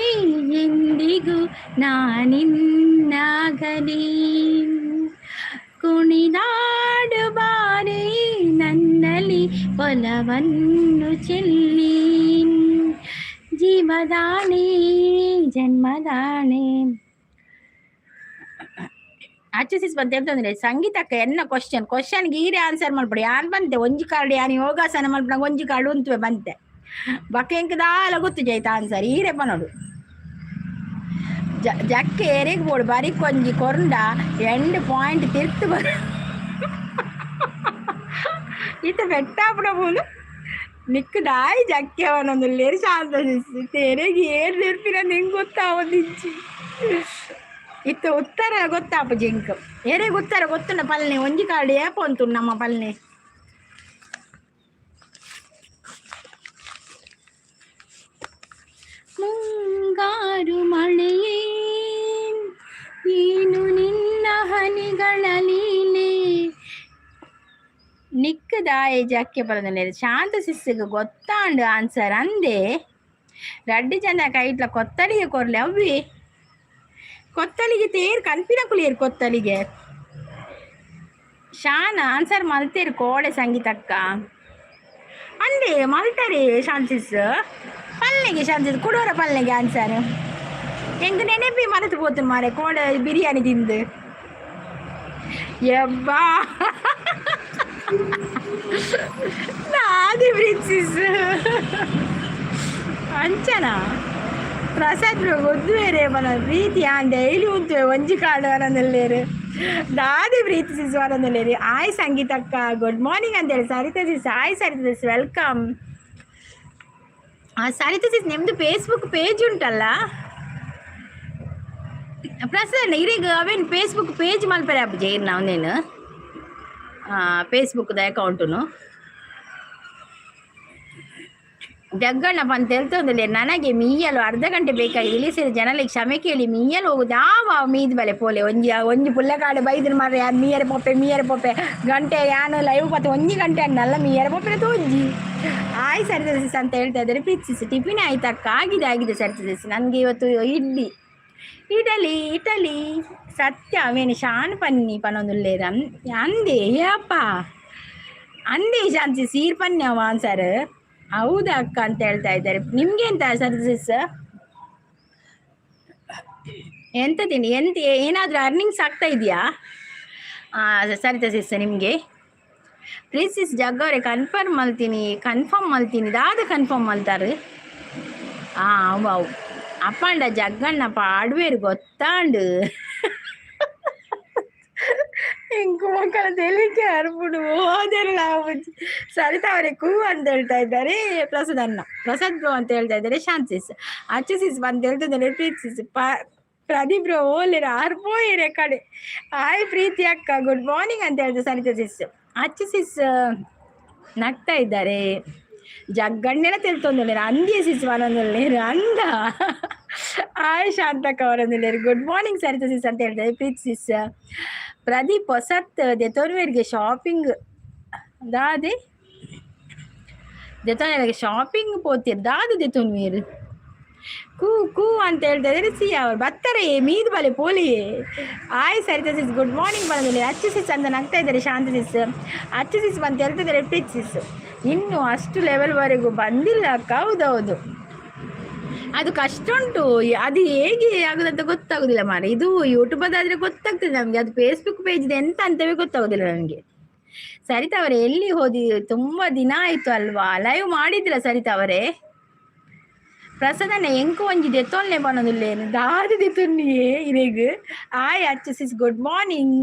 ಎಂದಿಗೂ ನಾನಿನ್ನಾಗಲಿ. ಕುಣಿದಾಡುಬಾರೆ ನನ್ನಲ್ಲಿ ಒಲವನ್ನು ಚೆಲ್ಲಿ. ಜೀವದಾಣೆ ಜನ್ಮದಾಣೆ. ಆಚೆ ಸಿಸ್ ಬಂತ ಎಂತಂದ್ರೆ, ಸಂಗೀತಕ್ಕ ಎನ್ನ ಕ್ವಶನ್ ಕ್ವಶನ್ಗೆ ಈರೇ ಆನ್ಸರ್ ಮಲ್ಪಡಿ. ಯಾನ್ ಬಂತೆ, ಒಂಜಿ ಕಾರ್ಡ್ ಯಾನ್ ಯೋಗಾಸನ ಮಲ್ಪಡ ಒಂಜಿ ಕಾರ್ಡ್ ಉಂತುವೆ ಬಂತೆ. ಬಕ್ಕ ಎಂಕ್ ದಾಲ ಗೊತ್ತು ಜೈತ ಆನ್ಸರ್ ಈರೆ ಪನೋಡು. ಜಕ್ಕೆ ಎರೆಗ್ ಬೋಡು? ಬರಿ ಕೊಂಜಿ ಕೊರಂಡ ಎಂಡ್ ಪಾಯಿಂಟ್ ತಿರ್ತು ಬರ. ಇತ್ತ ಬೆಟ್ಟಾಪುಡ ಬೋಲು ನಿಕ್ಕು ದಾಯಿ ಜಕ್ಕೆ ಅವನೊಂದುಲ್ಲೇರು ಶಾಂತ. ತೆರೆಗೆ ಏರ್ ನೆರ್ಪಿನ ನಿಂಗೆ ಗೊತ್ತಾವೊಂದಿಜ್ಜಿ. ಇತ್ತ ಉತ್ತರ ಗೊತ್ತಾಪ ಜಿಂಕ್. ಎರೆಗ್ ಉತ್ತರ ಗೊತ್ತುಂಡ ಪಲ್ನೆ? ಒಂಜಿ ಕಾರ್ಡ್ ಏಪ ಉಂಟು ನಮ್ಮ ಪಲ್ನೆ. ಮುಂಗಾರು ಮಳೆಯೇ, ಏನು ನಿನ್ನ ಹನಿಗಳ ಲೀಲೆ? ನಿಕ್ಕದಾಯ ಜಕ್ಕೆ ಬರೋದಿಲ್ಲ. ಶಾಂತ ಸಿಸ್ಸಿಗೆ ಗೊತ್ತಾಂಡು ಆನ್ಸರ್ ಅಂದೆ. ರಡ್ಡು ಜನ ಕೈಟ್ಲ ಕೊತ್ತಲಿಗೆ ಕೊರ್ಲೆ. ಅವ್ವಿ ಕೊತ್ತಲಿಗೆ ತೇರ್ ಕನ್ಪಿನ ಕುಲಿಯರ್ ಕೊತ್ತಲಿಗೆ. ಶಾನ ಆನ್ಸರ್ ಮಲ್ತೇರು ಕೋಡೆ ಸಂಗೀತಕ್ಕ ಅಂದೆ. ಮಲ್ತಾರೆ ಶಾಂತಿಸ್ ಪಲ್ಲೆಗೆ. ಶಾಂತಿಸ್ ಕುಡೋರ ಪಲ್ಲೆಗೆ ಆನ್ಸರ್ ಎಂಗ್ ನೆನಪಿ ಮರೆತು ಪೋತು ಮಾರೆ. ಕೋಡೆ ಬಿರಿಯಾನಿ ತಿಂದು. ಯಬ್ಬಾ, ನಾದಿ ಪ್ರಿನ್ಸಿಸ್ ಅಂಚನ. ಪ್ರಸಾದ್ ಒದ್ದುವೇರೆ ಮನ ಪ್ರೀತಿ ಆನ್ ಡೈಲಿ ಉಂತುವೆ ಒಂಜಿ ಕಾಡು ವರಂದಲ್ಲೇರು. ದಾದಿ ಪ್ರೀತಿ ಸಿಸ್ ವರಂದಲ್ಲೇರು. ಆಯ್ ಸಂಗೀತಕ್ಕ, ಗುಡ್ ಮಾರ್ನಿಂಗ್ ಅಂತೇಳಿ ಸರಿತಾ ಸಿಸ್. ಆಯ್ ಸರಿತಾ ಸಿಸ್, welcome. Saritha sis, ನಿಮ್ಮದು ಫೇಸ್ಬುಕ್ ಪೇಜ್ ಉಂಟಲ್ಲ? ಪ್ರಸಾದ್ ಇರೀಗ ಅವೇನು ಫೇಸ್ಬುಕ್ ಪೇಜ್ ಮಲ್ಪರೆ ಅಪ್ಪಜೆ ಇರ್ನ ಅವನೇನು ಫೇಸ್ಬುಕ್ದ ಅಕೌಂಟುನು. ಜಗ್ಗಣ್ಣ ಅಂತ ಹೇಳ್ತಂದಿಲ್ಲ. ನನಗೆ ಮೀಯಲು ಅರ್ಧ ಗಂಟೆ ಬೇಕಾಗಿ ಇಳಿಸಿದ ಜನರಿಗೆ ಕ್ಷಮೆ ಕೇಳಿ ಮೀಯಲು ಹೋಗುದು. ಯಾವ ಮೀದ್ ಬಲೆ ಪೋಲೆ. ಒಂಜಿ ಒಂಜಿ ಪುಲ್ಲೆಕಾಡು ಬೈದಿನ ಮಾರ್ರೆ. ಯಾರು ಮೀಯರೆ ಪೊಪ್ಪೆ, ಮೀಯರೆ ಪೊಪ್ಪೆ. ಗಂಟೆ ಯಾನು ಲೈವ್ ಪತ್ತೆ ಒಂಜಿ ಗಂಟೆ ಅನ್ನಲ್ಲ ಮೀಯರೆ ಪೊಪ್ಪೆ ತೋಂಜಿ. ಆಯ್ ಸರಿತಾ ಸಿಸ್ ಅಂತ ಹೇಳ್ತಾ ಇದ್ದಾರೆ ಪ್ರೀತಿಸಿ. ಟಿಫಿನ್ ಆಯ್ತಕ್ಕ? ಆಗಿದೆ ಆಗಿದೆ ಸರಿತಾ ಸಿಸ್. ನನಗೆ ಇವತ್ತು ಇಡ್ಲಿ ಇಡಲಿ ಇಟಲಿ. ಸತ್ಯ ಅವೇನು ಶಾನ್ ಪನ್ನಿ ಪನೊಂದುಲ್ಲೇರ ಅಂದೆ. ಯಪ್ಪ ಅಂದೆ ಶಾಂತಿ ಸೀರ್ ಪನ್ಯವ ಆನ್ಸರ್. ಹೌದಾ ಅಕ್ಕ ಅಂತ ಹೇಳ್ತಾ ಇದ್ದಾರೆ. ನಿಮ್ಗೆ ಎಂತ ಸರ್ ಸಿಸ್, ಎಂತ ತಿಂಡಿ? ಎಂತ ಏನಾದರೂ ಅರ್ನಿಂಗ್ಸ್ ಆಗ್ತಾ ಇದೆಯಾ ಸರಿತಾ ಸಿಸ್ ನಿಮಗೆ? Please sis. ಜಗ್ಗವ್ರೆ, ಕನ್ಫರ್ಮ್ ಮಲ್ತೀನಿ, ಕನ್ಫರ್ಮ್ ಮಲ್ತೀನಿ. ದಾದ ಕನ್ಫರ್ಮ್ ಮಲ್ತಾರೆ? ಹಾಂ, ಅವು ಅವು ಅಪ್ಪಂಡ ಜಗ್ಗಣ್ಣ ಪಾಡುವೇರು ಗೊತ್ತಾಂಡು. ಎಂಕು ಮಕ್ಕಳ ತೆಲಿಕೆ ಅರ್ಪುಡು ಓದೆಲ್ಲ. ಸರಿತಾ ಅವರೇ ಕೂ ಅಂತ ಹೇಳ್ತಾ ಇದ್ದಾರೆ ಪ್ರಸಾದ್ ಅಣ್ಣ. ಪ್ರಸಾದ್ ಬ್ರೋ ಅಂತ ಹೇಳ್ತಾ ಇದ್ದಾರೆ ಶಾಂತಿಸ್. ಅಚ್ಚು ಸಿಸ್ ಅಂತ ಹೇಳ್ತಿದ್ದಾರೆ ಪ್ರೀತ್ ಸಿಸ್. ಪ್ರದೀಪ್ ಬ್ರೋ ಓಲಿರ ಆರ್ ಪೋಯಿರೆ ಕಡೆ. ಹಾಯ್ ಪ್ರೀತಿ ಅಕ್ಕ, ಗುಡ್ ಮಾರ್ನಿಂಗ್ ಅಂತ ಹೇಳ್ತಾರೆ ಸರಿತಾ ಸಿಸ್. ಅಚ್ಚು ಸಿಸ್ ನಗ್ತಾ ಇದ್ದಾರೆ. ಜಗ್ಗಣ್ಣೆನ ತೆಲ್ತೊಂದುಲ್ಲೇರು ಅಂದಿಯ ಸಿಸ್ ವನೊಂದುಲ್ಲೇರು ಅಂದ. Hi Shantakka ಅವರೊಂದುಲ್ಲೇರು. Good morning Sarita ಸಿಸ್ ಅಂತ ಹೇಳ್ತಾರೆ ಪ್ರೀತ್ ಸಿಸ್. ಪ್ರದೀಪ್ ಹೊಸತ್ ದೆತೊನ್ವೇರ್ಗೆ ಶಾಪಿಂಗ್ ದಾದೆ? ದೆತೊನೆರೆ ಶಾಪಿಂಗ್ ಪೋತಿರ್ ದಾದ ದೆತೊನುವೆರ್? ಕೂ ಕೂ ಅಂತ ಹೇಳ್ತಾ ಇದ್ದಾರೆ ಸಿ ಅವರು. ಬರ್ತಾರೆ, ಮೀದು ಬಲೆ ಪೋಲಿ. ಆಯ್ ಸರಿತಾ ಸಿಸ್, ಗುಡ್ ಮಾರ್ನಿಂಗ್. ಬಂದಿಲ್ಲ ಅಚ್ಚು ಸಿಸ್ ಅಂತ ನಗ್ತಾ ಇದ್ದಾರೆ. ಶಾಂತ ಸಿಸ್, ಅಚ್ಚು ಸಿಸ್ ಅಂತ ಹೇಳ್ತಿದ್ದಾರೆ. ಪ್ರೀತ್ ಸಿಸ್, ಇನ್ನು ಅಷ್ಟು ಲೆವೆಲ್ವರೆಗೂ ಬಂದಿಲ್ಲ ಅಕ್ಕ. ಹೌದೌದು, ಅದು ಕಷ್ಟ ಉಂಟು. ಅದು ಹೇಗೆ ಆಗುದಂತ ಗೊತ್ತಾಗುದಿಲ್ಲ ಮಾರೆ. ಇದು ಯೂಟ್ಯೂಬದಾದ್ರೆ ಗೊತ್ತಾಗ್ತದೆ ನಮಗೆ. ಅದು ಫೇಸ್ಬುಕ್ ಪೇಜ್ ಎಂತ ಅಂತವೇ ಗೊತ್ತಾಗುದಿಲ್ಲ ನಮಗೆ. ಸರಿತಾ ಅವರೇ, ಎಲ್ಲಿ ಹೋದಿ? ತುಂಬಾ ದಿನ ಆಯ್ತು ಅಲ್ವಾ? ಲೈವ್ ಮಾಡಿದ್ರ ಸರಿತಾ ಅವರೇ? ಪ್ರಸಾದನ ಎಂಕು ಒಂಜಿ ದೆತ್ತೊಲ್ನೆ ಪನೊಂದುಲ್ಲೇನು? ದಾದ ದೆತ್ತೊನ್ನಿಯೇ ಇರೆಗ್? ಆಯ್ ಅಚ್ಚು ಸಿಸ್, ಗುಡ್ ಮಾರ್ನಿಂಗ್.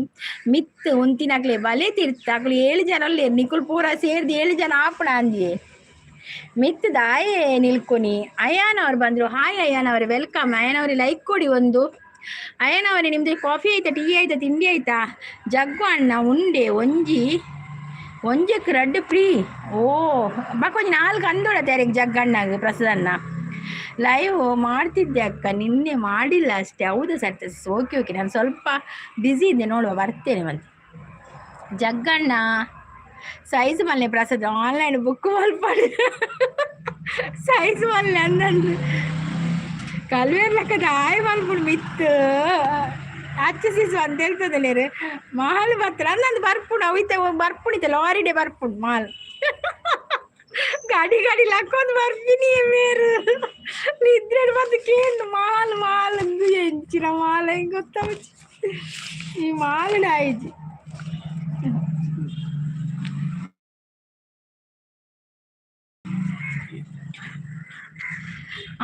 ಮಿತ್ ಉಂತಿನಕ್ಲೆ ಬಲೆ ತಿರ್ತ ಅಕ್ಲು ಏಳು ಜನ ಉಲ್ಲೇರ್. ನಿಕುಲ್ ಪೂರ ಸೇರ್ದು ಏಳು ಜನ ಆಪುಣ ಅಂದಿಯೇ. ಮಿತ್ ದಾಯೆ ನಿಲ್ಕೊನಿ? ಅಯಾನ್ ಅವ್ರು ಬಂದ್ರು. ಹಾಯ್ ಅಯಾನ್ ಅವರೇ, welcome. Ayan ಅವರೇ, ಲೈಕ್ ಕೊಡಿ ಒಂದು. ಅಯ್ಯನ್ ಅವರೇ, ನಿಮ್ದು ಕಾಫಿ ಆಯ್ತಾ, ಟೀ ಆಯ್ತಾ, ತಿಂಡಿ ಆಯ್ತಾ? ಜಗ್ಗು ಅಣ್ಣ ಉಂಡೆ ಒಂಜಿ ಒಂಜಕ್ಕೆ ರಡ್ಡು ಫ್ರೀ. ಓ, ಬಕೊಂಜಿ ನಾಲ್ಕು ಅಂದೋಡ ತೇರಿಗೆ ಜಗ್ಗಣ್ಣಗೆ. ಪ್ರಸಾದಣ್ಣ, ಲೈವ್ ಮಾಡ್ತಿದ್ದೆ ಅಕ್ಕ, ನಿನ್ನೆ ಮಾಡಿಲ್ಲ ಅಷ್ಟೇ. ಹೌದಾ ಸರ್? ಓಕೆ ಓಕೆ, ನಾನು ಸ್ವಲ್ಪ ಬ್ಯುಸಿ ಇದ್ದೆ. ನೋಡುವ, ಬರ್ತೇನೆ ಮತ್ತೆ. ಜಗ್ಗಣ್ಣ ಸೈಜ್ ಮಲ್ನೆ. ಪ್ರಸಾದ್ ಆನ್ಲೈನ್ ಬುಕ್ ಮಲ್ಪಡು, ಸೈಜ್ ಮಲ್ನೆ ಅಂದಂದು ಕಲ್ವೇರ್ ಲೆಕ್ಕದ ಆಯ್ ಮಲ್ಪುಡು. ಮಿತ್ ಅಚ್ಚು ಸೀಸು ಅಂತ ಹೇಳ್ತದಲ್ಲೇರು. ಮಾಲ್ ಬರ್ತಲ್ಲ ಅಂದಂದು ಬರ್ಪುಂಡು. ಅವು ಇತ್ತೆ ಬರ್ಪುಂಡು, ಲಾರಿಡೆ ಬರ್ಪುಂಡು ಮಾಲ್. ಗಾಡಿ ಗಾಡಿ ಲಕ್ಕೊಂದು ಬರ್ಪಿನಿ ಮೇರು. ನಿದ್ರೆ ಬಂದು ಕೇಂದು ಮಾಲ್ ಮಾಲ್ ಅಂದು. ಎಂಚಿನ ಮಾಲ್ ಹೆಂಗ್ ಗೊತ್ತಾವಚ್ಚಿ ಈ ಮಾಲ್ ಆಯ್ತು.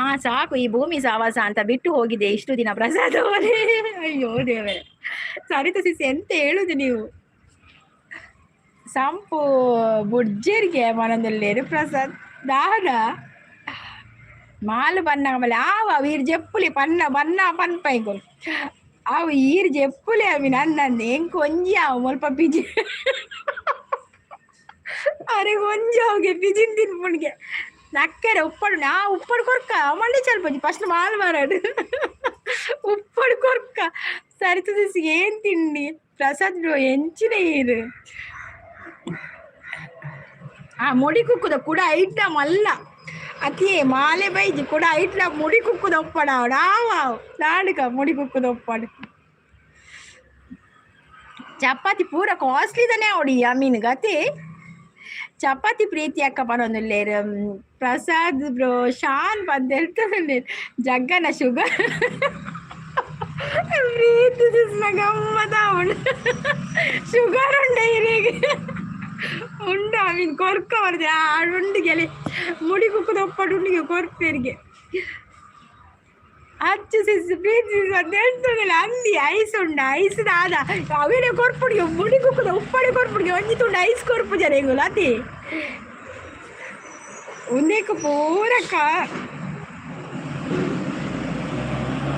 ಆ ಸಾಕು ಈ ಭೂಮಿ ಸಾವಾಸ ಅಂತ ಬಿಟ್ಟು ಹೋಗಿದೆ ಇಷ್ಟು ದಿನ ಪ್ರಸಾದ. ಅಯ್ಯೋ ದೇವರೇ, ಸರಿತ ಸಿಸಿ, ಎಂತ ಹೇಳುದು ನೀವು? ಸಂಪು ಬುಡ್ಜೆರ್ಗೆ ಮನದಲ್ಲೇರು ಪ್ರಸಾದ್ ದಾದ ಮಾಲು ಬನ್ನ ಆಮೇಲೆ ಆವ ವೀರ್ ಜೆಪ್ಪುಲಿ ಪನ್ನ ಬನ್ನ ಪನ್ಪೈಗೋಲ್ ಅವು ಈರ್ ಜೆಪ್ಪುಲಿ ಅವಿ ನನ್ನಂದು ಎಂಕ್ ಒಂಜಿ ಅವು ಮುಲ್ಪ ಪಿಜಿ ಅರೆ ಒಂಜಿ ಅವುಗೆ ಪಿಜಿನ್ ತಿನ್ಪುಣಿಗೆ ನಕ್ಕರೆ ಉಪ್ಪಡು ನಾ ಉಪ್ಪಡು ಕೊರ್ಕ ಮಂಡಿ ಚಲ್ಪಂಜಿ ಫಸ್ಟ್ ಮಾಲ್ ಮಾರಾಡು ಉಪ್ಪಡು ಕೊರ್ಕ. ಸರಿತ ಏನ್ ತಿಂಡಿ? ಪ್ರಸಾದ್ ಬ್ರೋ, ಎಂಚಿನ ಏರು? ಆ ಮುಡಿ ಕುಕ್ಕುದ ಕೂಡ ಐಟಮ್ ಅಲ್ಲ ಅತಿಯೇ ಮಾಲೆ ಬೈಜಿ ಕೂಡ ಐಟ್ಲ ಮುಡಿ ಕುಕ್ಕುದ ಒಪ್ಪಡ ಆವ ನಾಡುಕ ಮುಡಿ ಕುಕ್ಕುದ ಒಪ್ಪಡು. ಚಪಾತಿ ಪೂರ ಕಾಸ್ಟ್ಲಿ ತಾನೆ ಅವಡಿ ಅಮೀನ್ ಗತಿ. ಚಪಾತಿ ಪ್ರೀತಿ ಅಕ್ಕ ಪನೊಂದುಲ್ಲೇರು. ಪ್ರಸಾದ್ ಬ್ರೋ, ಶಾನ್ ಪಂದ್ ಹೇಳ್ತದೆ. ಜಗ್ಗನ ಶುಗರ್. ಪ್ರೀತಿ ಗಮ್ಮದ ಉಂಡು. ಶುಗರ್ ಉಂಡ ಇರಿಗೆ ಉಂಡು. ಅಮೀನ್ ಕೊರ್ಕ ಬರ್ದೆ ಉಂಡು ಗೆಲೆ ಮುಡಿ ಕುಕ್ಕುದ ಒಪ್ಪಡು ಉಂಡಿಗೆ ಕೊರ್ಪೇರಿಗೆ. ಅಚ್ಚು ಸಿಸ್, ಪ್ರೀತಿ ಸಿಸ್ ಅಂತ ಹೇಳ್ತದಲ್ಲ. ಅಂದಿ ಐಸ್ ಉಂಡ. ಐಸ್ ದಾದ ಅವೇನೆ ಕೊರ್ಪುಡಿಗೆ? ಮುಡಿ ಕುಕ್ಕುದ ಉಪ್ಪಡೆ ಕೊರ್ಪುಡಿಗೆ. ಒಂಜಿ ತುಂಡು ಐಸ್ ಕೊರ್ಪು ಜನ ಎಂಗುಲ ಅತಿ ಉಂದೆಕ್ ಪೂರ ಕಾ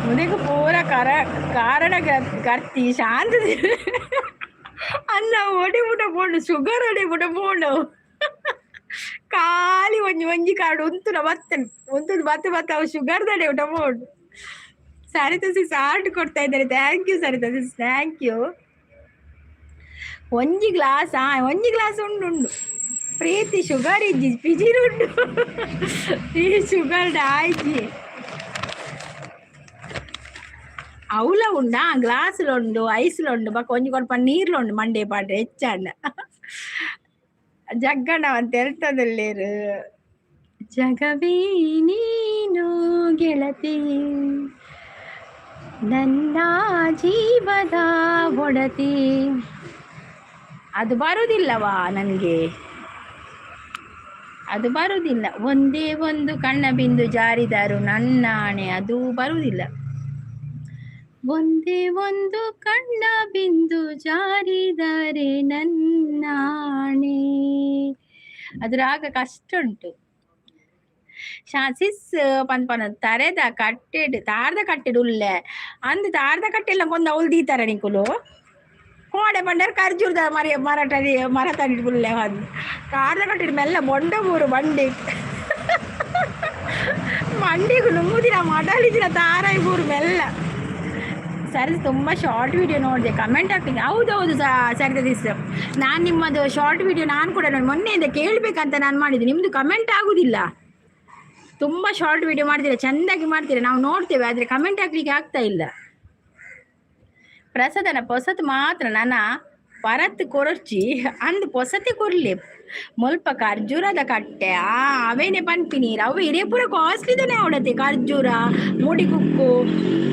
ಉಂದೆಕ್ ಪೂರ ಕರ ಕಾರಣ ಕರ್ತಿ ಶಾಂತ ಅಲ್ಲ. ಒಡಿ ಮುಟ ಪೋಂಡು, ಶುಗರ್ ಒಡಿ ಮುಟ ಪೋಂಡು. ಖಾಲಿ ಒಂಜಿ ಒಂಜಿ ಕಾರ್ಡ್ ಉಂತುನ ಬತ್ತನ್ ಉಂತುದು ಬತ್ತ ಬತ್ತ ಅವು ಶುಗರ್ ದಡೆ ಊಟ ಪೋಂಡು. ಸರಿತಾ ಸಿಸ್ ಆರ್ಟ್ ಕೊಡ್ತಾ ಇದ್ದಾರೆ. Thank you Saritha sis, thank you. ಒಂಜಿ ಗ್ಲಾಸ್, ಆ ಒಂಜಿ ಗ್ಲಾಸ್ ಉಂಡು ಉಂಡು. ಪ್ರೀತಿ ಶುಗರ್ ಇಜ್ಜಿ, ಪಿಜಿರ್ ಉಂಡು. ಈ ಶುಗರ್ ಆಯ್ಜಿ. ಅವಲ ಉಂಡಾ? ಗ್ಲಾಸ್ಲುಂಡು, ಐಸ್ಲುಂಡು, ಬೊಕ ಒಂಜಿ ಕೊಲ್ಪ ನೀರ್ಲುಂಡು. ಮಂಡೆ ಪಾಡ್ರೆ ಹೆಚ್ಚಾಂಡ ಜಗ್ಗಣ ಅಂತ ಹೇಳ್ತದಲ್ಲೇರು. ಜಗವೇ ನೀನು ಗೆಳತಿ, ನನ್ನ ಜೀವದ ಒಡತಿ. ಅದು ಬರುವುದಿಲ್ಲವಾ ನನಗೆ? ಅದು ಬರುವುದಿಲ್ಲ. ಒಂದೇ ಒಂದು ಕಣ್ಣ ಬಿಂದು ಜಾರಿದರು ನನ್ನಾಣೆ. ಅದು ಬರುವುದಿಲ್ಲ. ಒಂದೇ ಒಂದು ಕಣ್ಣ ಬಿಂದು ಜಾರಿದರೆ ನನ್ನಾಣೆ. ಅದು ರಾಗ ಕಷ್ಟ ಉಂಟು. ಶಾಸಿಸ್ ಪನ್ಪನ ತರೆದ ಕಟ್ಟೆಡ್ ತಾರ್ದ ಕಟ್ಟೆಡ್ ಉಲ್ಲೆ ಅಂದ್ ತಾರ್ದ ಕಟ್ಟೆಲ್ಲ ಕೊಂದು ಅವ್ಲು ದೀತಾರ ನಿಕುಲು. ಕೋಡೆ ಪಂಡರ್ ಖರ್ಜೂರದ ಮರ ಮರಟಡಿ ಮರ ತಡಿ ಉಲ್ಲೆ ಅಂದ್ ತಾರ್ದ ಕಟ್ಟೆಡ್ ಮೆಲ್ಲ ಬೊಂಡ ಬೂರು ಬಂಡಿ ಮಂಡಿಗು ನುಂಗುದಿನ ಮಡಲಿದಿನ ತಾರಾಯಿ ಬೂರು ಮೆಲ್ಲ. ಸರ್, ತುಂಬ ಶಾರ್ಟ್ ವಿಡಿಯೋ ನೋಡಿದೆ, ಕಮೆಂಟ್ ಹಾಕ್ತೀನಿ. ಹೌದೌದು ಸರಿತಾ ಸಿಸ್, ನಾನು ನಿಮ್ಮದು ಶಾರ್ಟ್ ವಿಡಿಯೋ ನಾನು ಕೂಡ ನೋಡಿ ಮೊನ್ನೆಯಿಂದ ಕೇಳಬೇಕಂತ ನಾನು ಮಾಡಿದ್ದೆ. ನಿಮ್ಮದು ಕಮೆಂಟ್ ಆಗುದಿಲ್ಲ. ತುಂಬ ಶಾರ್ಟ್ ವಿಡಿಯೋ ಮಾಡ್ತೀರಾ, ಚೆಂದಾಗಿ ಮಾಡ್ತೀರಾ, ನಾವು ನೋಡ್ತೇವೆ. ಆದರೆ ಕಮೆಂಟ್ ಹಾಕ್ಲಿಕ್ಕೆ ಆಗ್ತಾ ಇಲ್ಲ. ಪ್ರಸಾದನ ಪೊಸತ್ ಮಾತ್ರ ನನ್ನ ಪರತ್ ಕೊರಚಿ ಅಂದ್ ಪೊಸತಿ ಕೊರ್ಲಿ. ಮುಲ್ಪ ಖರ್ಜೂರದ ಕಟ್ಟೆ ಆ ಅವೇನೆ ಪನ್ಪಿನಿ. ಅವು ಇರೇ ಪೂರ ಕಾಸ್ಟ್ಲಿದನೆ ಅವಡತೆ. ಖರ್ಜೂರ, ಮುಡಿಕುಕ್ಕು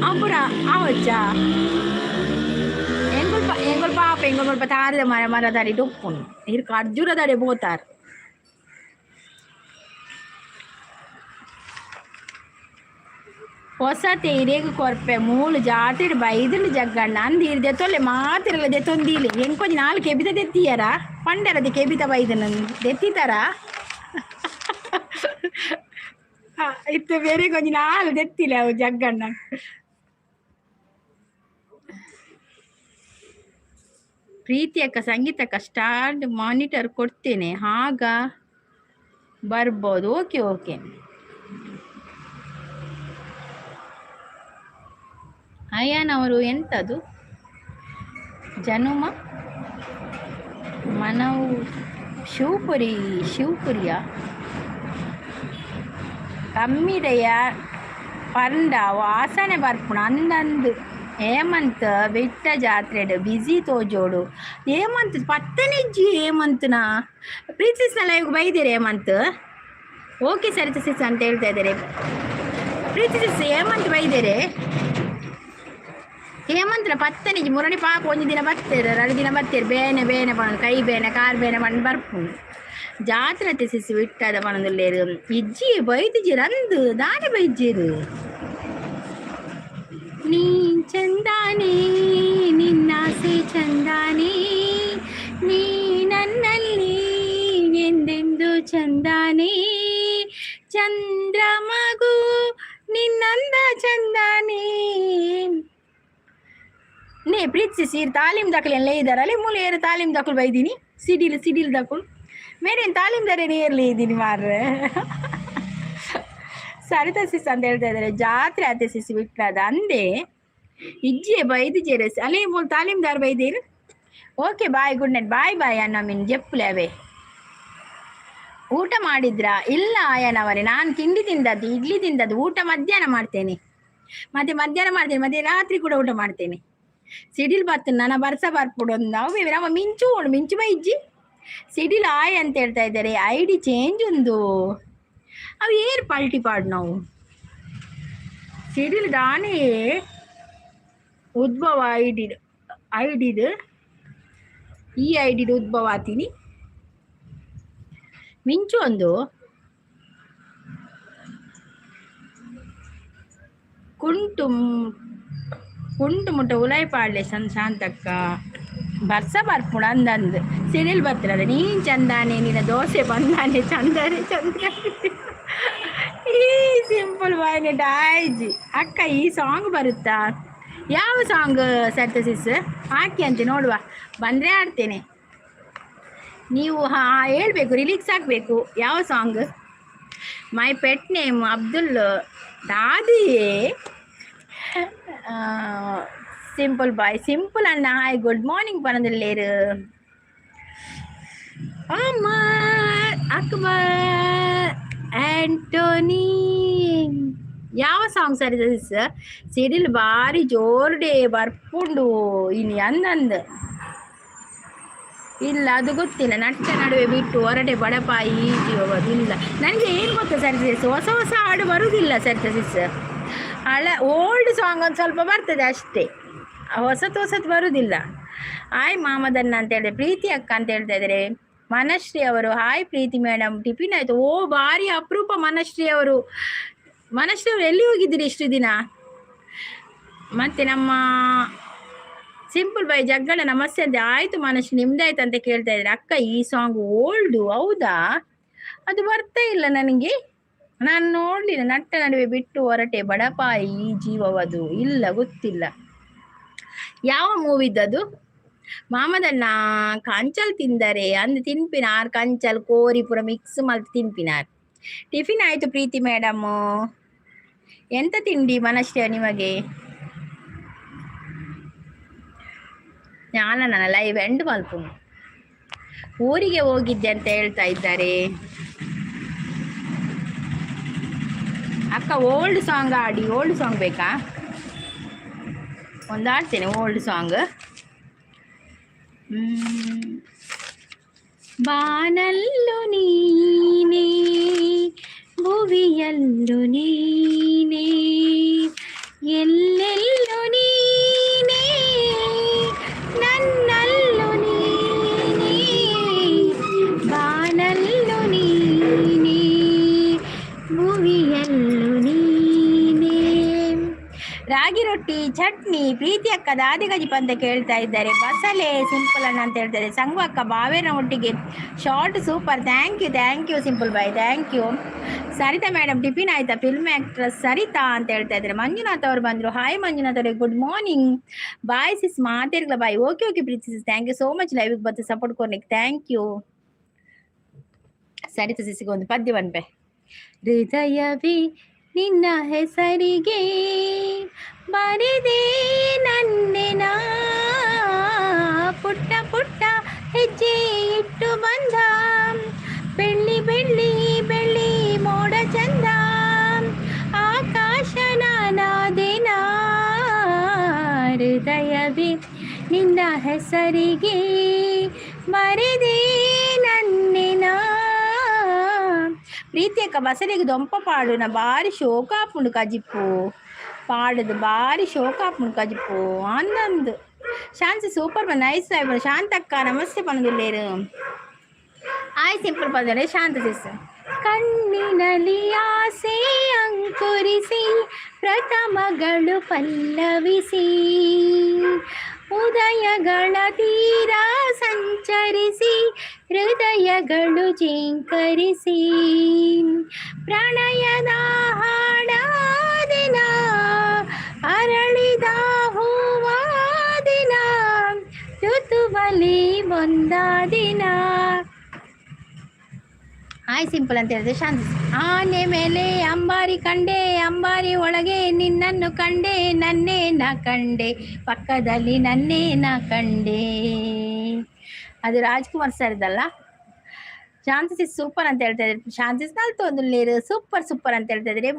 ಅವು ಪೂರ ಆವಚ್ಚ. ಎಂಗುಲ್ ಎಂಗುಲ್ ಪಾಪ ಎಂಗುಲ್ ಮುಲ್ಪ ತಾರದ ಮರ ಮರದಾಡಿ ಉಪ್ಪುಂಡು. ಇರ್ ಖರ್ಜೂರದಡೆ ಪೋತಾರ್. ಹೊಸತೆ ಇರೇಗು ಕೊರ್ಪೆ ಮೂಲು ಜಾತ್ರೆ ಬೈದುಂಡು ಜಗ್ಗಣ್ಣ ಅಂದ್ ಇರ್ ದೆತ್ತೊಲ್ಲೆ ಮಾತಿರಲ್ಲ ದೆತ್ತೊಂದೀಲೆ. ಎಂಕೊಂಜಿ ನಾಲ್ ಕೆಬಿತ ದೆತ್ತಿಯರ ಪಂಡರದಿ ಕೆಬಿತ ಬೈದನ ದೆತ್ತಿತರ ಇತ್ತೆ ಬೇರೆ ಕೊಂಜಿ ನಾಲ್ ದೆತ್ತಿಲ್ಲ ಅವು ಜಗ್ಗಣ್ಣ. ಪ್ರೀತಿ ಅಕ್ಕ, ಸಂಗೀತಕ್ಕ, ಸ್ಟಾರ್ಡ್ ಮಾನಿಟರ್ ಕೊಡ್ತೇನೆ, ಆಗ ಬರ್ಬೋದು. Okay okay. Ayan ಅವರು ಎಂಥದು ಜನುಮ ಮನವು ಶಿವಪುರಿ ಶಿವಪುರಿಯ ಕಮ್ಮಿದೆಯ ಪಂಡ ವಾಸನೆ ಬರ್ಪುಣ ಅಂದಂದು. ಹೇಮಂತ್ ಬೆಟ್ಟ ಜಾತ್ರೆಡ್ ಬಿಸಿ ತೋಜೋಡು ಹೇಮಂತ್ ಪತ್ತನಿಜ್ಜಿ. ಹೇಮಂತ್ನ ಪ್ರೀತಿಸ್ನ ಲೈವ್ ಬೈದಿರಿ ಹೇಮಂತ್. ಓಕೆ ಸರಿತ ಸಿಸ್ ಅಂತ ಹೇಳ್ತಾ ಇದ್ದಾರೆ ಪ್ರೀತಿ ಸಿಸ್. ಹೇಮಂತ್ ಬೈದಿರಿ. ಹೇಮಂತ್ರ ಪತ್ತನಿಜಿ ಮುರಣಿ ಪಾಪ. ಒಂಜಿ ದಿನ ಬತ್ತೇರು, ಎರಡು ದಿನ ಬತ್ತೇರು. ಬೇನೆ ಬೇನೆ ಪಣದು, ಕೈ ಬೇನೆ ಕಾರ್ ಬೇನೆ ಪಂಡ್ ಬರ್ಪುಂಡು. ಜಾತ್ರೆ ಸಿಸ್ ಬಿಟ್ಟದ ಪಣದುಲ್ಲೇರು. ಇಜ್ಜಿ ಬೈದಿಜಿ ರಂದು ದಾನೆ ಬೈಜ್ಜೇರು. ನೀ ಚಂದಾನೆ, ನಿನ್ನಾಸೆ ಚಂದಾನೆ, ನೀ ನನ್ನಲ್ಲಿ ಎಂದೆಂದು ಚಂದಾನೆ, ಚಂದ್ರ ಮಗು ನಿನ್ನಂದ ಚಂದಾನೆ. ನೇ ಪ್ರೀತಿಸಿ ಸೀರ್ ತಾಲೀಮ್ ದಾಖಲೆ ಎಲ್ಲ ಇದ್ದಾರಲ್ಲ ಮೂಲ ಏರು ತಾಲೀಮ್ ದಾಖಲು ಬೈದೀನಿ. ಸಿಡಿಲ್ ಸಿಡಿಲ್ ದಾಖಲು ಮೇರೇನು ತಾಲೀಮ್ದಾರೇನು ಏರ್ಲಿ ಇದ್ದೀನಿ ಮಾರ್ರೆ. ಸರಿತಾ ಸಿಸ್ ಅಂತ ಹೇಳ್ತಾ ಇದ್ದಾರೆ. ಜಾತ್ರೆ ಆತೆ ಸಿಸ್ ಬಿಟ್ಟದ ಅಂದೆ. ಇಜ್ಜೆ ಬೈದು ಜೇರಸ್ ಅಲ್ಲಿ ಮೂಲ ತಾಲೀಮ್ದಾರ್ ಬೈದೇರು. Okay bye, good night, bye bye ಅನ್ನ ಮೀನ್ ಜಪ್ಪುಲೆ ಅವೇ. ಊಟ ಮಾಡಿದ್ರಾ? ಇಲ್ಲ ಆಯನವರೇ, ನಾನು ತಿಂಡಿ ತಿಂದದ್ದು, ಇಡ್ಲಿ ತಿಂದದ್ದು. ಊಟ ಮಧ್ಯಾಹ್ನ ಮಾಡ್ತೇನೆ, ಮತ್ತೆ ಮಧ್ಯಾಹ್ನ ಮಾಡ್ತೇನೆ, ಮತ್ತೆ ರಾತ್ರಿ ಕೂಡ ಊಟ ಮಾಡ್ತೇನೆ. ಸಿಡಿಲ್ ಬತ್ತು ನನ್ನ ಬರ್ಸ ಬರ್ಪುಡು ನಾವು ನಮ್ಮ ಮಿಂಚು ಉಂಡು ಮಿಂಚು ಬೈಜ್ಜಿ. ಸಿಡಿಲ್ ಆಯ್ ಅಂತ ಹೇಳ್ತಾ ಇದ್ದಾರೆ. I D change ಉಂದು. ಅವು ಏರ್ ಪಲ್ಟಿ ಪಾಡು ನಾವು. ಸಿಡಿಲ್ ದಾನೇ ಉದ್ಭವ ಐಡಿ ಐಡಿದು ಈ ಐಡಿದು ಉದ್ಭವ ಆತೀನಿ. ಮಿಂಚು ಒಂದು ಕುಂಟು ಕುಂಟು ಮುಟ್ಟ ಉಲಾಯಿ ಪಾಡ್ಲೆ ಸನ್ ಶಾಂತಕ್ಕ. ಬರ್ಸ ಬರ್ಪುಣ ಅಂದಂದು ಸಿಡಿಲ್ ಬರ್ತದೆ. ನೀನ್ ಚಂದಾನೆ ನಿನ್ನ ದೋಸೆ ಬಂದಾನೆ ಚಂದಾನೆ ಚಂದ. ಈ ಸಿಂಪಲ್ ಬಾಯ್ನೆ ಡಾಯ್ಜಿ. ಅಕ್ಕ, ಈ ಸಾಂಗ್ ಬರುತ್ತಾ? ಯಾವ ಸಾಂಗ್ ಸರಿತಾ ಸಿಸ್? ಹಾಕಿ ಅಂತೆ ನೋಡುವ, ಬಂದರೆ ಆಡ್ತೇನೆ. ನೀವು ಹಾಂ ಹೇಳ್ಬೇಕು, ರಿಲೀಕ್ಸ್ ಹಾಕಬೇಕು. ಯಾವ song? My pet name Abdul ದಾದಿಯೇ. Simple ಬಾಯ್ ಸಿಂಪಲ್ ಅಣ್ಣ ಹಾಯ್ ಗುಡ್ ಮಾರ್ನಿಂಗ್ ಪನದಲ್ಲೇರು. ಅಮರ್ ಅಕ್ಬರ್ ಆಂಟೋನಿ. ಯಾವ ಸಾಂಗ್ ಸರ್ ಇದು? ಸಿಡಿಲ್ ಬಾರಿ ಜೋರ್ಡೆ ಬರ್ಪುಂಡು ಇನಿ ಅಂದಂದು. ಇಲ್ಲ, ಅದು ಗೊತ್ತಿಲ್ಲ. ನಟ್ಟ ನಡುವೆ ಬಿಟ್ಟು ಹೊರಟೆ ಬಡಪಾಯಿ ಜೀವದು ಇಲ್ಲ. ನನಗೆ ಏನು ಗೊತ್ತಾ ಸರ್ ಸಿಸ್, ಹೊಸ ಹೊಸ ಹಾಡು ಬರುವುದಿಲ್ಲ ಸರ್ ಸಿಸ್. ಹಳೆ ಓಲ್ಡ್ ಸಾಂಗ್ ಒಂದು ಸ್ವಲ್ಪ ಬರ್ತದೆ ಅಷ್ಟೇ, ಹೊಸತು ಹೊಸತು ಬರುವುದಿಲ್ಲ. ಹಾಯ್ ಮಾಮದನ್ನ ಅಂತ ಹೇಳಿದೆ. ಪ್ರೀತಿ ಅಕ್ಕ ಅಂತ ಹೇಳ್ತಾ ಇದ್ದಾರೆ ಮನಶ್ರೀ ಅವರು. ಹಾಯ್ ಪ್ರೀತಿ ಮೇಡಮ್, ಟಿಫಿನ್ ಆಯ್ತು? ಓ ಭಾರಿ ಅಪರೂಪ ಮನಶ್ರೀ ಅವರು. ಮನಶ್ರೀ ಅವರು ಎಲ್ಲಿ ಹೋಗಿದ್ದೀರಿ ಇಷ್ಟು ದಿನ? ಮತ್ತೆ ನಮ್ಮ ಸಿಂಪಲ್ ಬಾಯ್ ಜಗ್ಗಣ ನಮಸ್ತೆ ಅಂತೆ. ಆಯ್ತು ಮನಶ್ರೀ, ನಿಮ್ದಾಯ್ತು ಅಂತ ಕೇಳ್ತಾ ಇದ್ದಾರೆ. ಅಕ್ಕ ಈ ಸಾಂಗ್ ಓಲ್ಡು ಹೌದಾ? ಅದು ಬರ್ತಾ ಇಲ್ಲ ನನಗೆ, ನಾನು ನೋಡ್ಲಿಲ್ಲ. ನಟ್ಟ ನಡುವೆ ಬಿಟ್ಟು ಹೊರಟೆ ಬಡಪಾಯಿ ಈ ಜೀವವದು. ಇಲ್ಲ, ಗೊತ್ತಿಲ್ಲ. ಯಾವ ಮೂವಿದ್ದದು? ಮಾಮದಣ್ಣ ಕಂಚಲ್ ತಿಂದರೆ ಅಂದ್ ತಿನ್ಪಿನಾರ್. ಕಂಚಲ್ ಕೋರಿ ಪೂರ ಮಿಕ್ಸ್ ಮಲ್ತ್ ತಿನ್ಪಿನಾರ್. ಟಿಫಿನ್ ಆಯ್ತು ಪ್ರೀತಿ ಮೇಡಮ್. ಎಂತ ತಿಂಡಿ ಮನಶ್ರೀ ನಿಮಗೆ? ನಾನು ನನ್ನ ಲೈವ್ ಎಂಡ್ ಮಲ್ಪುನು. ಊರಿಗೆ ಹೋಗಿದ್ದೆ ಅಂತ ಹೇಳ್ತಾ ಇದ್ದಾರೆ. ಅಕ್ಕ, ಓಲ್ಡ್ ಸಾಂಗ್ ಆಡಿ. ಓಲ್ಡ್ ಸಾಂಗ್ ಬೇಕಾ? ಒಂದು ಆಡ್ತೇನೆ ಓಲ್ಡ್ ಸಾಂಗ್. ಬಾನಲ್ಲು ನೀನೇ, ಭುವಿಯಲ್ಲು ನೀನೇ, ಎಲ್ಲೆಲ್ಲೂ ನೀನೇ, ನನ್ನಲ್ಲೂ ನೀನೇ. ಬಾನಲ್ಲು ನೀನೇ, ಭುವಿಯಲ್ಲು ನೀನೇ. ರಾಗಿ ರೊಟ್ಟಿ ಚಟ್ನಿ. ಪ್ರೀತಿ ಅಕ್ಕ, ದಾದಿ ಗಜಿಪ ಅಂತ ಕೇಳ್ತಾ ಇದ್ದಾರೆ. ಬಸಲೆ ಸಿಂಪಲ್ ಅಣ್ಣ ಅಂತ ಹೇಳ್ತಾರೆ. ಸಂಗು ಅಕ್ಕ, ಬಾವೇನ ಒಟ್ಟಿಗೆ short super. Thank you, thank you simple bye, thank you. Saritha madam, tiffin ಆಯ್ತಾ? ಫಿಲ್ಮ್ ಆಕ್ಟ್ರೆಸ್ ಸರಿತಾ ಅಂತ ಹೇಳ್ತಾ ಇದ್ದಾರೆ. ಮಂಜುನಾಥ್ ಅವರು ಬಂದರು. ಹಾಯ್ ಮಂಜುನಾಥ್ ಅವರಿಗೆ, ಗುಡ್ ಮಾರ್ನಿಂಗ್. ಬಾಯ್ ಸಿಸ್, ಮಾತಿರ್ಲ bye. Okay okay Preethi sis, thank you so much. ಲೈವ್ಗೆ ಬಂದು ಸಪೋರ್ಟ್ ಕೊಡ್ಲಿಕ್ಕೆ thank you. Saritha ಸಿಸ್ಗೆ ಒಂದು ಪದ್ಯ ಬನ್ಪೆ. ಹೃದಯವೇ ನಿನ್ನ ಹೆಸರಿಗೆ ಬರೆದೆ ನನ್ನೆನ, ಪುಟ್ಟ ಪುಟ್ಟ ಹೆಜ್ಜೆ ಇಟ್ಟು ಬಂದ, ಬೆಳ್ಳಿ ಬೆಳ್ಳಿ ಬೆಳ್ಳಿ ಮೋಡ ಚಂದ, ಆಕಾಶ ನಾನಾದೆನ. ಹೃದಯವೇ ನಿನ್ನ ಹೆಸರಿಗೆ ಬರೆದೆ ನನ್ನೆನ. ಪ್ರೀತಿಯಕ್ಕ, ಬಸಲಿಗೆ ದೊಂಪ ಪಾಡುನ. ಬಾರಿ ಶೋಕಾಪುಂಡು ಕಜಿಪ್ಪು ಪಾಡುದು, ಬಾರಿ ಶೋಕಾಪುಂಡು ಕಜಿಪ್ಪು ಆನಂದ್. Shanti super nice. ಶಾಂತಕ್ಕ ನಮಸ್ತೆ ಪನದುಲ್ಲೇರು. ಹಾಯ್ ಸಿಂಪಲ್ ಪದರೆ ಶಾಂತ ಸಿಸ್. ಕಣ್ಣಿನಲ್ಲಿ ಆಸೆ ಅಂಕುರಿಸಿ, ಪ್ರಥಮಗಳು ಪಲ್ಲವಿಸಿ, ಉದಯಗಳ ತೀರ ಸಂಚರಿಸಿ, ಹೃದಯಗಳು ಝೇಂಕರಿಸಿ, ಪ್ರಣಯದ ಹಾಡಾದೆನ, ಅರಳಿದ ಹೂವಾದೆನ, ಋತುವಲಿ ಒಂದಾದಿನ. ಹಾಯ್ ಸಿಂಪಲ್ ಅಂತ ಹೇಳಿದ್ರೆ ಶಾಂತಿ. ಆನೆ ಮೇಲೆ ಅಂಬಾರಿ ಕಂಡೆ, ಅಂಬಾರಿ ಒಳಗೆ ನಿನ್ನನ್ನು ಕಂಡೆ, ನನ್ನೇ ನ ಕಂಡೆ, ಪಕ್ಕದಲ್ಲಿ ನನ್ನೇ ನ ಕಂಡೆ. ಅದು ರಾಜ್ಕುಮಾರ್ ಸರ್ದಲ್ಲ? ಶಾಂತಿ ಸಿಸ್ ಸೂಪರ್ ಅಂತ ಹೇಳ್ತಾ ಇದ್ದಾರೆ. ಶಾಂತಿ ನಲ್ತೊಂದು ಸೂಪರ್ ಸೂಪರ್ ಅಂತ ಹೇಳ್ತಾ ಇದ್ದಾರೆ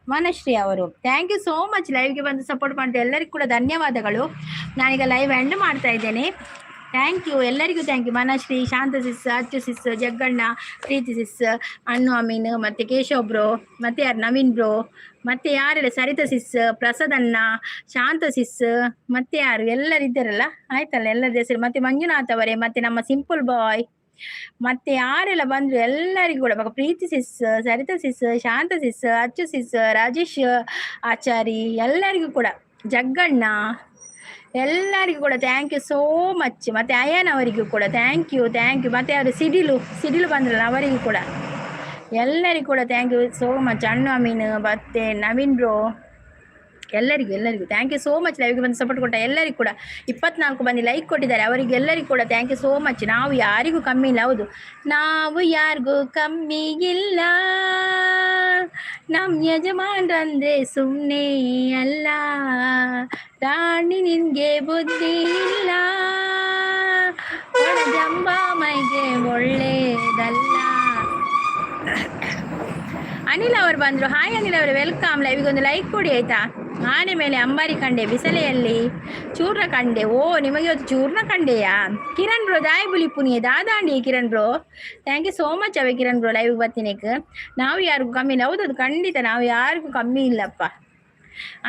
ಮನಶ್ರೀ ಅವರು. Thank you so much. ಲೈವ್ಗೆ ಬಂದು ಸಪೋರ್ಟ್ ಮಾಡಿದ ಎಲ್ಲರಿಗೂ ಕೂಡ ಧನ್ಯವಾದಗಳು. ನಾನೀಗ ಲೈವ್ ಎಂಡ್ ಮಾಡ್ತಾ ಇದ್ದೇನೆ. Thank you ಎಲ್ಲರಿಗೂ, thank you. Manashree, Shanta sis, Achchu sis, Jagganna, Preethi sis, ಅಣ್ಣು ಅಮೀನ್, ಮತ್ತು ಕೇಶವ್ ಬ್ರೋ, ಮತ್ತು ಯಾರು, ನವೀನ್ ಬ್ರೋ, ಮತ್ತು ಯಾರೆಲ್ಲ, ಸರಿತಾ ಸಿಸ್, ಪ್ರಸಾದಣ್ಣ, ಶಾಂತ ಸಿಸ್, ಮತ್ತು ಯಾರು, ಎಲ್ಲರೂ ಇದ್ದಾರಲ್ಲ? ಆಯ್ತಲ್ಲ ಎಲ್ಲರ ಹೆಸರು. ಮತ್ತು ಮಂಜುನಾಥ್ ಅವರೇ, ಮತ್ತು ನಮ್ಮ ಸಿಂಪಲ್ ಬಾಯ್, ಮತ್ತೆ ಯಾರೆಲ್ಲ ಬಂದ್ರು ಎಲ್ಲರಿಗೂ ಕೂಡ. ಪ್ರೀತಿ ಸಿಸ್, ಸರಿತಾ ಸಿಸ್, ಶಾಂತ ಸಿಸ್, ಅಚ್ಚು ಸಿಸ್, ರಾಜೇಶ್ ಆಚಾರಿ, ಎಲ್ಲರಿಗೂ ಕೂಡ, ಜಗ್ಗಣ್ಣ, ಎಲ್ಲರಿಗೂ ಕೂಡ thank you so much. ಮತ್ತು ಅಯಾನ್ ಅವರಿಗೂ ಕೂಡ thank you, thank you. ಮತ್ತು ಅವರು ಸಿಡಿಲು ಸಿಡಿಲು ಬಂದ್ರಲ್ಲ, ಅವರಿಗೂ ಕೂಡ, ಎಲ್ಲರಿಗೂ ಕೂಡ thank you so much. ಅಣ್ಣು ಅಮೀನ್ ಮತ್ತು ನವೀನ್ ಬ್ರೋ, ಎಲ್ಲರಿಗೂ ಎಲ್ಲರಿಗೂ thank you so much. ಲೈವ್ಗೆ ಬಂದು ಸಪೋರ್ಟ್ ಕೊಟ್ಟ ಎಲ್ಲರಿಗೂ ಕೂಡ, 24 ಮಂದಿ ಲೈಕ್ ಕೊಟ್ಟಿದ್ದಾರೆ, ಅವರಿಗೆ ಎಲ್ಲರಿಗೂ ಕೂಡ thank you so much. ನಾವು ಯಾರಿಗೂ ಕಮ್ಮಿ ಇಲ್ಲ. ಹೌದು, ನಾವು ಯಾರಿಗೂ ಕಮ್ಮಿ ಇಲ್ಲ, ನಮ್ಮ ಯಜಮಾನ್ರಂದ್ರೆ ಸುಮ್ಮನೆ ಅಲ್ಲ. ರಾಣಿ ನಿನ್ಗೆ ಬುದ್ಧಿ ಇಲ್ಲ, ಜಂಬ ಮೈಗೆ ಒಳ್ಳೇದಲ್ಲ. ಅನಿಲ್ ಅವರು ಬಂದರು. ಹಾಯ್ ಅನಿಲ್ ಅವರು, welcome. ಲೈವಿಗೆ ಒಂದು ಲೈಕ್ ಕೊಡಿ, ಆಯ್ತಾ? ಆನೆ ಮೇಲೆ ಅಂಬಾರಿ ಕಂಡೆ, ಬಿಸಲೆಯಲ್ಲಿ ಚೂರ್ಣ ಕಂಡೆ. ಓ, ನಿಮಗೆ ಇವತ್ತು ಚೂರ್ಣ ಕಂಡೆಯಾ? ಕಿರಣ್ ಬ್ರೋ, ದಾಯಿ ಬುಲಿ ಪುನಿಯ ದಾದಾಂಡಿ. Kiran bro, thank you so much. ಅವೇ ಕಿರಣ್ ಬ್ರೋ, ಲೈವ್ಗೆ ಬರ್ತೀನಿ. ನಾವು ಯಾರಿಗೂ ಕಮ್ಮಿ ಇಲ್ಲ. ಹೌದದು, ಖಂಡಿತ ನಾವು ಯಾರಿಗೂ ಕಮ್ಮಿ ಇಲ್ಲಪ್ಪ.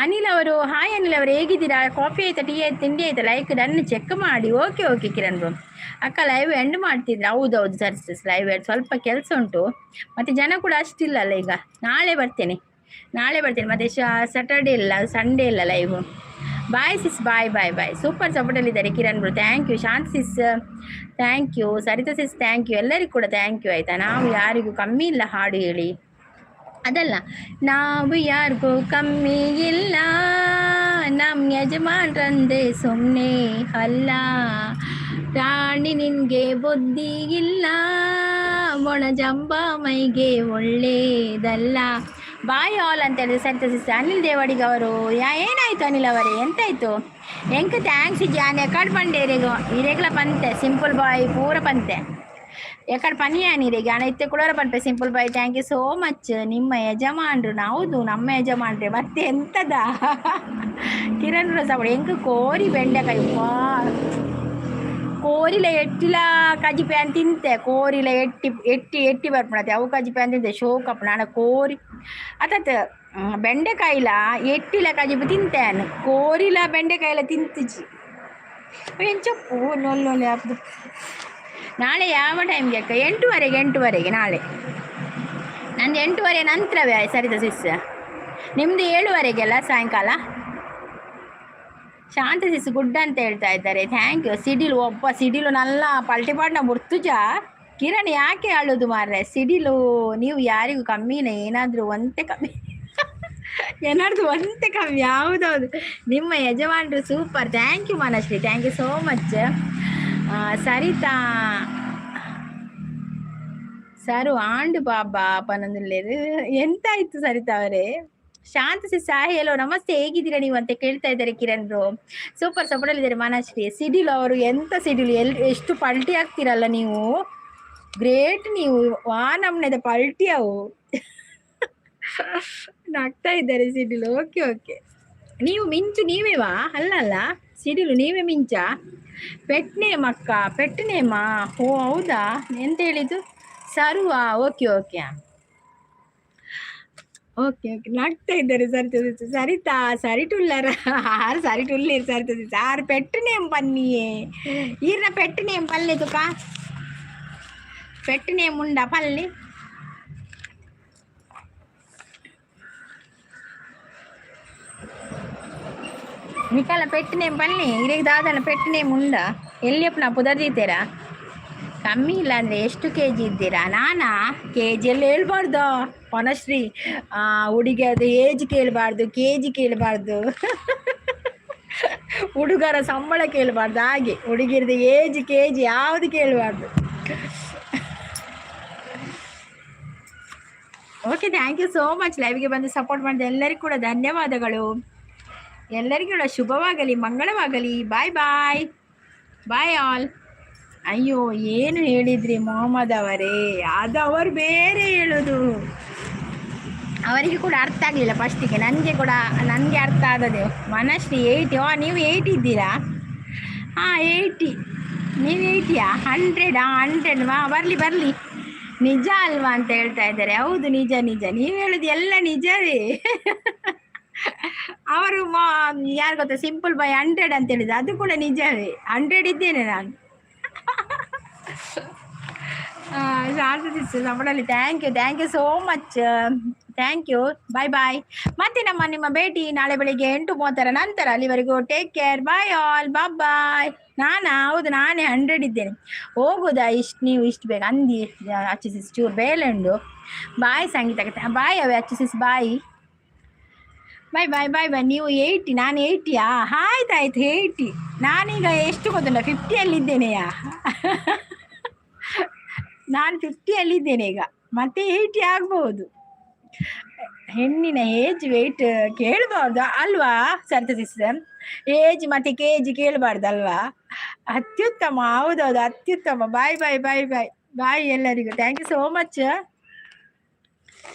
ಅನಿಲ್ ಅವರು, ಹಾಯ್ ಅನಿಲ್ ಅವರು, ಹೇಗಿದ್ದೀರಾ? ಕಾಫಿ ಆಯ್ತಾ? ಟೀ ಆಯ್ತು? ತಿಂಡಿ ಆಯ್ತಾ? ಲೈಕ್ ಡನ್, ಚೆಕ್ ಮಾಡಿ. Okay okay Kiran bro. ಅಕ್ಕ, ಲೈವ್ ಎಂಡ್ ಮಾಡ್ತಿದ್ರು. ಹೌದೌದು, ಸರಿ ಸರ್. ಲೈವ್ ಎಂಡ್, ಸ್ವಲ್ಪ ಕೆಲಸ ಉಂಟು ಮತ್ತು ಜನ ಕೂಡ ಅಷ್ಟಿಲ್ಲಲ್ಲ ಈಗ. ನಾಳೆ ಬರ್ತೇನೆ, ನಾಳೆ ಬರ್ತೇನೆ. ಮತ್ತು ಸ್ಯಾಟರ್ಡೇ ಇಲ್ಲ, ಸಂಡೇ ಇಲ್ಲ live. Bye sis, bye bye bye. Super ಸಪೋರ್ಟಲ್ಲಿದ್ದಾರೆ Kiran bro, thank you. Shant sis, thank you. Saritha sis, thank you. ಎಲ್ಲರಿಗೂ ಕೂಡ thank you, ಆಯಿತಾ? ನಾವು ಯಾರಿಗೂ ಕಮ್ಮಿ ಇಲ್ಲ ಹಾಡು ಹೇಳಿ. ಅದಲ್ಲ, ನಾವು ಯಾರಿಗೂ ಕಮ್ಮಿ ಇಲ್ಲ, ನಮ್ಮ ಯಜಮಾನ್ರಂದೆ ಸುಮ್ಮನೆ ಅಲ್ಲ. ರಾಣಿ ನಿನ್ಗೆ ಬುದ್ಧಿ ಇಲ್ಲ, ಒಣ ಜಂಬ ಮೈಗೆ ಒಳ್ಳೇದಲ್ಲ. Bye all ಅಂತ ಹೇಳಿದ್ರೆ ಸರಿತಾ ಸಿಸ್ಟರ್. ಅನಿಲ್ ದೇವಾಡಿಗ ಅವರು, ಯಾ ಏನಾಯಿತು ಅನಿಲ್ ಅವರೇ? ಎಂತಾಯಿತು? ಎಂಕ್ thanks John ಎಕಡ್ ಪಂಡೇರಿಗು ಇರೆಗ್ಲ ಪಂತೆ ಸಿಂಪಲ್ ಬಾಯ್ ಪೂರ ಪಂತೆ ಎಕಡ್ ಪನಿಯಾನ್ ಇರೆಗೆ ಅಣ ಇತ್ತೆ ಕುಳೋರ ಪನ್ಪೆ. Simple boy, thank you so much. ನಿಮ್ಮ ಯಜಮಾನ್ರು? ಹೌದು, ನಮ್ಮ ಯಜಮಾನ್ರೆ, ಮತ್ತೆ ಎಂತದ? ಕಿರಣ್ ರೋಸ್ ಅವಳು ಎಂಕ್ ಕೋರಿ ಬೆಂಡೆಕಾಯಿ ವಾ ಕೋರಿಲ ಎಟ್ಟಿಲ ಕಜಿಪೆ ಅಂತ ತಿಂತೆ. ಕೋರಿಲ ಎಟ್ಟಿ ಎಟ್ಟಿ ಎಟ್ಟಿ ಬರ್ಪಣತೆ ಅವು ಕಜಿಪೆ ಅಂತ ತಿಂತೆ. ಶೋಕಪ್ಪ ನಾನು ಕೋರಿ ಅತತ್ ಬೆಂಡೆಕಾಯಿಲ ಎಟ್ಟಿಲ ಕಜಿಪು ತಿಂತೇನೆ. ಕೋರಿಲ ಬೆಂಡೆಕಾಯಿಲ ತಿಂತಿಜಿ. ಎಂಚಪ್ಪು ನೊಲ್ಲೊಲ್ಲೆ ಆಪುದು. ನಾಳೆ ಯಾವ ಟೈಮ್ಗೆ ಅಕ್ಕ? 8:30ಗೆ, 8:30ಗೆ ನಾಳೆ. ನಂದು 8:30 ನಂತರವೇ ಸರಿತಾ ಸಿಸ್. ನಿಮ್ಮದು 7:30ಗೆ ಅಲ್ಲ ಸಾಯಂಕಾಲ? ಶಾಂತ ಸಿಸ್ ಗುಡ್ ಅಂತ ಹೇಳ್ತಾ ಇದ್ದಾರೆ. Thank you. ಸಿಡಿಲು ಒಬ್ಬ ಸಿಡಿಲು ನಲ್ಲ ಪಲ್ಟಿ ಪಾಡ್ನ ಬುರ್ತುಜ. ಕಿರಣ್, ಯಾಕೆ ಅಳುದು ಮಾರ್ರೆ? ಸಿಡಿಲು, ನೀವು ಯಾರಿಗೂ ಕಮ್ಮಿನ? ಏನಾದರೂ ಒಂತೆ ಕಮ್ಮಿ, ಏನಾದ್ರು ಒಂತೆ ಕಮ್ಮಿ. ಹೌದೌದು, ನಿಮ್ಮ ಯಜಮಾನರು super. Thank you Manashree, thank you so much. Saritha ಸರು ಆಂಡು ಬಾಬಾ ಪನಂದುಲ್ಲೇರು. ಎಂತಾಯ್ತು ಸರಿತಾ ಅವರೇ? ಶಾಂತ ಸಿಸ್, ಹೇಲೋ, ನಮಸ್ತೆ, ಹೇಗಿದ್ದೀರಾ ನೀವು ಅಂತ ಕೇಳ್ತಾ ಇದ್ದಾರೆ Kiran bro. Super support Manashree. ಸಿಡಿಲು ಅವರು ಎಂತ ಸಿಡಿಲು! ಎಲ್ ಎಷ್ಟು ಪಲ್ಟಿ ಆಗ್ತೀರಲ್ಲ ನೀವು, ಗ್ರೇಟ್ ನೀವು. ವಾ ನಮ್ನೆದ ಪಲ್ಟಿ ಅವು. ನಗ್ತಾ ಇದ್ದಾರೆ ಸಿಡಿಲು. ಓಕೆ ಓಕೆ, ನೀವು ಮಿಂಚು ನೀವೇವಾ? ಅಲ್ಲ ಅಲ್ಲ, ಸಿಡಿಲು ನೀವೇ ಮಿಂಚ? ಪೆಟ್ ನೇಮ್ ಅಕ್ಕ, ಪೆಟ್ ನೇಮಾ? ಓ ಹೌದಾ? ಎಂತ ಹೇಳಿದ್ದು? ಸರುವಾ? Okay okay okay okay. ನಗ್ತಾ ಇದ್ದಾರೆ ಸರಿತಾ. ಸರಿತಾ ಸರಿಟುಲ್ಲರ ಆರು ಸರಿಟುಲ್ಲೇರು ಸರಿತಾ. ಆರು ಪೆಟ್ ನೇಮ್ ಪನ್ನಿಯೇ. ಈರ್ನ ಪೆಟ್ ನೇಮ್ ಪಲ್ಲೆ ತುಕ. ಪೆಟ್ ನೇಮ್ ಉಂಡ ಪಲ್ಲಿ? ನಿಕಲ ಪೆಟ್ ನೇಮ್ ಪನ್ನಿ. ಇರೆಗ್ ದಾದನ ಪೆಟ್ ನೇಮ್ ಉಂಡ? ಎಲ್ಲಿಯಪ್ಪ ಪುದರ್ ದೀತೀರಾ? ಕಮ್ಮಿ ಇಲ್ಲ ಅಂದರೆ ಎಷ್ಟು ಕೆ ಜಿ ಇದ್ದೀರಾ? ನಾನಾ? ಕೆ ಜಿಯಲ್ಲಿ ಹೇಳ್ಬಾರ್ದು ವನಶ್ರೀ. ಹುಡುಗಿ ಅದು ಏಜ್ ಕೇಳಬಾರ್ದು, ಕೆ ಜಿ ಕೇಳಬಾರ್ದು, ಹುಡುಗರ ಸಂಬಳ ಕೇಳಬಾರ್ದು. ಹಾಗೆ ಹುಡುಗಿರದು ಏಜ್, ಕೆ ಜಿ ಯಾವುದು ಕೇಳಬಾರ್ದು. Okay, thank you so much. ಲೈವ್ಗೆ ಬಂದು ಸಪೋರ್ಟ್ ಮಾಡಿದ ಎಲ್ಲರಿಗೂ ಕೂಡ ಧನ್ಯವಾದಗಳು. ಎಲ್ಲರಿಗೂ ಕೂಡ ಶುಭವಾಗಲಿ, ಮಂಗಳವಾಗಲಿ. Bye bye bye all. ಅಯ್ಯೋ, ಏನು ಹೇಳಿದ್ರಿ ಮೊಹಮ್ಮದ್ ಅವರೇ? ಅದು ಅವರು ಬೇರೆ ಹೇಳೋದು, ಅವರಿಗೆ ಕೂಡ ಅರ್ಥ ಆಗಲಿಲ್ಲ ಫಸ್ಟಿಗೆ. ನನಗೆ ಕೂಡ, ನನಗೆ ಅರ್ಥ ಆದದ್ದು. ಮನಶ್ರೀ 80. ಓ, ನೀವು 80 ಇದ್ದೀರಾ? ಹಾಂ, 80. ನೀವು 80ಯಾ? 100? 100. ಬರಲಿ ಬರಲಿ. ನಿಜ ಅಲ್ವಾ ಅಂತ ಹೇಳ್ತಾ ಇದ್ದಾರೆ. ಹೌದು, ನಿಜ ನಿಜ, ನೀವು ಹೇಳೋದು ಎಲ್ಲ ನಿಜವೇ. ಅವರು ಮಾ ಯಾರು ಗೊತ್ತಾ, ಸಿಂಪಲ್ ಬೈ 100 ಅಂತ ಹೇಳಿದ್ರು, ಅದು ಕೂಡ ನಿಜವೇ. 100 ಇದ್ದೇನೆ ನಾನು. ಶಾಂತ. Thank you, thank you so much, thank you. Bye bye. ಮತ್ತೆ ನಮ್ಮ ನಿಮ್ಮ ಭೇಟಿ ನಾಳೆ ಬೆಳಿಗ್ಗೆ 8:30ರ ನಂತರ. ಅಲ್ಲಿವರೆಗೂ take care, bye all, bye. ನಾನಾ? ಹೌದು, ನಾನೇ 100 ಇದ್ದೇನೆ. ಹೋಗುದಾ ಇಷ್ಟು ನೀವು ಇಷ್ಟು ಬೇಗ ಅಂದಿ ಅಚ್ಚು ಸಿಸ್. ಚೂರು ಬೇಲೆ ಉಂಡು. ಬಾಯ್ ಸಂಗೀತ, ಬಾಯ್ ಅವೇ Achchu sis, bye bye bye bye bye. ನೀವು 80, ನಾನು 80ಯಾ? ಆಯ್ತಾಯ್ತು, 80. ನಾನೀಗ ಎಷ್ಟು ಗೊತ್ತಿಲ್ಲ, 50ಯಲ್ಲಿದ್ದೇನೆಯಾ? ನಾನು 50ಯಲ್ಲಿದ್ದೇನೆ ಈಗ, ಮತ್ತೆ 80 ಆಗ್ಬೋದು. ಹೆಣ್ಣಿನ ಏಜ್ ವೆಯ್ಟ್ ಕೇಳಬಾರ್ದು ಅಲ್ವಾ ಸರಿತಾ ಸಿಸ್ಟರ್? ಏಜ್ ಮತ್ತೆ ಕೆ ಜಿ ಕೇಳಬಾರ್ದು ಅಲ್ವಾ? ಅತ್ಯುತ್ತಮ, ಹೌದೌದು, ಅತ್ಯುತ್ತಮ. Bye bye bye bye bye ಎಲ್ಲರಿಗೂ. Thank you so much.